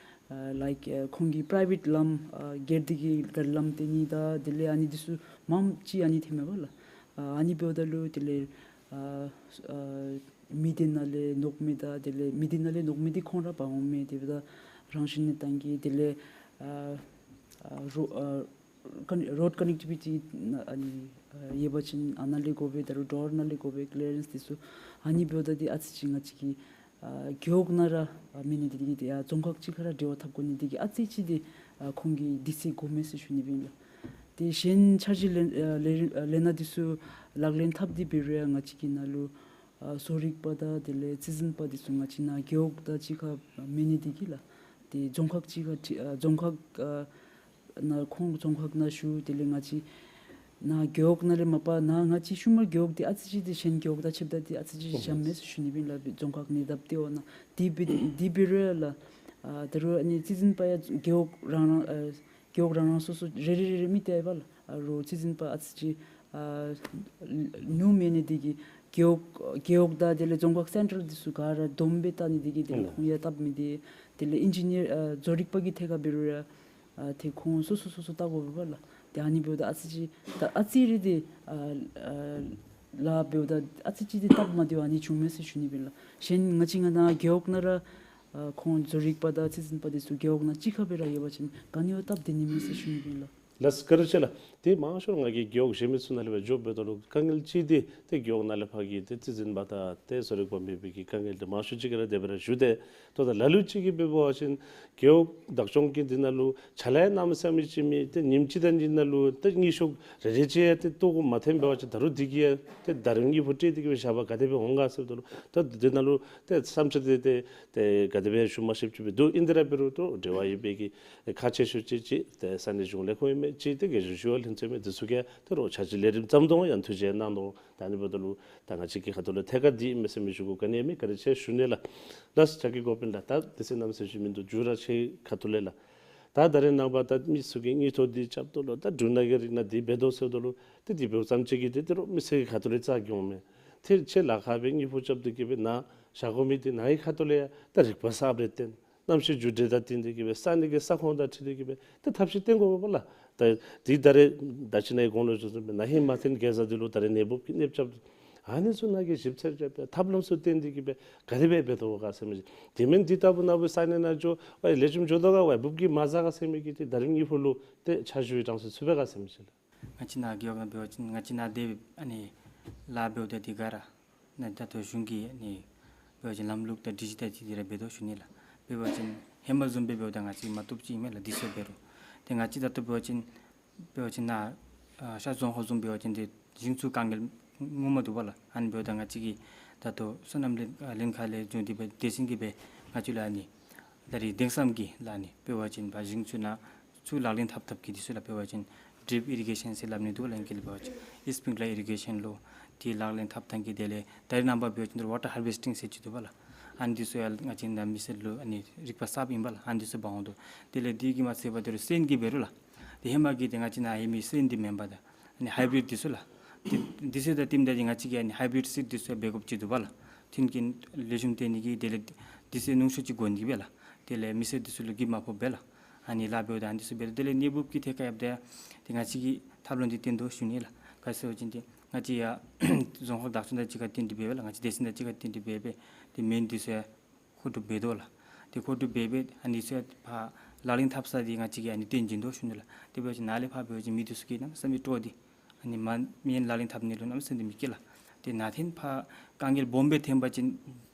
ཨ་ལའིཀ་ཨ་ཁོང་གི་པི་རའི་ཝེཊ་ལམ་ཨ་སྒེར་སྡེ་གི་ག་རི་ལམ་སྟོན་ནི་དང་དེ་ལས་ཨ་ནི་འདི་ཚུ་མངམ་ཅིག་ཨ་ནི་ཐོནམ་མས་པ་ལགས། ཨ་ཨ་ནི་འབདཝ་ད་ལུ་དེ་ལས་ཨ་ཨ་མི་སྡེ་ནང་ལས་ནོར་མི་དང་དེ་ལས་མི་སྡེ་ནང་ལས་ནོར་མི་འདི་ཁོང་ར་འབག་འོང་མས། དེ་འབདཝ་ད་རང་བཞིན་གནས་སྟངས་ཀྱི་དེ་ལས་ཨ་ཨ་རོ་ཨ་ཀོན་རོཌ་ཀོ་ནེག་ཊི་བི་ཊི་ནང་ཨ་ནི་ཨ་ཡོད་པ་ཅིན་ཨ་ནཱ་ལས་དགོ་པས། ད་རུང་ཌོར་ནང་ལས་དགོ་པས། ཀི་ལི་ཡ་རེནསི་འདི་ཚུ། ཨ་ནི་འབདཝ་ད་འདི་ཨ་ཙི་ཅིག་ང་བཅས་ཀྱི་ཨ་རྒེད་འོག་ནང་ར་ཨ་མེད་ནི་འདི་གིས་ཏེ་ཨ་རྫོང་ཁག་གཅིག་ཁར་ར་འབྲེལ་བ་འཐབ་དགོ་ནི་འདི་གིས་ཨ་ཙི་ཅིག་འདི་ཨ་ཁོང་གིས་དུས་ཚོད་འགོརཝ་མས་ཟེར་ཞུ་ནི་སྦེ་ཨིན་ལགས། ཏེ་གཞན་འཆར་གཞི་ལེན་ཨ་ལེན་ཨ་ལེན་ནི་འདི་ཚུ་ལག་ལེན་འཐབ་སྟེ་འབད་རུང་ཡང་ང་བཅས་ཀྱི་ནང་ལུ་ཨ་བཟོ་རིག་པ་དང་དེ་ལས་རྩིས་འཛིན་པ་འདི་ཚུ་ང་བཅས་ནཱ་རྒེད་འོག་དང་གཅིག་ཁར་མེད་ནི་འདི་གིས་ལགས། ཏེ་རྫོང་ཁག་གཅིག་ཁར་ཨ་རྫོང་ཁག་ཨ་ནང་ཁོང་རྫོང་ཁག་ནང་བཞུགས། དེ་ལས་ང་བཅས་ནཱ་རྒེད་འོག་ནང་ལས་མ་པ་ནཱ་ང་བཅས་ཤུལ་མ་རྒེད་འོག་འདི་ཨ་ཙི་ཅིག་འདི་གཞན་རྒེད་འོག་དང་ཕྱདཔ་ད་འདི་ཨ་ཙི་ཅིག་འཇམ་མས་ཟེར་ཞུ་ནི་སྦེ་ཨིན་ལགས། རྫོང་ཁག་ཉེ་འདབས་ཏེ་འོ་ན་འདི་འབད་འདི་འབད་རུང་ཡང་ལགས་ཨ་ད་རུང་ཨ་ནི་རྩིས་འཛིན་པ་ཡང་རྒེད་འོག་རང་རང་ཨ་རྒེད་འོག་རང་རང་སོ་སོ་རེ་རེ་རེ་རེ་མི་སྟེར་བས་ལགས། ཨ་རོགས་རྩིས་འཛིན་པ་ཨ་ཙི་ཅིག་ཨ་ནུས་མེད་ནི་འདི་གིས་རྒེད་འོག་རྒེད་འོག་དང་དེ་ལས་རྫོང་ཁག་སེན་ཊར་འདི་ཚུ་ག་ར་བསྡོམས་སྦེ་བལྟ་ནི་འདི་གིས་དེ་ལས་ཁོང་ཡང་སྟབས་མི་བདེ། དེ་ལས་ཨིན་ཇི་ནི་ཡར་ཨ་བཟོ་རིག་པ་གི་ཐད་ཁར་འབད་རུང་ཡང་ཨ་ཏེ་ཁོང་སོ་སོ་སོ་སོ་བལྟ་དགོ་པས་ལགས། ཏེ་ཨ་ནི་འབདཝ་ད་ཨ་ཙི་ཅིག་ད་ཨ་ཙི་རེ་འདི་ཨ་ཨ་ལཱ་འབདཝ་ད་ཨ་ཙི་ཅིག་འདི་སྟབས་མ་བདེཝ་ཨ་ནི་བྱུངམ་མས་ཟེར་ཞུ་ནི་སྦེ་ཨིན་ལགས། གཞན་ང་བཅས་ནཱ་རྒེད་འོག་ནང་ར་ཨ་ཁོང་བཟོ་རིག་པ་དང་རྩིས་འཛིན་པ་འདི་ཚུ་རྒེད་འོག་ནང་གཅིག་ཁར་སྦེ་ར་ཡོད་པ་ཅིན་ག་ནི་བ་སྟབས་བདེ་ནི་མས་ཟེར་ཞུ་ནི་སྦེ་ཨིན་ལགས། ལགས་སོ་བཀའ་དྲིན་ཆེ་ལགས། ཏེ་མང་ཤོས་ང་གིས་རྒེད་འོག་གཞན་མི་ཚུ་ནང་ལས་སྦེ་འགྱོ་འབདཝ་ད་ལུ་དཀའ་ངལ་ཅིག་འདི་ཏེ་རྒེད་འོག་ནང་ལས་ཕར་གྱི་ཏེ་རྩིས་འཛིན་པ་དང་ཏེ་བཟོ་རིག་པ་མེད་པའི་གི་དཀའ་ངལ་འདི་མང་ཤོས་ཅིག་གིས་ར་དེ་སྦེ་ར་ཞུ་སྟེ། ད་ལྟོ་ལ་ལུ་ཅིག་གིས་འབད་བ་ཅིན་རྒེད་འོག་བདག་སྐྱོང་གི་འདི་ནང་ལུ་ཕྱག་ལཱ་གནམ་མེད་ས་མེད་ཅིག་མེད། ཏེ་ཉིནམ་གཅིག་དང་གཉིས་ནང་ལུ་ཏེ་དངུལ་ཤོག་རེ་རེ་ཅིག་ཡང་ཏེ་བཏོག་མ་ཐོན་པ་ཅིན་ད་རུང་འདི་གིས་ཡང་ཏེ་ད་རིས་དངུལ་ཕོགས་སྤྲོད་དེ་གི་སྦེ་བཞག་པ་ག་དེ་སྦེ་འོང་ག་ཟེརཝ་ད་ལུ་ད་འདི་ནང་ལུ་ཏེ་བསམ་འཆར་འདི་ཏེ་ཏེ་ག་དེ་སྦེ་ཞུ་མ་ཤེསཔ་ཅིག་སྦེ་འདུག། ཨིན་ཏེ་ར་འབད་རུང་ད་འབྲེལ་བ་ཡོད་པའི་གི་ཁག་ཆེ་ཤོས་ཅིག་ཅིག་ཏེ་ས་གནས་གཞུང་ལས་ཁུངས་ཨིན་མས། ཅིག་ཏེ་རྒྱལ་གཞུང་ཞི་གཡོག་ལྷན་ཚོགས་ཨིན་མས། འདི་ཚུ་གིས་ད་རུང་འཆར་གཞི་ལས་རིམ་ཙམ་དུ་ཡང་ཐུགས་རྗེ་གནང་དོ། ད་ཨ་ནི་འབདཝ་ད་ལུ་ད་ང་བཅས་ཀྱི་ཁ་ཐུག་ལས་ཐད་ཀར་འདི་ཨིན་མས་ཟེར་མི་ཞུ་དགོ་ག་ནི་མེད། བཀའ་དྲིན་ཆེ་ཞུ་ནི་ལགས། ལགས་སོ་བཀའ་དྲིན་ཆེ་ལགས། ད་དུས་ཚོད་གནམ་མེད་ས་མེད་ཅིག་མིན་འདུག། མཇུག་ར་ཁྱེད་ཁ་ཐུག་ལས་ལགས། ད་ད་རེས་ནངས་པ་ད་མི་ཚུ་གིས་དངུལ་ཐོག་འདི་རྐྱབ་དོ་ལོ། ད་འབྲུག་ནང་གི་རིག་གནས་འདི་འབད་དོ་ཟེརཝ་ད་ལུ་ཏེ་འདི་འབདཝ་ཙམ་ཅིག་གིས་ཏེ་ད་རུང་མི་སེར་གྱི་ཁ་ཐུག་ལས་རྩ་འགྱོཝ་མས། ཏེ་ཁྱེད་ལཱ་ཁག་སྦེ་དངུལ་ཕོགས་རྐྱབ་སྟེ་གི་སྦེ་ནཱ་བཞག་དགོ་མི་འདི་ནཱ་གི་ཁ་ཐུག་ལས་ཡང་ད་རིག་པ་གསརཔ་རེ་བཏོན། གནམ་གཤིས་འགྱུར་འགྲོས་དང་བསྟུན་ཏེ་གི་སྦེ་ས་གནས་ཀྱི་ས་ཁོངས་དང་འཁྲིལ་ཏེ་གི་སྦེ་ཏེ་ཐབས་ཤེས་བཏོན་དགོ་པས་ལགས། ད་འདི་ད་རེས་ད་ཅི་ནཱ་གོང་ལུ་ཞུ་དོ་བཟུམ་སྦེ་ན་ཧིང་མ་ཐོན་གེ་ཟ་འདི་ལུ་ད་རེས་ནད་འབུབ་ཀྱི་གནོདཔ་རྐྱབ། ཨ་ནི་ཚུ་ནཱ་གིས་ཞིབ་འཚོལ་རྐྱབ་སྦེ་ཐབས་ལམ་ཚུ་བཏོན་ཏེ་གི་སྦེ་ག་དེ་སྦེ་འབད་དོ་ག་ཟེར་མི་ཅིག། དེ་མེན་འདི་ལྟ་བུ་ནཱ་བུ་ས་གནས་ནང་འགྱོ་ཝའི་ལེགས་ཤོམ་འགྱོ་དོ་ག་ཝའི་འབུབ་ཀྱིས་མ་ཟ་ག་ཟེར་མི་གི་ཏེ་ད་རིས་དངུལ་ཕོགས་ལུ་ཏེ་ཆ་བཞག་པའི་གྲངས་སུ་ཚུད་པས་ག་ཟེར་མི་ཅིག་ལགས། ང་བཅས་ནཱ་རྒེད་འོག་ནང་འབད་བ་ཅིན་ང་བཅས་ནཱ་དེ་ཨ་ནི་ལཱ་འབདཝ་ད་འདི་ག་ར་ནཱ་ད་ལྟོ་གཞུང་གི་ཨ་ནི་འབད་བ་ཅིན་ལམ་ལུགས་དང་སྒྲིག་གཞི་དང་འཁྲིལ་ཏེ་ར་འབད་དོ་ཞུ་ནི་ལགས། འབད་བ་ཅིན་ ཧེ་མ་བཟུམ་སྦེ་འབདཝ་ད་ང་བཅས་མ་བཏུབ་ཅིག་ཨིན་མས་ལགས། དུས་ཚོད་འབད་རུང་། ཏེ་ང་བཅས་ད་ལྟོ་འབད་བ་ཅིན་འབད་བ་ཅིན་ནཱ་ཨ་ཤར་རྫོང་ཁག་བཟུམ་འབད་བ་ཅིན་ཏེ་ཞིང་ཆུ་དཀའ་ངལ་ངོ་མ་འདུག་པ་ལགས། ཨ་ནི་འབདཝ་ད་ང་བཅས་ཀྱིས་ད་ལྟོ་སོ་ནམ་ལས་ལྷན་ཁག་ལས་བྱུང་སྟེ་སྦེ་སྡེ་ཚན་གྱིས་སྦེ་ང་བཅས་ལུ་ཨ་ནི་ད་རིས་གདེང་ཚོད་ཀྱིས་ལགས་ཨ་ནི་འབད་བ་ཅིན་ཕར་ཞིང་ཆུ་ནང་ཆུ་ལག་ལེན་འཐབ་ཐབས་ཀྱི་དུས་ཚོད་ལགས། འབད་བ་ཅིན་ཌིརིཔ་ཨི་རི་གེ་ཤཱན་ཟེར་སླབ་ནི་འདུག་ལགས། ཨིང་སྐད་ལས་འབད་བ་ཅིན་སི་པིང་ཀ་ལར་ཨི་རི་གེ་ཤཱན་ལོ། དེ་ལག་ལེན་འཐབ་ཐངས་ཀྱི་དེ་ལས་ད་རིས་ནངས་པ་འབད་བ་ཅིན་ཝ་ཊར་ཧར་བེསི་ཊིང་ཟེར་ཅིག་འདུག་པ་ལགས། ཨ་ནི་དེ་ཚུ་ཡང་ང་བཅས་ནཱ་མི་སེར་ལུ་ཨ་ནི་རིག་པ་གསརཔ་ཨིན་པ་ལགས། ཨ་ནི་དེ་ཚུ་འབག་འོང་དོ། དེ་ལས་དེ་གིས་མ་ཚད་པར་ད་རུང་སོན་གྱི་འབད་རུང་ལགས། ཏེ་ཧེ་མ་གི་ཏེ་ང་བཅས་ནཱ་ཡོད་མི་སོན་འདི་མེན་པར་ད་ཨ་ནི་ཧའི་བི་རིཌ་དེ་ཚུ་ལགས། དེ་དེ་ཚུ་དང་བསྟུནམ་ད་ཏེ་ང་བཅས་ཀྱིས་ཨ་ནི་ཧའི་བི་རིཌ་སིཌ་དེ་ཚུ་ཡང་འབད་དགོཔ་ཅིག་འདུག་པ་ལགས། མཐུན་རྐྱེན་ལེགས་ཤོམ་སྟོན་ནི་གི་དེ་ལས་དུས་ཚོད་ཉུང་ཤོས་ཅིག་དགོ་ནི་འབད་ལགས། དེ་ལས་མི་སེར་དེ་ཚུ་ལུ་གི་མ་ཕོགཔ་སྦེ་ལགས། ཨ་ནི་ལཱ་འབདཝ་ད་ཨ་ནི་དེ་ཚུ་འབད་དོ། དེ་ལས་གནས་བབ་ཀྱི་ཐད་ཁར་ཡོདཔ་ད་ཏེ་ང་བཅས་ཀྱིས་ཐབས་ལམ་འདི་བཏོན་དོ་ཞུ་ནི་ལགས། ག་ཅི་ཟེར་བ་ཅིན་ཏེ་ང་བཅས་ཡང་རྫོང་ཁག་བདག་སྐྱོང་དང་གཅིག་ཁར་བསྟུན་ཏེ་འབད་སྦེ་ལགས། ང་བཅས་སྡེ་ཚན་དང་གཅིག་ཁར་བསྟུན་ཏེ་འབད་སྦེ་ཏེ་མེན་དེ་ཚུ་ཡང་མཁོ་སྒྲུབ་འབད་དོ་ལགས། ཏེ་མཁོ་སྒྲུབ་འབད་སྦེ་ཨ་ནི་ཚུ་ཡང་ཕར་ལག་ལེན་འཐབ་ས་འདི་ང་བཅས་ཀྱིས་ཨ་ནི་བཏོན་བྱིན་དོ་ཞུ་ནི་ལགས། དེ་འབད་བ་ཅིན་ནཱ་ལས་ཕར་འབད་བ་ཅིན་མི་དེ་ཚུ་གིས་གནམ་མེད་ས་མེད་སྤྲོ་སྟེ་ཨ་ནི་མ་མེན་ལག་ལེན་འཐབ་ནི་ལུ་གནམ་མེད་ས་མེད་མི་སྐྱིད་ལགས། ཏེ་ནཱ་ཐོན་ཕར་དཀའ་ངལ་སྦོམ་སྦེ་ཐོན་པ་ཅིན་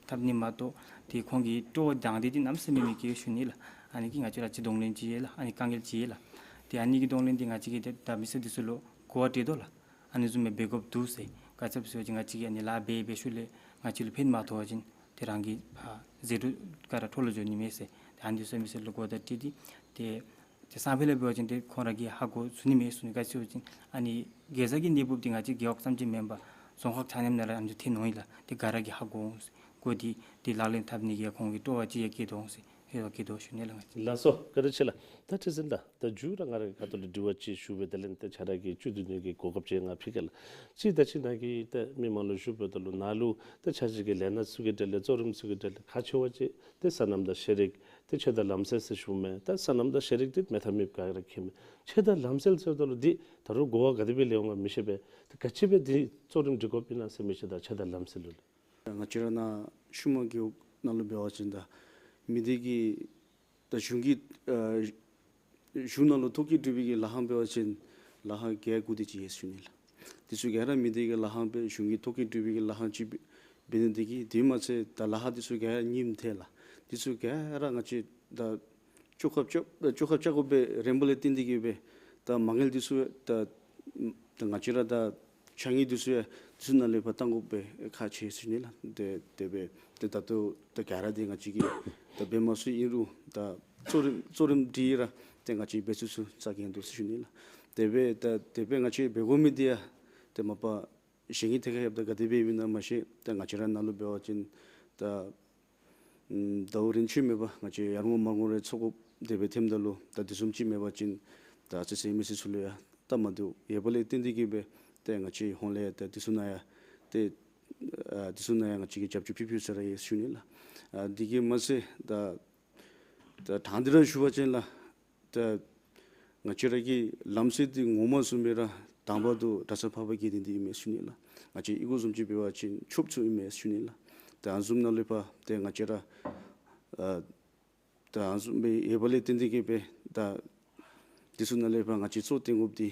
འཐབ་ནི་མ་གཏོགས་ཏེ་ཁོང་གི་སྤྲོ་བ་དང་འདི་འདི་གནམ་མེད་ས་མེད་མི་སྐྱིད་ཞུ་ནི་ལགས། ཨ་ནི་གིས་ང་བཅས་ར་ཅིག་གདོང་ལེན་ཅིག་ཡོད་ལགས། ཨ་ནི་དཀའ་ངལ་ཅིག་ཡོད་ལགས། ཏེ་ཨ་ནི་གི་གདོང་ལེན་འདི་ང་བཅས་ཀྱིས་ཏེ་ད་མི་སེར་དེ་ཚུ་ལུ་གོ་བ་སྤྲོད་དོ་ལགས། ཨ་ནི་བཟུམ་སྦེ་འབད་དགོཔ་འདུག་ཟེར། ག་ཅི་སྦེ་ཟེར་བ་ཅིན་ང་བཅས་ཀྱིས་ཨ་ནི་ལཱ་འབད་འབད་ཤུལ་ལས་ང་བཅས་ལུ་ཕན་མ་ཐོགས་པ་ཅིན་ཏེ་རང་གི་ཕར་ཟད་འགྲོ་ག་ར་འཕྲོ་བརླག་འགྱོ་ནི་མས་ཟེར། ཏེ་ཨ་ནི་དེ་ཚུ་མི་སེར་ལུ་གོ་བརྡ་སྤྲོད་དེ་ཏེ་ཏེ་སང་ཕོད་ལས་འབད་བ་ཅིན་ཏེ་ཁོང་ར་གིས་ཧ་གོ་ཚུགས་ནི་མས་ཟེར་ནི། ག་ཅི་སྦེ་ཟེར་བ་ཅིན་ཨ་ནི་གེ་ས་གི་གནས་བབ་འདི་ང་བཅས་རྒེད་འོག་ཙམ་ཅིག་མེན་པར་རྫོང་ཁག་ཆ་མཉམ་ནང་ར་ཨ་ནི་ཐོན་འོང་ཡི་ལགས། ཏེ་ག་ར་གིས་ཧ་གོ་འོང་ཟེར། གོ་སྟེ་ཏེ་ལག་ལེན་འཐབ་ནི་གི་ཁོང་གི་སྤྲོ་བ་ཅིག་ཡང་བསྐྱེད་དོ་འོང་ཟེར་རེ་བ་བསྐྱེད་དོ་ཞུ་ནི་ལགས། ང་བཅས། ལགས་སོ། བཀའ་དྲིན་ཆེ་ལགས། ད་ཁྲི་འཛིན་ལགས། ད་མཇུག་ར་ང་རའི་ཁ་ཐུག་ལས་དྲི་བ་ཅིག་ཞུ་སྦེ་དེ་ལས་ཏེ་ཁྱོད་ར་གི་བཅུད་བསྡུ་ནི་གི་གོ་སྐབས་ཅིག་ང་ཕུལ་གེ་ལགས། གཅིག་ད་ཅི་ནཱ་གིས་ད་མི་མང་ལུ་ཞུ་འབདཝ་ད་ལུ་ནཱ་ལུ་ད་འཆར་གཞི་གི་ལས་སྣ་ཚུ་གི་གྲས་ལས་གཙོ་རིམ་ཚུ་གི་གྲས་ལས་ཁག་ཆེ་བ་ཅིག་ཏེ་སོ་ནམ་དང་ཤེས་རིག་ཏེ་ཆོས་དང་ལམ་སྲོལ་ཟེར་ཞུཝ་མས། ད་སོ་ནམ་དང་ཤེས་རིག་འདི་མེད་ཐབས་མེདཔ་ག་ར་མཁྱེན་མས། ཆོས་དང་ལམ་སྲོལ་ཟེརཝ་ད་ལུ་འདི་ད་རུང་གོ་བ་ག་དེ་སྦེ་ལེན་འོང་ག་མི་ཤེས་པས། ཏེ་ག་ཅི་སྦེ་འདི་གཙོ་རིམ་སྒྲིག་དགོཔ་ཨིན་ན་ཟེར་མི་ཤེས། ད་ཆོས་དང་ལམ་སྲོལ་ལུ། ང་བཅས་ར་ནཱ་ཤུལ་མ་རྒེད་འོག་ནང་ལུ་འབད་བ་ཅིན་ད་མི་སྡེ་གི་ད་གཞུང་གི་ཨ་གཞུང་ནང་ལུ་ཐོ་བཀོད་སྤྲོད་པའི་གི་ལཱ་ཁང་འབད་བ་ཅིན་ལཱ་ཁང་བརྒྱད་དགུ་དེ་ཅིག་ཡོད་ཟེར་ཞུ་ནི་ལགས། དེ་ཚུ་ག་ར་མི་སྡེ་གི་ལཱ་ཁང་སྦེ་གཞུང་གི་ཐོ་བཀོད་སྤྲོད་པའི་གི་ལཱ་ཁང་ཅིག་འབད་ནི་དེ་གིས་དེ་མ་ཚད་ད་ལཱ་ཁང་དེ་ཚུ་ག་ར་རྙིངམ་ཐལ་ལགས། དེ་ཚུ་ག་ར་ང་བཅས་ད་བཅོ་ཁ་རྐྱབ་བཅོ་ཁ་རྐྱབ་དགོ་པའི་རན་པ་ལས་བརྟེན་ཏེ་གིས་སྦེ་ད་མ་དངུལ་དེ་ཚུ་ད་ད་ང་བཅས་ར་ད་ཕྱགས་སྙིགས་དེ་ཚུ་ཡང་དེ་ཚུ་ནང་ལས་ཕར་བཏང་དགོ་པའི་ཁག་ཆེ་ཟེར་ཞུ་ནི་ལགས། དེ་དེ་སྦེ་ཏེ་ད་ལྟོ་ད་ག་ར་འདི་ང་བཅས་ཀྱིས་ད་འབད་མ་ཚུགས་ཨིན་རུང་ད་གཙོ་རིམ་གཙོ་རིམ་སྒྲིག་ར་ཏེ་ང་བཅས་འབད་ཚུགས་ཚུགས་རྩ་འགེངས་དོ་ཟེར་ཞུ་ནི་ལགས། དེ་སྦེ་ད་དེ་སྦེ་ང་བཅས་འབད་དགོ་མི་འདི་ཡང་ཏེ་མ་པ་གཞན་གྱི་ཐད་ཁར་ཡོདཔ་ད་ག་དེ་སྦེ་ཡོདཔ་ཨིན་ན་མ་ཤེས། ད་ང་བཅས་ར་ནཱ་ལུ་འབད་བ་ཅིན་ད་ཨམ་ཟླཝ་རིམ་བཞིན་མེད་པར་ང་བཅས་ཡར་ངོ་མར་ངོ་རེ་ཚོགས་དགོཔ་དེ་སྦེ་ཐོནམ་ད་ལུ་ད་དེ་བཟུམ་ཅིག་མེད་པ་ཅིན་ད་ཨ་ཙི་ཙི་མི་སེར་ཚུ་ལུ་ཡང་སྟབས་མ་བདེཝ་ཡོད་པ་ལས་བརྟེན་ཏེ་གིས་སྦེ་ཏེ་ང་བཅས་ཧོངས་ལས་ཡང་ད་དེ་ཚུ་ནང་ཡང་ཏེ་ཨ་དེ་ཚུ་ནང་ཡང་ང་བཅས་ཀྱིས་རྒྱབ་སྐྱོར་ཕུལ་ཕུལཝ་ཟེར་ར་ཡོད་ཟེར་ཞུ་ནི་ལགས། ཨ་དེ་གིས་མ་ཚད་ད་ད་དྲང་སྟེ་ར་ཞུ་བ་ཅིན་ལགས། ད་ང་བཅས་ར་གི་ལམ་སྲོལ་འདི་ངོ་མ་བཟུམ་སྦེ་ར་དང་པ་དུ་གྲྭ་ས་ཕར་པ་གི་དེ་འདི་ཨིན་མས་ཟེར་ཞུ་ནི་ལགས། ང་བཅས་གཡུས་སྒོ་བཟུམ་ཅིག་འབད་བ་ཅིན་ཆོསཔ་ཚུ་ཨིན་མས་ཟེར་ཞུ་ནི་ལགས། ད་ཨ་ནི་བཟུམ་ནང་ལས་ཕར་ཏེ་ང་བཅས་ར་ཨ་ད་ཨ་ནི་བཟུམ་སྦེ་ཡོད་པ་ལས་བརྟེན་ཏེ་གིས་སྦེ་ད་དེ་ཚུ་ནང་ལས་ཕར་ང་བཅས་གཙོ་བཏོན་དགོཔ་འདི་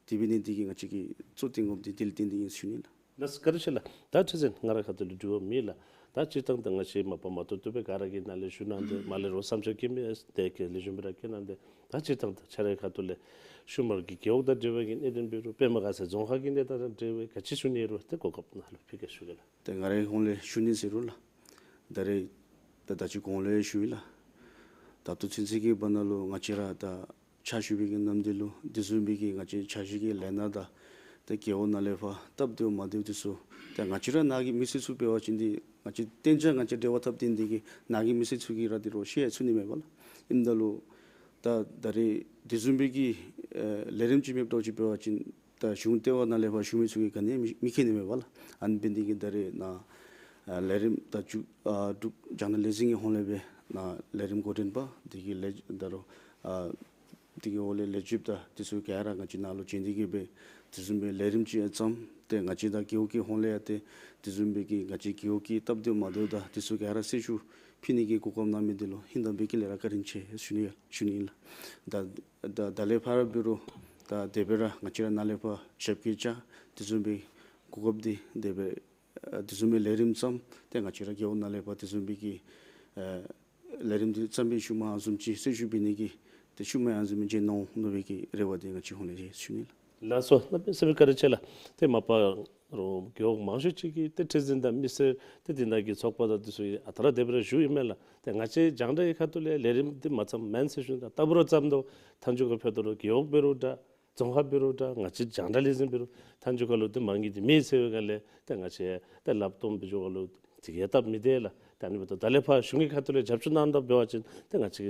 དེ་འབད་ནི་འདི་གིས་ང་བཅས་ཀྱིས་གཙོ་བཏོན་དགོཔ་འདི་དེ་ལས་བརྟེན་ཏེ་ཨིན་ཟེར་ཞུ་ནི་ལགས། ལགས་སོ། བཀའ་དྲིན་ཆེ་ལགས། ད་ཁྲི་འཛིན་ང་རའི་ཁ་ཐུག་ལས་དྲི་བ་མེད་ལགས། ད་སྤྱིར་བཏང་ད་ང་བཅས་མ་པ་མ་ཏོག་ཏོ་སྦེ་ག་ར་གིས་ནཱ་ལས་ཞུ་གནང་སྟེ་མར་ལས་རོགས་བསམ་འཆར་བཀོད་མི་དེ་གིས་ལེགས་ཤོམ་སྦེ་ར་བཀོད་གནང་སྟེ། ད་སྤྱིར་བཏང་ད་ཁྱོད་རའི་ཁ་ཐུག་ལས་ཤུལ་མ་གི་རྒེད་འོག་དང་འབྲེལ་བའི་གི་གནད་དོན་འབད་རུང་དཔེ་མ་ག་ས་རྫོང་ཁག་གི་གནས་སྟངས་དང་འབྲེལ་བའི་ག་ཅི་ཞུ་ནི་ཡོད་རུང་ཏེ་གོ་སྐབས་ནཱ་ལུ་ཕུལ་གེ་ཞུ་གེ་ལགས། ཏེ་ང་རའི་ཧོངས་ལས་ཞུ་ནི་ཟེར་རུང་ལགས། ད་རེས་ད་ད་ཅི་གོང་ལས་ཞུ་ཡི་ལགས། ད་ལྟོ་ཚུན་ཚོད་ཀྱི་བར་ན་ལུ་ང་བཅས་ར་ད་ཕྱག་ཞུ་བའི་གི་ནམ་དུས་ལུ་དེ་བཟུམ་སྦེ་གི་ང་བཅས་ཕྱག་ཞུ་གི་ལས་སྣ་དང་ཏེ་རྒེད་འོག་ནང་ལས་ཕར་སྟབས་བདེཝ་མ་བདེཝ་དེ་ཚུ་ཏེ་ང་བཅས་ར་ནཱ་གི་མི་སེར་ཚུ་འབད་བ་ཅིན་འདི་ང་བཅས་གཏན་འཇགས་ང་བཅས་འབྲེལ་བ་འཐབ་སྟེ་འདི་གིས་ནཱ་གི་མི་སེར་ཚུ་གིས་ར་འདི་རོགས་ཤེས་ཚུགས་ནི་མས་པ་ལགས། ཨིནམ་ད་ལུ་ད་ད་རེས་དེ་བཟུམ་སྦེ་གི་ཨེ་ལས་རིམ་ཅིག་མེདཔ་འདྲཝ་ཅིག་འབད་བ་ཅིན་ད་གཞུང་ལྟེ་བ་ནང་ལས་ཕར་ཞུ་མི་ཚུ་གིས་ག་ནི་ཡང་མི་མི་མཁྱེན་ནི་མས་པ་ལགས། ཨ་ནི་འབད་ནི་འདི་གིས་ད་རེས་ནཱ་ཨ་ལས་རིམ་ད་མཇུག་ཨ་འབྲུག་རྒྱ་ནག་ལས་འཛིན་གྱི་ཧོངས་ལས་སྦེ་ནཱ་ལས་རིམ་འགོ་འདྲེན་པ་འདི་གི་ལས་ད་རུང་ཨ་འདི་གི་འོག་ལས་ལས་བྱེདཔ་དང་དེ་ཚུ་ག་ར་ང་བཅས་ནཱ་ལུ་བྱོན་ཏེ་གིས་སྦེ་དེ་བཟུམ་སྦེ་ལས་རིམ་ཅིག་ཡང་བརྩམས་ཏེ་ང་བཅས་ད་རྒེད་འོག་གི་ཧོངས་ལས་ཡང་ཏེ་དེ་བཟུམ་སྦེ་གི་ང་བཅས་རྒེད་འོག་གི་སྟབས་བདེ་མ་བདེཝ་དང་དེ་ཚུ་ག་ར་གསལ་ཞུ་ཕུལ་ནི་གི་གོ་སྐབས་གནང་མི་འདི་ལུ་ཧིང་དང་འབད་བརྩོན་ལས་ར་བཀའ་དྲིན་ཆེ་ཞུ་ནི་ཞུ་ནི་ཨིན་ལགས། ད་ད་ད་ལས་ཕར་འབད་རུང་ད་དེ་སྦེ་ར་ང་བཅས་ར་ནཱ་ལས་ཕར་ཞབས་སྐྱེལ་བཅར་དེ་བཟུམ་སྦེ་གོ་སྐབས་འདི་དེ་སྦེ་ཨ་དེ་བཟུམ་སྦེ་ལས་རིམ་བརྩམས་ཏེ་ང་བཅས་ར་རྒེད་འོག་ནང་ལས་ཕར་དེ་བཟུམ་སྦེ་གི་ཨ་ ལས་རིམ་འདི་བརྩམས་པའི་ཤུལ་མ་བཟུམ་ཅིག་གསལ་ཞུ་འབད་ནི་གི་ཏེ་ཤུལ་མ་ཡང་ཟེར་མི་ཅིག་གནང་འོང་མནོ་བའི་གི་རེ་བ་འདི་ང་བཅས་ཧོང་ལས་ཞུ་ནི་ལགས། ལགས་སོ། གནམ་མེད་ས་མེད་བཀའ་དྲིན་ཆེ་ལགས། ཏེ་མ་པ་རོགས་རྒེད་འོག་མང་ཤོས་ཅིག་གིས་ཏེ་ཁྲི་འཛིན་དང་མི་སེར་ཏེ་དེ་ནང་གི་ཚོགས་པ་དང་དེ་ཚུ་ཡང་ཨ་རྟག་ར་དེ་སྦེ་ར་བཞུགས་ཡི་མས་ལགས། ཏེ་ང་བཅས་རྒྱང་བསྒྲགས་ཀྱི་ཁ་ཐུག་ལས་ལས་རིམ་འདི་མ་བརྩམས་མེན་ཟེར་ཞུ་ནི་དང་ལྟ་བུ་ར་བརྩམས་དོ། མཐའ་མཇུག་ཁར་ཕེབས་དོ་རུང་རྒེད་འོག་འབད་རུང་འདྲ། རྫོང་ཁག་འབད་རུང་འདྲ། ང་བཅས་རྒྱང་བསྒྲགས་ལས་འཛིན་འབད་རུང་མཐའ་མཇུག་ཁ་ལུ་ཏེ་མ་དངུལ་འདི་མེད་ཟེར་བའི་སྒང་ལས་ཏེ་ང་བཅས་ཏེ་ལགཔ་སྟོངམ་འབད་འགྱོ་སྒང་ལུ་དེ་གིས་སྟབས་མི་བདེ་ལགས། ཏེ་ཨ་ནི་འབདཝ་ད་ད་ལས་ཕར་གཞུང་གི་ཁ་ཐུག་ལས་རྒྱབ་སྐྱོར་གནང་ད་འབད་བ་ཅིན་ཏེ་ང་བཅས་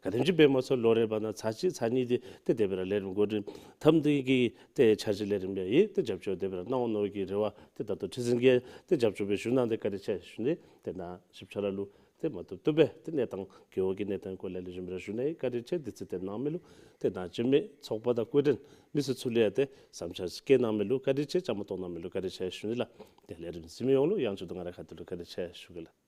ག་དེམ་ཅིག་འབད་མ་ཚུགས་ལོ་རེ་བ་ན་ཚར་གཅིག་ཚར་གཉིས་འདི་ཏེ་དེ་སྦེ་ར་ལས་རིམ་འགོ་འདྲེན་འཐབ་སྟེ་གི་ཏེ་འཆར་གཞི་ལས་རིམ་ཡང་ཏེ་རྒྱབ་སྐྱོར་དེ་སྦེ་ར་གནང་འོང་མནོ་བའི་གི་རེ་བ་ཏེ་ད་ལྟོ་ཁྲི་འཛིན་གྱིས་ཏེ་རྒྱབ་སྐྱོར་སྦེ་ཞུ་གནང་སྟེ་བཀའ་དྲིན་ཆེ་ཞུ་ནི། ཏེ་ནཱ་ཞིབ་ཆ་ར་ལུ་ཏེ་མ་བཏུབ་བཏུབ་སྦེ་ཏེ་གནས་སྟངས་རྒེད་འོག་གི་གནས་སྟངས་སྐོར་ལས་ལེགས་ཤོམ་སྦེ་ར་ཞུ་ནི། བཀའ་དྲིན་ཆེ། དུས་ཚོད་བཏོན་གནང་མི་ལུ། ཏེ་ནཱ་འཛོམས་མི་ཚོགས་པ་དང་སྐུ་མགྲོན་མི་སེར་ཚུ་ལུ་ཡང་ཏེ་བསམ་འཆར་བཀོད་གནང་མི་ལུ་བཀའ་དྲིན་ཆེ། བཅའ་མར་གཏོགས་གནང་མི་ལུ་བཀའ་དྲིན་ཆེ་ཞུ་ནི་ལགས། ཏེ་ལས་རིམ་གཟིགས་མི་ཡོངས་ལུ་ཡང་ཆུ་དུ་ང་རའི་ཁ་ཐུག་ལུ་བཀའ་དྲིན་ཆེ་ཞུ་གེ་ལགས།